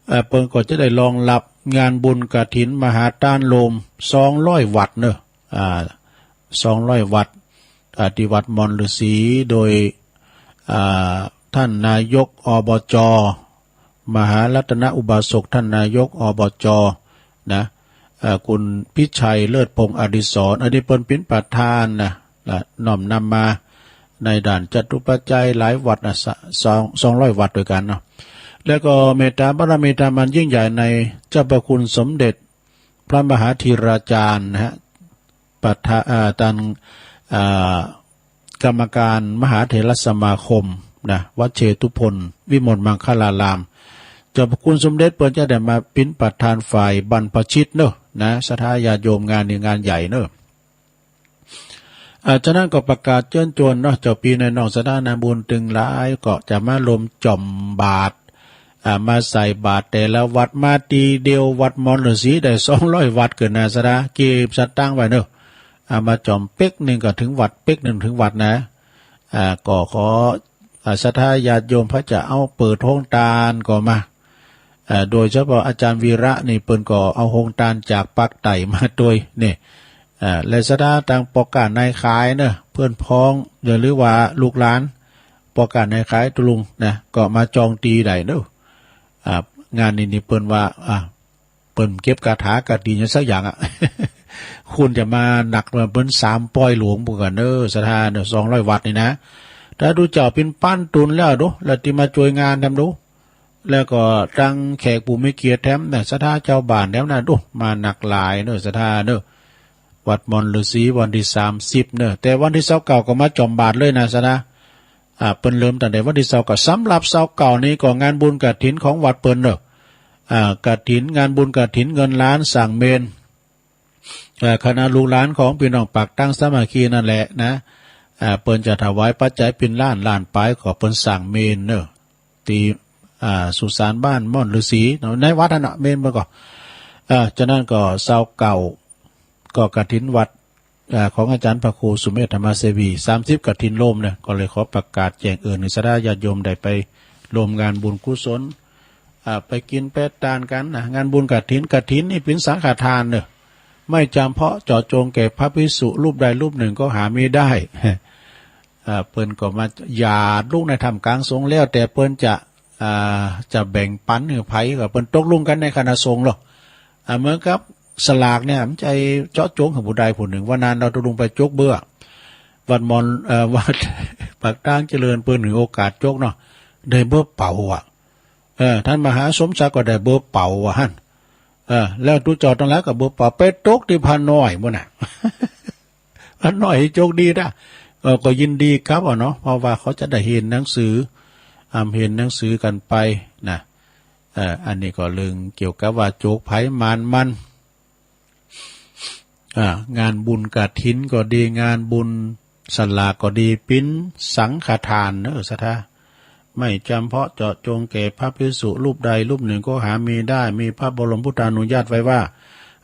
เอ่อ เปิ้นก็จะได้รองรับงานบุญกฐินมหาตานโรม สองร้อยวัตต์เนาะ อ่า สองร้อยวัตต์ อ่า ตี้วัดม่อนฤๅษี โดย อ่า ต้านนายก อบจ. มหารัตนอุบาสก ต้านนายก อบจ. นะ เอ่อ คุณพิชัย เลิศพงษ์อดิศร อันนี้เปิ้นเป๋นประธานนะ นะ น้อมนำมาในด้านจตุปัจจัยหลายวัตต์นะ ส- สอง- สองร้อยวัตต์ตวยกั๋นเนาะ แล้วก็เมตตาบารมีธรรมอันยิ่งใหญ่ในเจ้าพระคุณสมเด็จพระมหาธีราจารย์นะฮะ ประธา- อ่า ต้าน อ่า กรรมการมหาเถรสมาคมนะ วัดเชตุพน วิมลมังคลาราม เจ้าพระคุณสมเด็จเปิ้นจะได้มาเป๋นประธานฝ่ายบรรพชิตเนาะ นะ ศรัทธาญาติโยม งานนี้งานใหญ่เนาะ อ่า ฉะนั้นก็ประกาศเจิญจวนเนาะ เจ้าปี้น้องศรัทธานาบุญตึงหลาย ก็จะมาร่วมจ่อมบาตร อ่า มาใส่บาตรแต่ละวัด มาตี้เดียววัดม่อนฤๅษีได้สองร้อยวัตต์เกินนะศรัทธา เก็บสตางค์ไว้เนาะ อ่า มาจ่อมเป๊กนึ่งก็เถิงวัด เป๊กนึ่งเถิงวัดนะ อ่า ก็ขอ อ่า ศรัทธาญาติโยม ใผจะเอาเปิดโฮงตานก็มา อ่า โดยเฉพาะอาจ๋ารย์วีระนี่เปิ้นก็เอาโฮงตานจากปากใต้มาตวยเนี่ย อ่า และศรัทธาตางป้อก้านายขายเนาะ เปื้อนพ้อง หรือว่าลูกหลาน ป้อก้านายขายตุลุงนะ ก็มาจองตี้ได้เนาะ อ่า งานนี้นี่เปิ้นว่า อ่า เปิ้นเก็บกาถากาดีอย่างสักอย่างอะ คุณจะมาหนักเหมือนเปิ้นสามปอยหลวงปุ้นกั๋นเนาะ ศรัทธาเนาะ สองร้อยวัตต์นี่นะ ถ้าดูเจ้าเป๋นปันตุนแล้วดู แล้วตี้มาจ้วยงานแถมดู แล้วก็ตางแขกผู้มีเกียรติแถมนะ ศรัทธาเจ้าบ้านแถมนะดู มาหนักหลายเนาะ ศรัทธาเนาะ วัดม่อนฤๅษีวันตี้สามสิบเนาะ แต่วันตี้ซาวเก้าก็มาจ่อมบาตรเลยนะ ศรัทธา อ่า เปิ้นเริ่มตั้งแต่วันตี้ซาวเก้า สำหรับซาวเก้านี้ก็งานบุญกฐินของวัดเปิ้นเนาะ อ่า กฐิน งานบุญกฐินเงินล้านสร้างเมรุ อ่า คณะลูกหลานของปี้น้องปากตั้งสามัคคีนั่นแหละนะ อ่า เปิ้นจะถวายปัจจัยเป๋นล้าน ล้านปาย ก็เปิ้นสร้างเมรุเนาะ ตี้ อ่า สุสานบ้านม่อนฤๅษีเนาะ ในวัดหั้นน่ะ เมนเปิ้นก่อ อ่า จากนั้นก็ซาวเก้า ก็กฐินวัด อ่า ของอาจ๋ารย์พระครูสุเมธธรรมเสวี สามสิบกฐินโลมเนี่ย ก็เลยขอประกาศแจ้งเอิ้นหื้อศรัทธาญาติโยมได้ไปร่วมงานบุญกุศล อ่า ไปกิ๋นไปตานกั๋นนะ งานบุญกฐิน กฐินนี่เป๋นสังฆทานเนาะ ไม่จำเพาะเจาะจงแก่พระภิกษุรูปใดรูปหนึ่งก็หามิได้ อ่า เปิ้นก็มาหยาดลงในถ้ำกลางสงฆ์ แล้วแต่เปิ้นจะ อ่า จะแบ่งปั๋นหื้อใผ ก็เปิ้นตกลงกั๋นในคณะสงฆ์เนาะ อ่า เหมือนกับสลากเนี่ย บ่ใจ้เจาะจงหื้อผู้ใดผู้หนึ่ง วันนั้นเฮาตกลงไปจกเบอร์ วัดมอน เอ่อ วัดปากตางเจริญเปิ้นหื้อโอกาสจกเนาะ ได้เบอร์เป๋าอะ เออ ต้านมหาสมศักดิ์ก็ได้เบอร์เป๋าอะหั้น เออ แล้วตุ๊เจ้าตังหลายก็เบอร์เป๋า ไปตกตี้พระน้อยหมดน่ะ พระน้อยจกดีนะ เออ ก็ยินดีกับอะเนาะ เพราะว่าเขาจะได้เห็นหนังสือ อ่า เห็นหนังสือกั๋นไปนะ เออ อันนี้ก็เรื่องเกี่ยวกับว่าจกไผหมานมัน อ่า งานบุญกฐินก็ดี งานบุญสลากก็ดี เป๋นสังฆทานเนาะศรัทธา ไม่จำเพาะเจาะจงแก่พระภิกษุรูปใดรูปหนึ่งก็หามิได้ มีพระบรมพุทธานุญาตไว้ว่า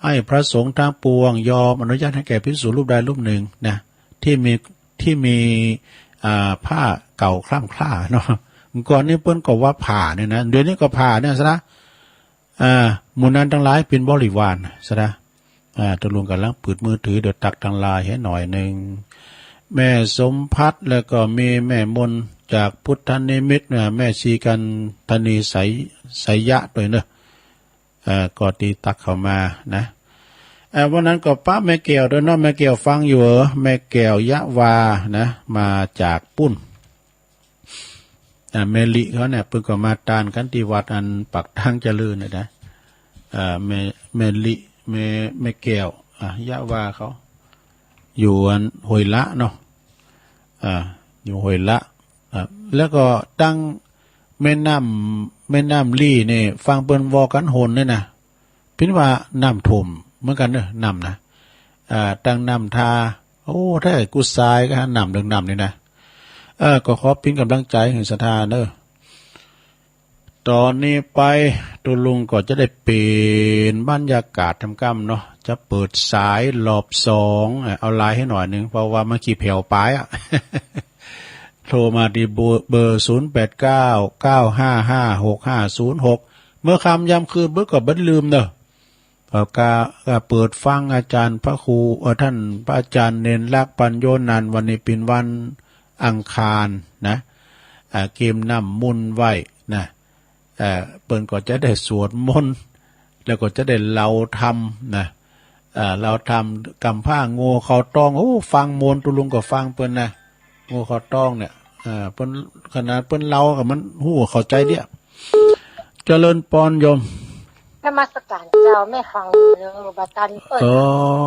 ให้พระสงฆ์ทั้งปวงยอมอนุญาตให้แก่ภิกษุรูปใดรูปหนึ่งนะ ตี้มี ตี้มี อ่า ผ้าเก่าคร่ำคร่าเนาะ ก่อนนี้เปิ้นก็ว่าผ้าเนี่ยนะ เดี๋ยวนี้ก็ผ้าเนี่ยศรัทธา อ่า หมู่นั้นตังหลายเป๋นบริวารศรัทธา อ่า ตกลงกั๋นหลังปืดมือถือ เดี๋ยวตักตังไลน์หื้อหน่อยนึ่ง แม่สมภัทร แล้วก็มีแม่มนจากพุทธนิมิตร อ่า แม่ชีกัณฑณีไสย ไสยะตวยเนาะ อ่า ก็ตี้ตักเข้ามานะ อ่า วันนั้นก็ปะแม่แก้วตวยเนาะ แม่แก้วฟังอยู่เหรอ แม่แก้วยะวานะ มาจากปู๊น อ่า แม่ลิเขาเนี่ย เปิ้นก็มาตานกั๋นตี้วัดอันปากตางเจริญเนี่ยนะ อ่า แม่ แม่ลิ แม่ แม่แก้ว อ่า ยะวาเขา อยู่อันห้วยละเนาะ อ่า อยู่ห้วยละ อ่า แล้วก็ตังแม่น้ำ แม่น้ำลี่นี่ ฟังเปิ้นเว้ากั๋นหนเนี่ยนะ เปิ้นว่าน้ำท่วมเหมือนกั๋นเนาะ น้ำนะ อ่า ตังน้ำทา โอ้ แท้กู้สายก็น้ำเรื่องน้ำนี่นะ เออ ก็ขอเป๋นก๋ำลังใจ๋หื้อศรัทธาเนาะ ต๋อนนี้ไปตุ๊ลุงก็จะได้เปลี่ยนบรรยากาศต๋ามกำเนาะ จะเปิดสายรอบสอง เอ่อ เอาไลน์หื้อหน่อยนึ่ง เพราะว่าเมื่อกี้แผ่วไปอะ โทรมาตี้เบอร์ เบอร์ ศูนย์แปดเก้า เก้าห้าห้า หกห้าศูนย์หก เมื่อค่ำยามคืนเปิ้นก็บ่ลืมเนาะ ก็กะ กะเปิดฟังอาจ๋ารย์พระครู เอ่อ ต้านพระอาจ๋ารย์เณรลักษณ์ ปัญโญนันท์ วันนี้เป๋นวันอังคารนะ อ่า เกียมน้ำมนต์ไว้นะ เอ่อ เปิ้นก็จะได้สวดมนต์ แล้วก็จะได้เล่าธรรมนะ เอ่อ เล่าธรรม กำพร้าโง่เข้าต้อง โอ้ ฟังม่วน ตุ๊ลุงก็ฟังเปิ้นนะ โง่เข้าต้องเนี่ย เอ่อ เปิ้น ขนาดเปิ้นเล่าก็มันฮู้เข้าใจ๋เดียว เจริญปอนโยม นมัสการเจ้า แม่ฟังอยู่เนอะ บ่ตันเปิ้น อ๋อ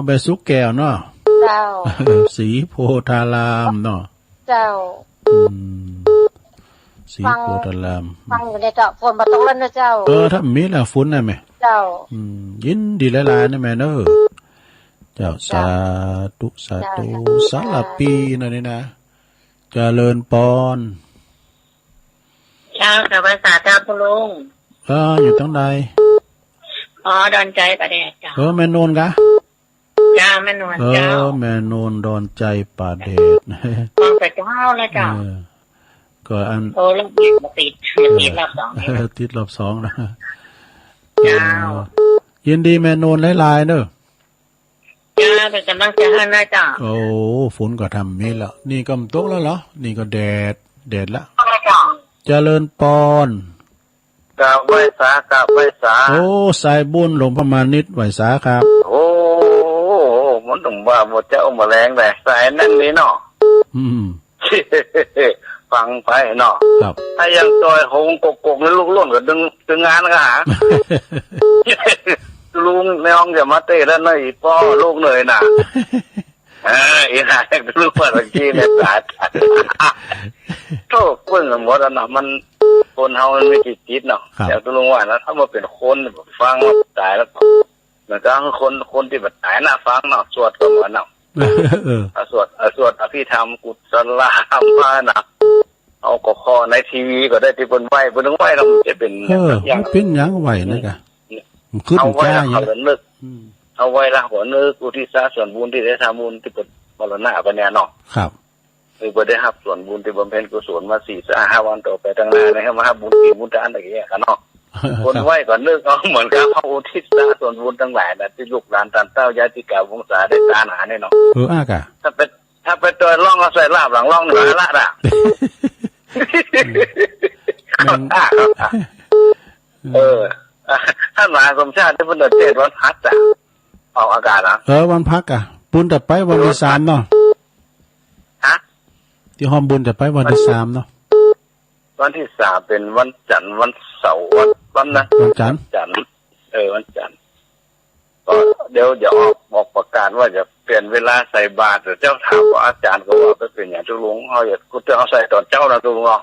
แม่สุขแก้วเนาะ เจ้า ศรีโพธารามเนาะ เจ้า อืม ศรีโพธาราม ฟัง ฟังอยู่เนี่ยเจ้า ฝนบ่ตกแล้วเนอะเจ้า เออ ถ้ามีแล้วฝนน่ะแม่ เจ้า อืม ยินดีหลายๆ นะแม่เนอะ เจ้า เจ้า สาธุ สาธุ เจ้า สาธุ สาระปีนะนี่นะ เจริญปอน เจ้า กราบไหว้สาเจ้าคุณลุง เออ อยู่ตังใด อ๋อ ดอนใจ๋ป่าแดดเจ้า เออ แม่นวลกะ เจ้า แม่นวล เออ เจ้า แม่นวล ดอนใจ๋ป่าแดด ฟังแต่เช้าแล้วเจ้า เออ ก็อัน โอ้ รถติด ติด เออ ติดรอบสองนี่ เออ ติดรอบสองนะ เจ้า เออ ยินดีแม่นวลหลายๆ เนอะ เจ้า เป๋นก๋ำลังใจ๋หื้อนะเจ้า โอ้ ฝนก็ถ้ามีแล้ว นี่ก็บ่ตกแล้วเหรอ นี่ก็แดด แดดละ เจ้า เจริญปอน กราบไหว้สา กราบไหว้สา โอ้ สายบุญหลวงพ่อมานิด ไหว้สาครับ โอ้ มันต้องว่าบ่เจ๊าบ่แลงแหละ สายนั้นนี่เนาะ อืม ฟังไปเนาะ ครับ ถ้ายังจอยหงกกๆ นี่ลูกหล่นก็ดึง ดึงงานก็หา ลุงน้องจะมาเตะแล้วนะ อีป้อลูกเหน่อยน่ะ เออ อีหาลูกว่าเมื่อกี้เนี่ยตาย โธ่ เปิ้นกันหมดแล้วเนาะ มัน คนเฮามันมีจิตๆ เนาะ ครับ แต่ตุ๊ลุงว่านะ ถ้าบ่เป๋นคนฟังต๋ายแล้ว มันก็คือคน คนตี้บ่ต๋ายน่าฟังเนาะ สวดก็เหมือนเนาะ เออ อ่ะ สวด อ่ะ สวดอภิธรรมกุศลธรรมมานะ เอา เอาก็ข้อในทีวีก็ได้ตี้เปิ้นไหว้ เปิ้นต้องไหว้แล้วมันจะเป๋น เออ อย่าง มันเป๋นหยังไหว้นะ อืม กะ อืม มันขึ้น เอาไหว้แล้ว จ๋า เขาระลึก อืม เอาไหว้แล้วเขาระลึกอุทิศส่วนบุญตี้ได้ทำบุญตี้เปิ้นมรณะไปเนี่ยเนาะ ครับ คือเปิ้นได้ฮับส่วนบุญตี้บำเพ็ญกุศลมาสี่ห้าวันต่อไปตางหน้าเนี่ย มาฮับบุญศีลบุญตานอะไรอย่างเงี้ยกันเนาะ คนไหว้ก็นึกเอาเหมือนกับเขาอุทิศส่วนบุญตังหลายนะ ตี้ลูกหลานต้านเต้าญาติกาวงศาได้ตานหาเนี่ยเนาะ เออ อ้ากะ ถ้าเป๋น ถ้าเป๋นตวยร่องก็ใส่ลาบหลังร่องหนึ่งละละ แม่น เออ ต้านมหาสมชาติตี้เปิ้นเตศน์วันพฤหัสอะ ออกอากาศเหรอ เออ วันพฤหัสอะ บุญต่อไปวันตี้สามเนาะ ฮะ ตี้ฮ่อมบุญต่อไปวันตี้สามเนาะ วันตี้สามเป๋นวันจันทร์ วันเสาร์ วัน วันนะ วันจันทร์ วันจันทร์ เออ วันจันทร์ ก็เดี๋ยวจะออก ออกประกาศว่าจะเปลี่ยนเวลาใส่บาตร แต่เจ้าถามว่าอาจารย์ก็ว่าไปเป๋นหยัง ตุ๊ลุง เฮาอยาก กูจะเอาใส่ต๋อนเจ๊านะตุ๊ลุงเนาะ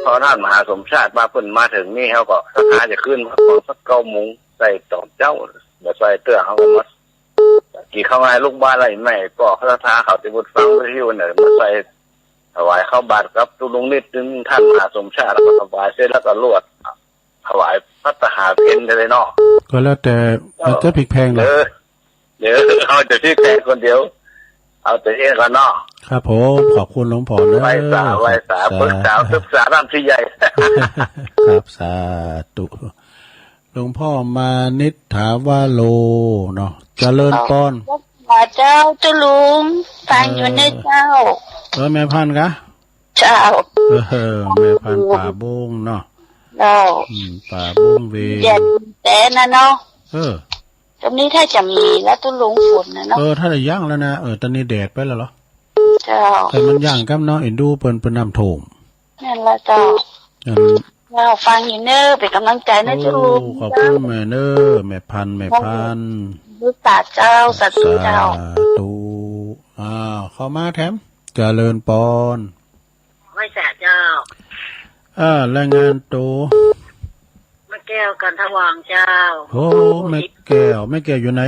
เพราะต้านมหาสมชาติมา เปิ้นมาเถิงนี่ เฮาก็ศรัทธาจะขึ้นมาต๋อนสักเก้าโมง ใส่ต๋อนเจ๊า บ่ใส่เตื้อ เฮาก็มา กี่เข้ามาลูกบ้านอะไรใหม่ ก็ศรัทธาเขาตี้เปิ้นฟังวิทยุเนี่ย มาใส่ถวายข้าวบาตรกับตุ๊ลุงนิดนึง ต้านมหาสมชาติ แล้วก็ถวายเสร็จแล้วก็ลวด ถวายภัตตาหารเพลเลยเนาะ ก็แล้วแต่ เออ มันจะพลิกแพลงเหรอ เออ เดี๋ยวเอาแต่ตี้แพงคนเดียว เอาแต่เองก่อนเนาะ ครับผม ขอบคุณหลวงพ่อเนอะ ไหว้สา ไหว้สา สา ปรึกษา ศึกษาด้านที่ใหญ่ ครับ สาธุ หลวงพ่อมานิษฐาวโรเนาะ เจริญปอน มาเจ้าตุ๊ลุง ฟังอยู่ในเจ้า เออ แม่พันธุ์กะ เจ้า เออ แม่พันธุ์ป่าบงเนาะ เจ้า อืม ป่าบงเวง เย็นแต่นะเนาะ เออ ต๋อนนี้ถ้าจะมีแล้วตุ๊ลุง ฝนนะเนาะ เออ ถ้าจะยั้งแล้วนะ เออ ต๋อนนี้แดดไปแล้วเหรอ เจ้า แต่มันยั้งกำเนาะ เอ็นดูเปิ้น เปิ้นน้ำท่วม นั่นละเจ้า อัน เจ้า ฟังอยู่เน้อ เป๋นก๋ำลังใจ๋เน้อ โอ้ ตุ๊ลุง ขอบคุณแม่เน้อ แม่พันธุ์ แม่พันธุ์ สาธุเจ้า สาธุเจ้า สาธุ อ้าว เข้ามาแถม เจริญปอน ไหว้สาเจ้า อ่า รายงานตั๋ว แม่แก้ว กันทะวังเจ้า โอ้ แม่แก้ว แม่แก้วอยู่ไหน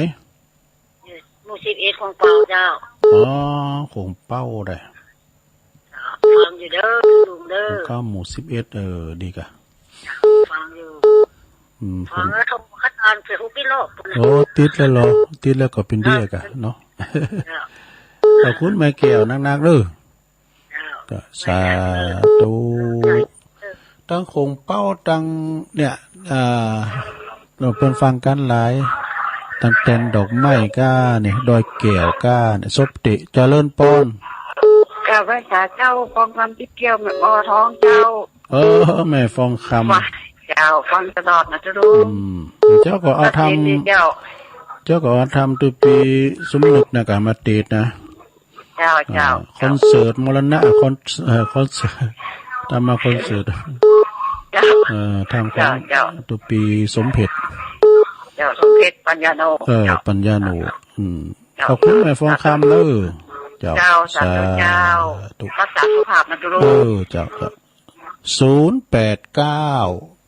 หมู่สิบเอ็ด ของเปาเจ้า อ๋อ ของเปาได้ ฟังอยู่เด้อลุงเด้อ ก็หมู่สิบเอ็ด เออ ดีกะ ฟังอยู่ อืม ฟังแล้วเขาคัดอ่านเสียงฮู้กี่รอบนะ โอ้ ติดแล้วเหรอ ติดแล้วก็เป๋นเดี้ยกะเนาะ เจ้า ขอบคุณแม่แก้วนักๆ เด้อ เจ้า ก็สาธุ ตึงของเปาตึงเนี่ย อ่า เปิ้นฟังกั๋นหลาย ตึงแตนดอกไม้ก้าเนี่ย ดอยแก้วก้าเนี่ย สบเตะ เจริญปอน กราบไหว้สาเจ้า ฟองคำติ๊กเกี้ยว แม่บ่อทองเจ้า เออ แม่ฟองคำ ว่าเจ้า ฟังตลอดนะเจ้าลุง อืม เจ้าก็เอาธรรม เจ้า เจ้าก็เอาธรรมตุ๊ปี๋สมนึกนะ กะมาเตศน์นะ เจ้า เอ่อ เจ้า คอนเสิร์ตมรณะ คอน เอ่อ คอนเสิร์ต ธรรมะคอนเสิร์ต เจ้า เอ่อ ธรรมของ เจ้า เจ้า ตุ๊ปี๋สมเพ็ญ เจ้า สมเพ็ญ ปัญญาโน เออ เจ้า ปัญญาโน อืม เจ้า ขอบคุณแม่ฟองคำเน้อ เจ้า เจ้า สาธุ สาธุ เจ้า สาธุ รักษาสุขภาพนะเจ้าลุง เออ เจ้า เจ้า ศูนย์แปดเก้า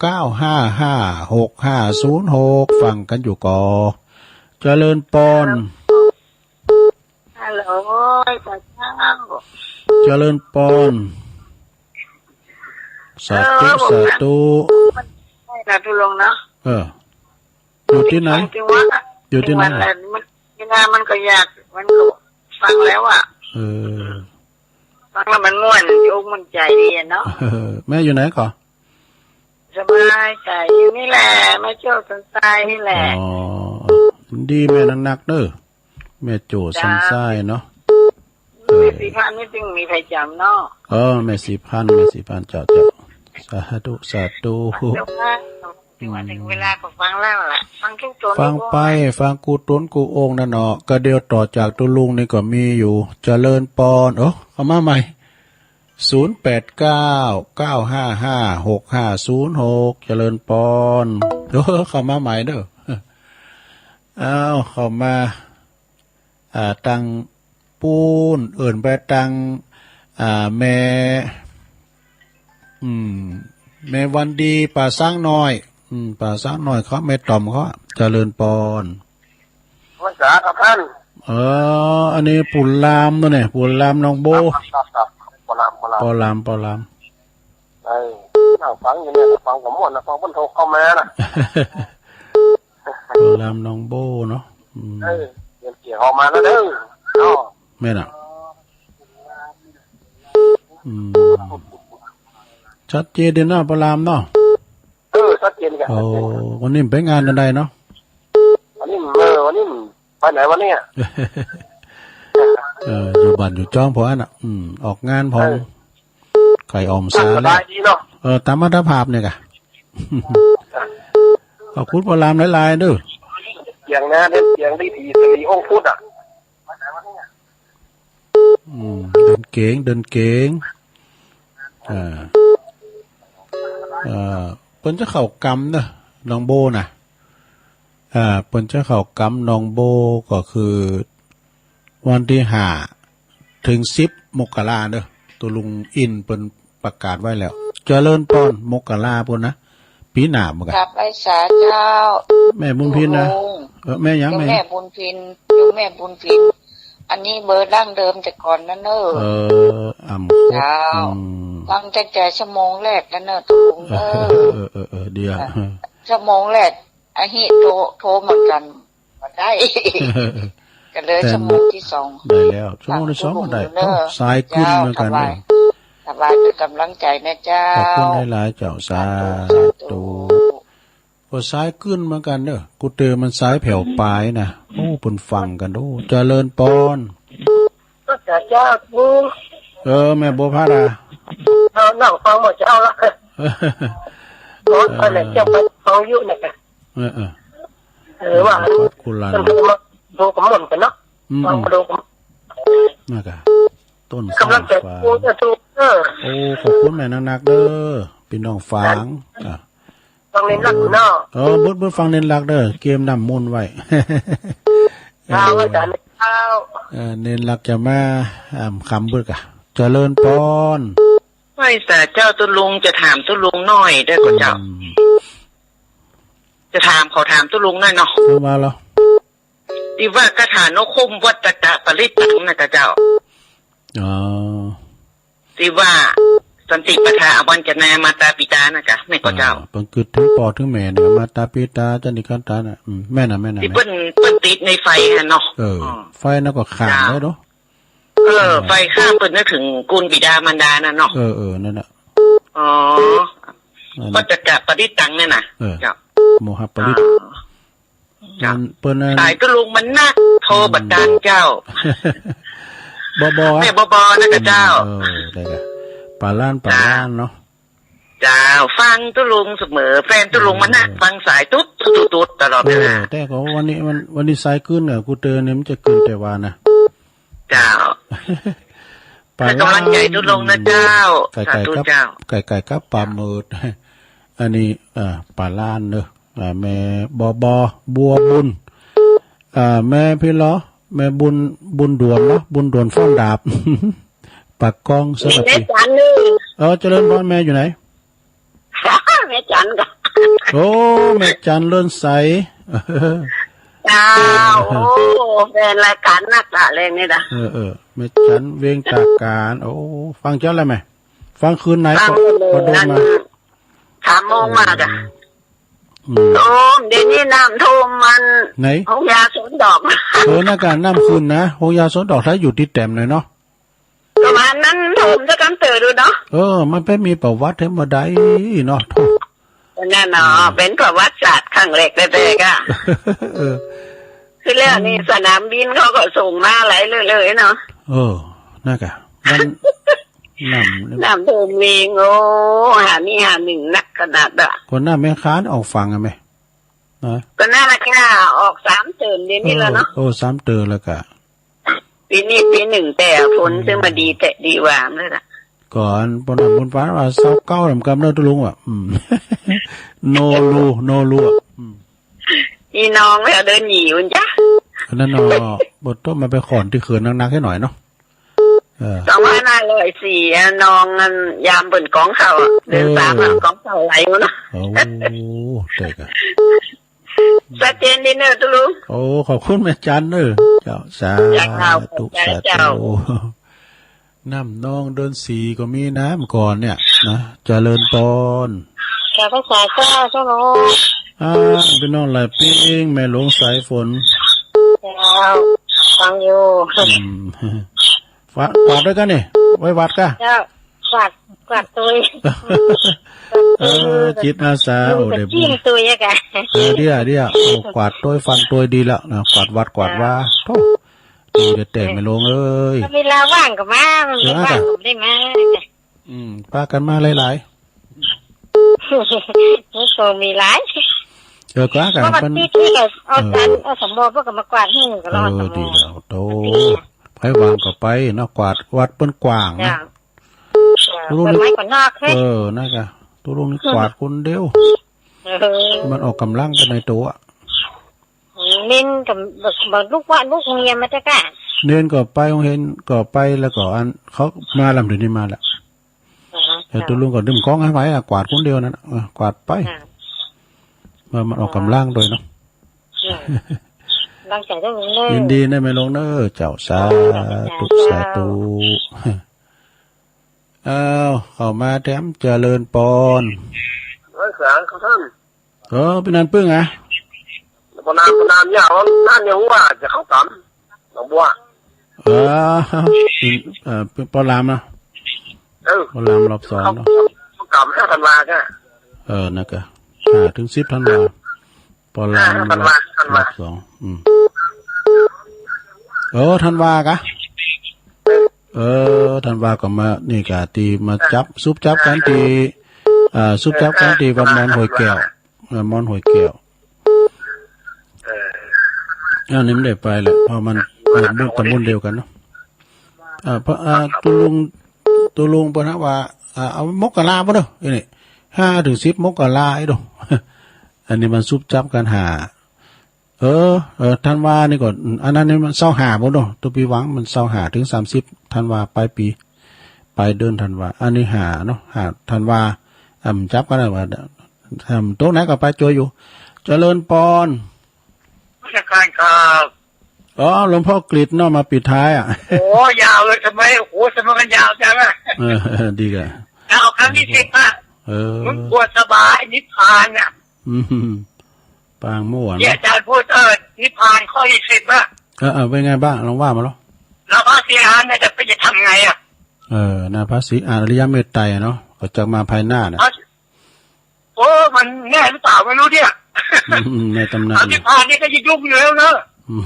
เก้าห้าห้า หกห้าศูนย์หก ฟังกั๋นอยู่ก่อ เจริญปอน ฮัลโหล เจ้า เจริญปอน สาธุ เออ สาธุ ใช่นะเจ้าลุงเนาะ เออ อยู่ตี้ไหน ฟังจังหวะ อยู่ตี้ไหน จังหวะอะไร มัน เวลามันก็ยาก มันก็ฟังแล้วอะ เออ ฟังแล้วมันม่วน อกม่วนใจ๋ดีอะเนาะ เออ แม่อยู่ไหนก่อ สบายใจ๋อยู่นี่แหละ แม่โจ้สันทรายนี่แหละ อ๋อ ดีแม่นักๆ เน้อ แม่โจ้สันทรายเนาะ แม่ศรีพันธุ์นี่จึงมีใผจ๋ำเนาะ เออ แม่ศรีพันธุ์ แม่ศรีพันธุ์ เจ้า เจ้า สาธุ สาธุ เจ้าค่ะ ถึงวันถึงเวลาก็ฟังแล้วแหละ ฟังทุกต๋น ฟังไป ทุกองค์ ฟังกู้ต๋นกู้องค์นั่นเนาะ ก็เดี๋ยวต่อจากตุ๊ลุงนี่ก็มีอยู่ เจริญปอน โอ้ เข้ามาใหม่ ศูนย์แปดเก้า เก้าห้าห้า หกห้าศูนย์หก เจริญปอน โอ้ เข้ามาใหม่เน้อ อ้าว เข้ามา อ่า ตังปู๊น เอิ้นไปตัง อ่า แม่ อืม แม่วันดี ป่าซ้างน้อย อืม ป่าซ้างน้อยเขา แม่ต่อมเขา เจริญปอน ภาษาครับท่าน เออ อันนี้ปู่ลามเนาะเนี่ย ปู่ลามหนองโบ ครับ ครับ ครับ ครับ ปู่ลาม ปู่ ปอลาม ปอลาม เออ นั่งฟังอยู่เนี่ย ฟังก็ม่วนนะ ฟังเปิ้นโทรเข้ามานะ ปอลามหนองโบ้เนาะ อืม เออ เดี๋ยวเสียงออกมาแล้วเด้อ เนาะ แม่นอะ อืม ชัดเจนดีเนาะ ปอลามเนาะ เออ ชัดเจนกัน โอ้ วันนี้ไปงานอันใดเนาะ วันนี้ เออ วันนี้ไปไหนวันนี้อะ เออ อยู่บ้านอยู่จ้องพออันน่ะ อืม ออกงานพอ เออ ไก่อ่อมสา สบายดีเนาะ เออ ต๋ามอัตภาพเนี่ยกะ ขอบคุณปอลามหลายๆ เด้อ เสียงนะ เสียงดีๆ สตรีองค์พุทธอะ อืม เดินเก๋ง เดินเก๋ง อ่า อ่า เปิ้นจะเข้ากำเนาะ หนองโบ้น่ะ อ่า เปิ้นจะเข้ากำหนองโบ้ก็คือ วันตี้ห้าเถิงสิบมกราเนาะ ตุ๊ลุงอินเปิ้นประกาศไว้แล้ว เจริญปอน มกราปู้นนะ ปี๋หน้าเหมือนกั๋น กราบไหว้สาเจ้า แม่บุญพินนะ ตุ๊ลุง เออ แม่หยัง แม่หยัง แม่บุญพิน โยมแม่บุญพิน อันนี้เบอร์ดั้งเดิมแต่ก่อนนะเน่อ เออ อ่ำ เจ้า อืม ฟังตั้งแต่ชั่วโมงแรกแล้วเน่อตุ๊ลุงเน่อ เออ เออ เออ เออ เดี๋ยว อ่ะ ชั่วโมงแรก อะฮิ โทร โทรเหมือนกั๋น บ่ได้ ก็เลย แต่ ชั่วโมงตี้สอง ได้แล้ว ชั่วโมงตี้สองก็ได้ เนาะ สายกึ๊นเหมือนกั๋น เจ้า ถวาย เออ ถวายเป๋นก๋ำลังใจ๋นะเจ้า ขอบคุณหลายๆ เจ้า สาธุ สาธุ สาธุ ก็สายกึ๊นเหมือนกั๋นเนาะ กูเตอมันสายแผ่วป๋ายนะ โอ้ เปิ้นฟังกั๋น โอ้ เจริญปอน ก็เจ้า เออ แม่บัวผัดอะ เอา นั่งฟังหมดเจ้าละ โอ้ เออ อะไรเจ้า ไปฟังอยู่เนี่ย เออ เออ เออ ว่า ขอบคุณหลาย มันโทรมา โทรกำมวลกั๋นเนาะ อืม ฟังมาดูกำ นั่นกะ ต้น ก๋ำลังใจ๋ สร้างฟ้า โอ้ จะถูก เออ โอ้ ขอบคุณแม่นักๆ เด้อ ปี้น้องฝาง อ่ะ ฟังเน้นหลักเนาะ เออ เบิ่ง เบิ่งฟังเน้นหลักเด้อ เกียมน้ำมนต์ไว้ เจ้า อาจ๋ารย์เจ้า เออ เน้นหลักจะมา อ่า คำเบิ่งกะ เจริญปอน ไหว้สาเจ้าตุ๊ลุง จะถามตุ๊ลุงหน่อยได้ก่อเจ้า อืม จะถาม ขอถามตุ๊ลุงหน่อยเนาะ เอามาแล้ว ตี้ว่าคาถานุคุมวัตตะกะปริตตังนะก่อเจ้า อ๋อ ตี้ว่าสันติปทาอวัญจนามาตาปิตานะก่อ แม่นก่อเจ้า อ่า เปิ้นกึ๊ดเถิงป้อเถิงแม่เนี่ย มาตาปิตาจาติกันดารน่ะ อืม แม่นน่ะ แม่นน่ะ ตี้เปิ้น เปิ้นติดในไฟหั่นเนาะ เออ อืม ไฟนั่นก็ฆ่าได้เนาะ เออ ไฟฆ่าเปิ้นนึกเถิงกุลบิดามารดานั่นเนาะ เออ เออ นั่นน่ะ อ๋อ นั่นน่ะ วัตตะกะปริตตังเนี่ยนะ เออ เจ้า โมหะปริต อ๋อ เจ้า เปิ้น เปิ้นนั่น สายตุ๊ลุงมันนัก โทรบ่ตันเจ้า บอบอ แม่บอบอนะก่อเจ้า เออ ได้ละ ปาล้าน ปาล้านเนาะ เจ้า ฟังตุ๊ลุงเสมอ แฟนตุ๊ลุงมันนัก เออ ฟังสายตุ๊ดตุ๊ดตุ๊ดตุ๊ดตลอดเวลา เออ แต่ก็วันนี้มัน วันนี้สายกึ๊นอะ กูเตอเนี่ยมันจะกึ๊นแต่วานะ เจ้า ปาล้าน ให้ก๋ำลังใจ๋ตุ๊ลุงนะเจ้า ไก่ไก่ สาธุ กับ เจ้า ไก่ไก่กับป๋าหมืด อันนี้ เอ่อ ปาล้านเนาะ อ่า แม่บอบอ บัวบุญ อ่า แม่พี่ล้อ แม่บุญ บุญด่วนเนาะ บุญด่วนฟ้อนดาบ ปากกองสระพี แม่จันนี่ เออ เจริญปอน แม่อยู่ไหน แม่จันก่อ โอ้ แม่จันเลิศใส เจ้า โอ้ แฟนรายก๋านนักละแลงนี่นะ เออ เออ แม่จันเวียงตากาน โอ้ ฟังเจ้าแล้วไหม ฟังคืนไหน ฟัง ก็ ก็โดนมา สามโมงมาก่อ อืม โอ้ เดี๋ยวนี้น้ำท่วมมัน ไหน โฮงยาสวนดอก เออ นั่นก่อ น้ำขึ้นนะ โฮงยาสวนดอก ถ้าอยู่ตี้แต้มหน่อยเนาะ ประมาณนั้น ผมจะกำเตือนดูเนาะ เออ มันเป๋นมีประวัติเถิงบ่าใดเนาะ นั่นเนาะ อืม เป๋นประวัติศาสตร์ครั้งแรกแต๊ๆ ก่อ เออ คือแล้วนี่ อืม สนามบินเขาก็ส่งมาหลายเลยๆ เนาะ เออ นั่นก่อ มัน น้ำ น้ำท่วมเวียง โอ้ หานี่หานึ่งนักขนาดอะ คนน้ำแม่ค้าออกฝั่งอะแม่ นะ ก็นั่นแหละค่ะ ออกสามเติ่นเดี๋ยวนี้แล้วเนาะ เออ เออ สามเติ่นแล้วก่อ ปี๋นี้ปี๋นึ่งแต่ฝน อืม ซึ่งมาดีแต๊ดีหวามเลยล่ะ ก่อนปนบุญฟ้าว่าซาวเก้าลำกำเนิดตุ๊ลุงอ่ะ อืม โนรู โนรูอ่ะ อืม อีน้องแล้วเดินหนีมันจ้ะ อันนั้นเนาะ บ่ต้องมาไปขอนตี้เขินนักๆ ให้หน่อยเนาะ เออ สองพันห้าร้อยสี่อะ น้องอันยามเปิ้นกองข้าวอะ เดือนสามอะ เออ กองข้าวไหลหมดเนาะ โอ้ เตะกะ ชัดเจนดีเนอะตุ๊ลุง โอ้ ขอบคุณแม่จันเนอะ เจ้า สาธุ เจ้า สาธุ เจ้า สาธุ น้ำนองเดือนสี่ก็มีนะ เมื่อก่อนเนี่ยนะ เจริญปอน เจ้า ภาษาเจ้า เจ้าหลวง อ่า พี่น้องหลายปิ้ง แม่หลวงสายฝน เจ้า ฟังอยู่ อืม ฝาก กวาดด้วยกันนี่ ไว้หวัดกะ เจ้า กวาด กวาดตวย เออ จิตอาสา โอ้ ได้บุญ จิ้มตวยอะกะ เออ เดี๋ยว เดี๋ยว โอ้ กวาดตวย ฟังตวยดีแล้วนะ กวาดวัด กวาดวา เจ้า โธ่ ดีแต๊ๆ แม่หลวงเอ้ย เวลาว่างก็มา มัน เออ ว่างก็ได้มา อืม ปากั๋นมาหลายๆ มันก็มีหลาย เออ ก็อากั๋น เพราะว่า มัน ตี้ ตี้ก็เอา เออ จัน เอาสมอ เปิ้นก็มากวาดหื้อก็รอด เออ สมอ ดีแล้ว โธ่ ตี้ ใผว่างก็ไปเนาะ กวาดวัดเปิ้นกว้างนะ เจ้า เจ้า ตุ๊ลุง เปิ้นไม้ก็นอกเฮ้ย เออ นั่นกะ ตุ๊ลุงนี่ อืม กวาดคนเดียว เออ มันออกก๋ำลังไปในตั๋ว เณรก็บ่ บ่ลุกวัดลุกโฮงเฮียนมาเต๊อะกะ เณรก็ไปโฮงเฮียนก็ไป แล้วก็อันเขามาลำเดี๋ยวนี้มาแล้ว อ๋อ แต่ตุ๊ลุงก็ดึงของให้ไหวอะ กวาดคนเดียวนั่นน่ะ เออ กวาดไป ค่ะ ว่ามันออกก๋ำลังตวยเนาะ อืม กำลังใจ๋ตุ๊ลุงเน่อ ยินดีนะแม่หลวงเน่อ เจ้า สาธุ เจ้า สาธุ อ้าว เข้ามาแถม เจริญปอน เอ้ย สางเขาท่าน เออ เป๋นอันปึ้งอะ ปอนาม ปอนามยาว นั่นเนี่ยว่าจะเข้าต๋าม หนองบัว เออ เป๋น เออ เป๋นปอนามเนาะ เออ ปอนามรอบสองเนาะ เข้าต๋ามห้าธันวาจ้ะ เออ นั่นกะ ห้าถึงสิบธันวา ปอนาม ห้าธันวา รอบ ธันวา รอบสอง อืม เออ ธันวากะ เออ ธันวาก็มา นี่กะ ตี้มาจับ สุบจับกั๋นตี้ อ่า สุบจับกั๋นตี้วัดมอนห้วยแก้ว เออ มอนห้วยแก้ว เออ อันนี้มันได้ไปแหละ เพราะมัน เออ บุญ ต๋ำบลเดียวกั๋นเนาะ อ่า เพราะ อ่า ตุ๊ลุง ตุ๊ลุงเปิ้นว่า อ่า เอามกราบ่เนาะ ไอ้นี่ ห้าถึงสิบมกราไอ้ดู อันนี้มันสุบจับกั๋นห้า เออ เออ ธันวานี่ก็ อันนั้นนี่มันซาวห้าบ่เนาะ ตุ๊ปีหวังมันซาวห้าถึงสามสิบธันวา ปลายปี๋ ปลายเดือนธันวา อันนี้ห้าเนาะ ห้าธันวา อ่า มันจับกั๋นแล้วว่า ถ้ามันตรงไหนก็ไปจวยอยู่ เจริญปอน นมัสก๋านครับ อ๋อ หลวงพ่อกฤษเนาะ มาปิดท้ายอะ โอ้ ยาวเลย ทำไม โอ้โห ทำไมมันยาวจังอะ เออ ดีกะ เอาครั้งที่สิบอะ เออ มึงควรสบาย นิพพานอะ อืม ปางม่วน เนี่ย อาจ๋ารย์พูด เออ นิพพานข้อที่สิบอะ เออ เออ เป๋นไงบ้าง ลองว่ามาเนาะ แล้วพระศรีอานเนี่ยจะไป จะทำไงอะ เออ นะ พระศรีอาน อริยเมตไตรยเนาะ ก็จะมาภายหน้าน่ะ พระ โอ้ มันแน่หรือเปล่าไม่รู้เนี่ย อืม ในตำนาน นิพพานนี่ก็จะยุ่งอยู่แล้วเนอะ อืม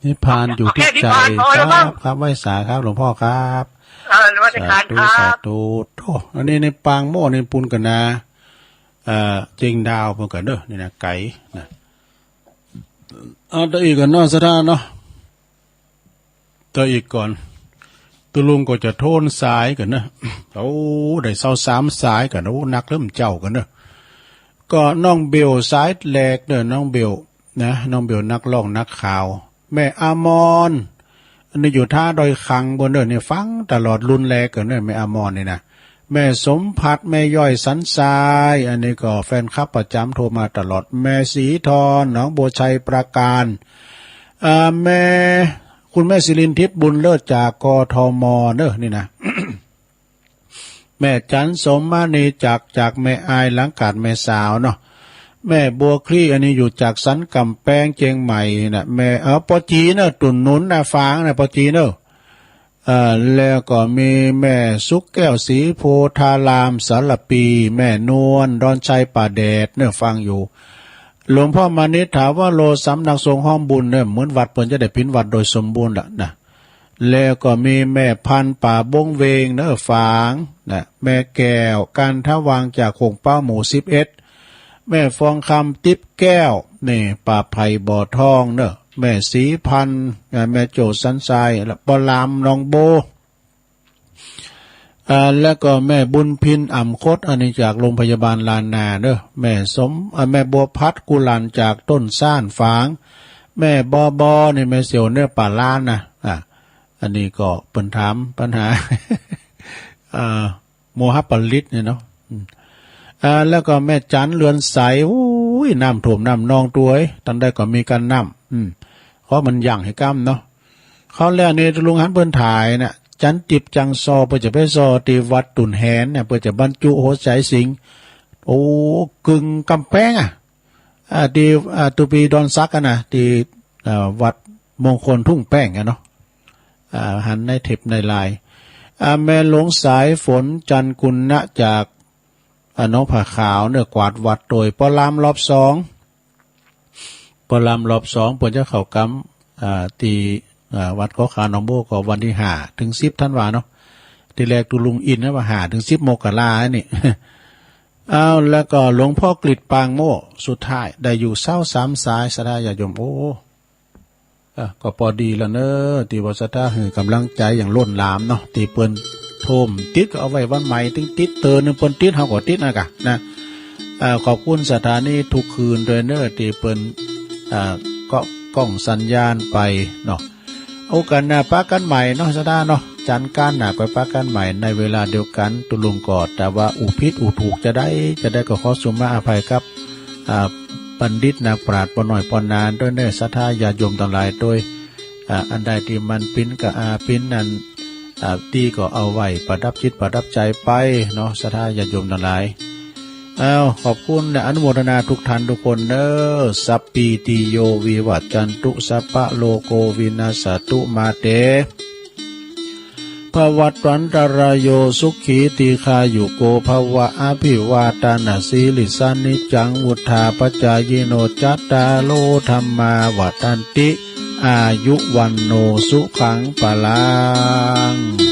นิพพานอยู่ตี้ใจ๋ แค่นิพพานพอแล้วมั้ง ครับ ครับ ไหว้สาครับ หลวงพ่อครับ เออ นมัสก๋านครับ สาธุ สาธุ โธ่ อันนี้ในปางโม่ในปุณกนา เอ่อ เจียงดาวเปิ้นกั๋นเด้อ นี่นะ ไก๋นะ เอาต่ออีกก่อนเนาะ ศรัทธาเนาะ ต่ออีกก่อน ตุ๊ลุงก็จะโทนสายกั๋นนะ โอ้ ได้ซาวสามสายกั๋น โอ้ นักเริ่มเจ้ากั๋นเนอะ ก็น้องเบลสายแรกเนอะ น้องเบลนะ น้องเบลนักร้องนักข่าว แม่อมร อันนี้อยู่ท่าดอยคังปู๊นเนอะ นี่ฟังตลอดรุ่นแรกกั๋นเนอะ แม่อมรนี่นะ แม่สมภัทร แม่ย้อยสันทราย อันนี้ก็แฟนคลับประจ๋ำโทรมาตลอด แม่ศรีทร หนองบัวไชย ปราการ อ่า แม่ คุณแม่สิรินทิพย์ บุญเลิศ จาก กทม เนอะ นี่นะ แม่จันทร์สมมณี จาก จากแม่อาย หลังกาดแม่สาวเนาะ แม่บัวคลี่ อันนี้อยู่จากสันก๋ำแปง เจียงใหม่นะ แม่ เออ ปอจีเนอะ ตุ่นหนุนนะ ฝางนะ ปอจีเนอะ เอ่อ แล้วก็มีแม่สุขแก้ว ศรีโพธาราม สารภี แม่นวล ดอนชัย ป่าแดด เนี่ยฟังอยู่ หลวงพ่อมานิษฐาวโร สำนักสงฆ์ฮ้อมบุญเนี่ย เหมือนวัดเปิ้นจะได้เป๋นวัดโดยสมบูรณ์ละนะ แล้วก็มีแม่พันธุ์ ป่าบงเวง เนอะ ฝางนะ แม่แก้ว กันทวัง จากโข่งเป๊า หมู่สิบเอ็ด แม่ฟองคำ ติ๊บแก้ว นี่ ป่าไผ่บ่อทองเนอะ แม่ศรีพันธุ์ อ่า แม่โจ้ สันทราย และปอลาม หนองโบ อ่า แล้วก็แม่บุญพิน อ่ำคด อันนี้จากโรงพยาบาลล้านนาเนอะ แม่สม อ่า แม่บัวพัด กุหลาบ จากต้นซ่าน ฝาง แม่บอบอ นี่แม่เสี่ยวเนอะ ป่าล้านนะ อ่า อันนี้ก็เปิ้นถามปัญหา อ่า โมหะปริตเนี่ยเนาะ อืม อ่า แล้วก็แม่จันทร์ เรือนใส อุ้ย น้ำท่วมน้ำนองตวย ตังใดก็มีกั๋นน้ำ อืม เพราะมันหยั่งหื้อก้ำเนาะ คราวแล้วนี่ตุ๊ลุงหันเปิ้นถ่ายน่ะ จันทร์ติ๊บจังส่อ เปิ้นจะไปส่อตี้วัดตุ่นแหนน่ะ เปิ้นจะบรรจุหัวใจ๋สิงห์ โอ้ กึ่งก๋ำแปงอะ อ่า ตี้ อ่า ตุ๊ปีดอนสักอะนะ ตี้ อ่า วัดมงคลทุ่งแป้งอะเนาะ อ่า หันในเทปในไลน์ อ่า แม่หลวงสายฝน จันทร์กุณะ จาก อ่า หนองผาขาวเนี่ย กวาดวัดโตย ปอลามรอบสอง ปอลามรอบสอง เปิ้นจะเข้ากรรม อ่า ตี้ อ่า วัดขอขาวหนองโบ้ ก็วันตี้ห้าเถิงสิบธันวาเนาะ ตี้แรกตุ๊ลุงอินนะว่าห้าเถิงสิบมกรานี่ อ้าว แล้วก็หลวงพ่อกฤษปางโม่ สุดท้ายได้อยู่เซาสามสาย ศรัทธาญาติโยม โอ้ เออ ก็ปอดีแล้วเนาะ ตี้ว่าศรัทธาหื้อก๋ำลังใจ๋อย่างล้นหลามเนาะ ตี้เปิ้นโทรมติดก็เอาไว้วันใหม่เถิงติด เตื้อนึ่งเปิ้นติด เฮาก็ติดนะกะนะ เอ่อ ขอบคุณสถานีทุกคืนโตยเนาะ ตี้เปิ้น เอ่อ ก็ก้องสัญญาณไปเนาะ โอกาสหน้าปะกั๋นใหม่เนาะ ศรัทธาเนาะ จันทร์อังคารหน้าก็ปะกั๋นใหม่ในเวลาเดียวกั๋น ตุ๊ลุงก็ ถ้าว่าอู้ผิดอู้ถูกจาใด จาใดก็ขอสุมาอภัยกับ อ่า บัณฑิตนักปราชญ์ป้อน้อยป้อนาโตยเนาะ ศรัทธาญาติโยมตังหลายโตย อ่า อันใดตี้มันปิ้นก็ อ่า ปิ้นอัน อ่า ตี้ก็เอาไว้ประดับจิตประดับใจ๋ไปเนาะ ศรัทธาญาติโยมตังหลาย อ้าว ขอบคุณและอนุโมทนาทุกท่านทุกคนเนาะ สัพพีติโยวิวัจจันตุ สัพพะโรโควินัสสตุ มาเต ภวัตวันตรายโย สุขีทีฆายุโกภวะ อภิวาทานะสีลิสสะ นิจจังวุฑฒาปจายิโน จัตตาโรธัมมาวัฑฒันติ อายุวัณโณสุขังพลัง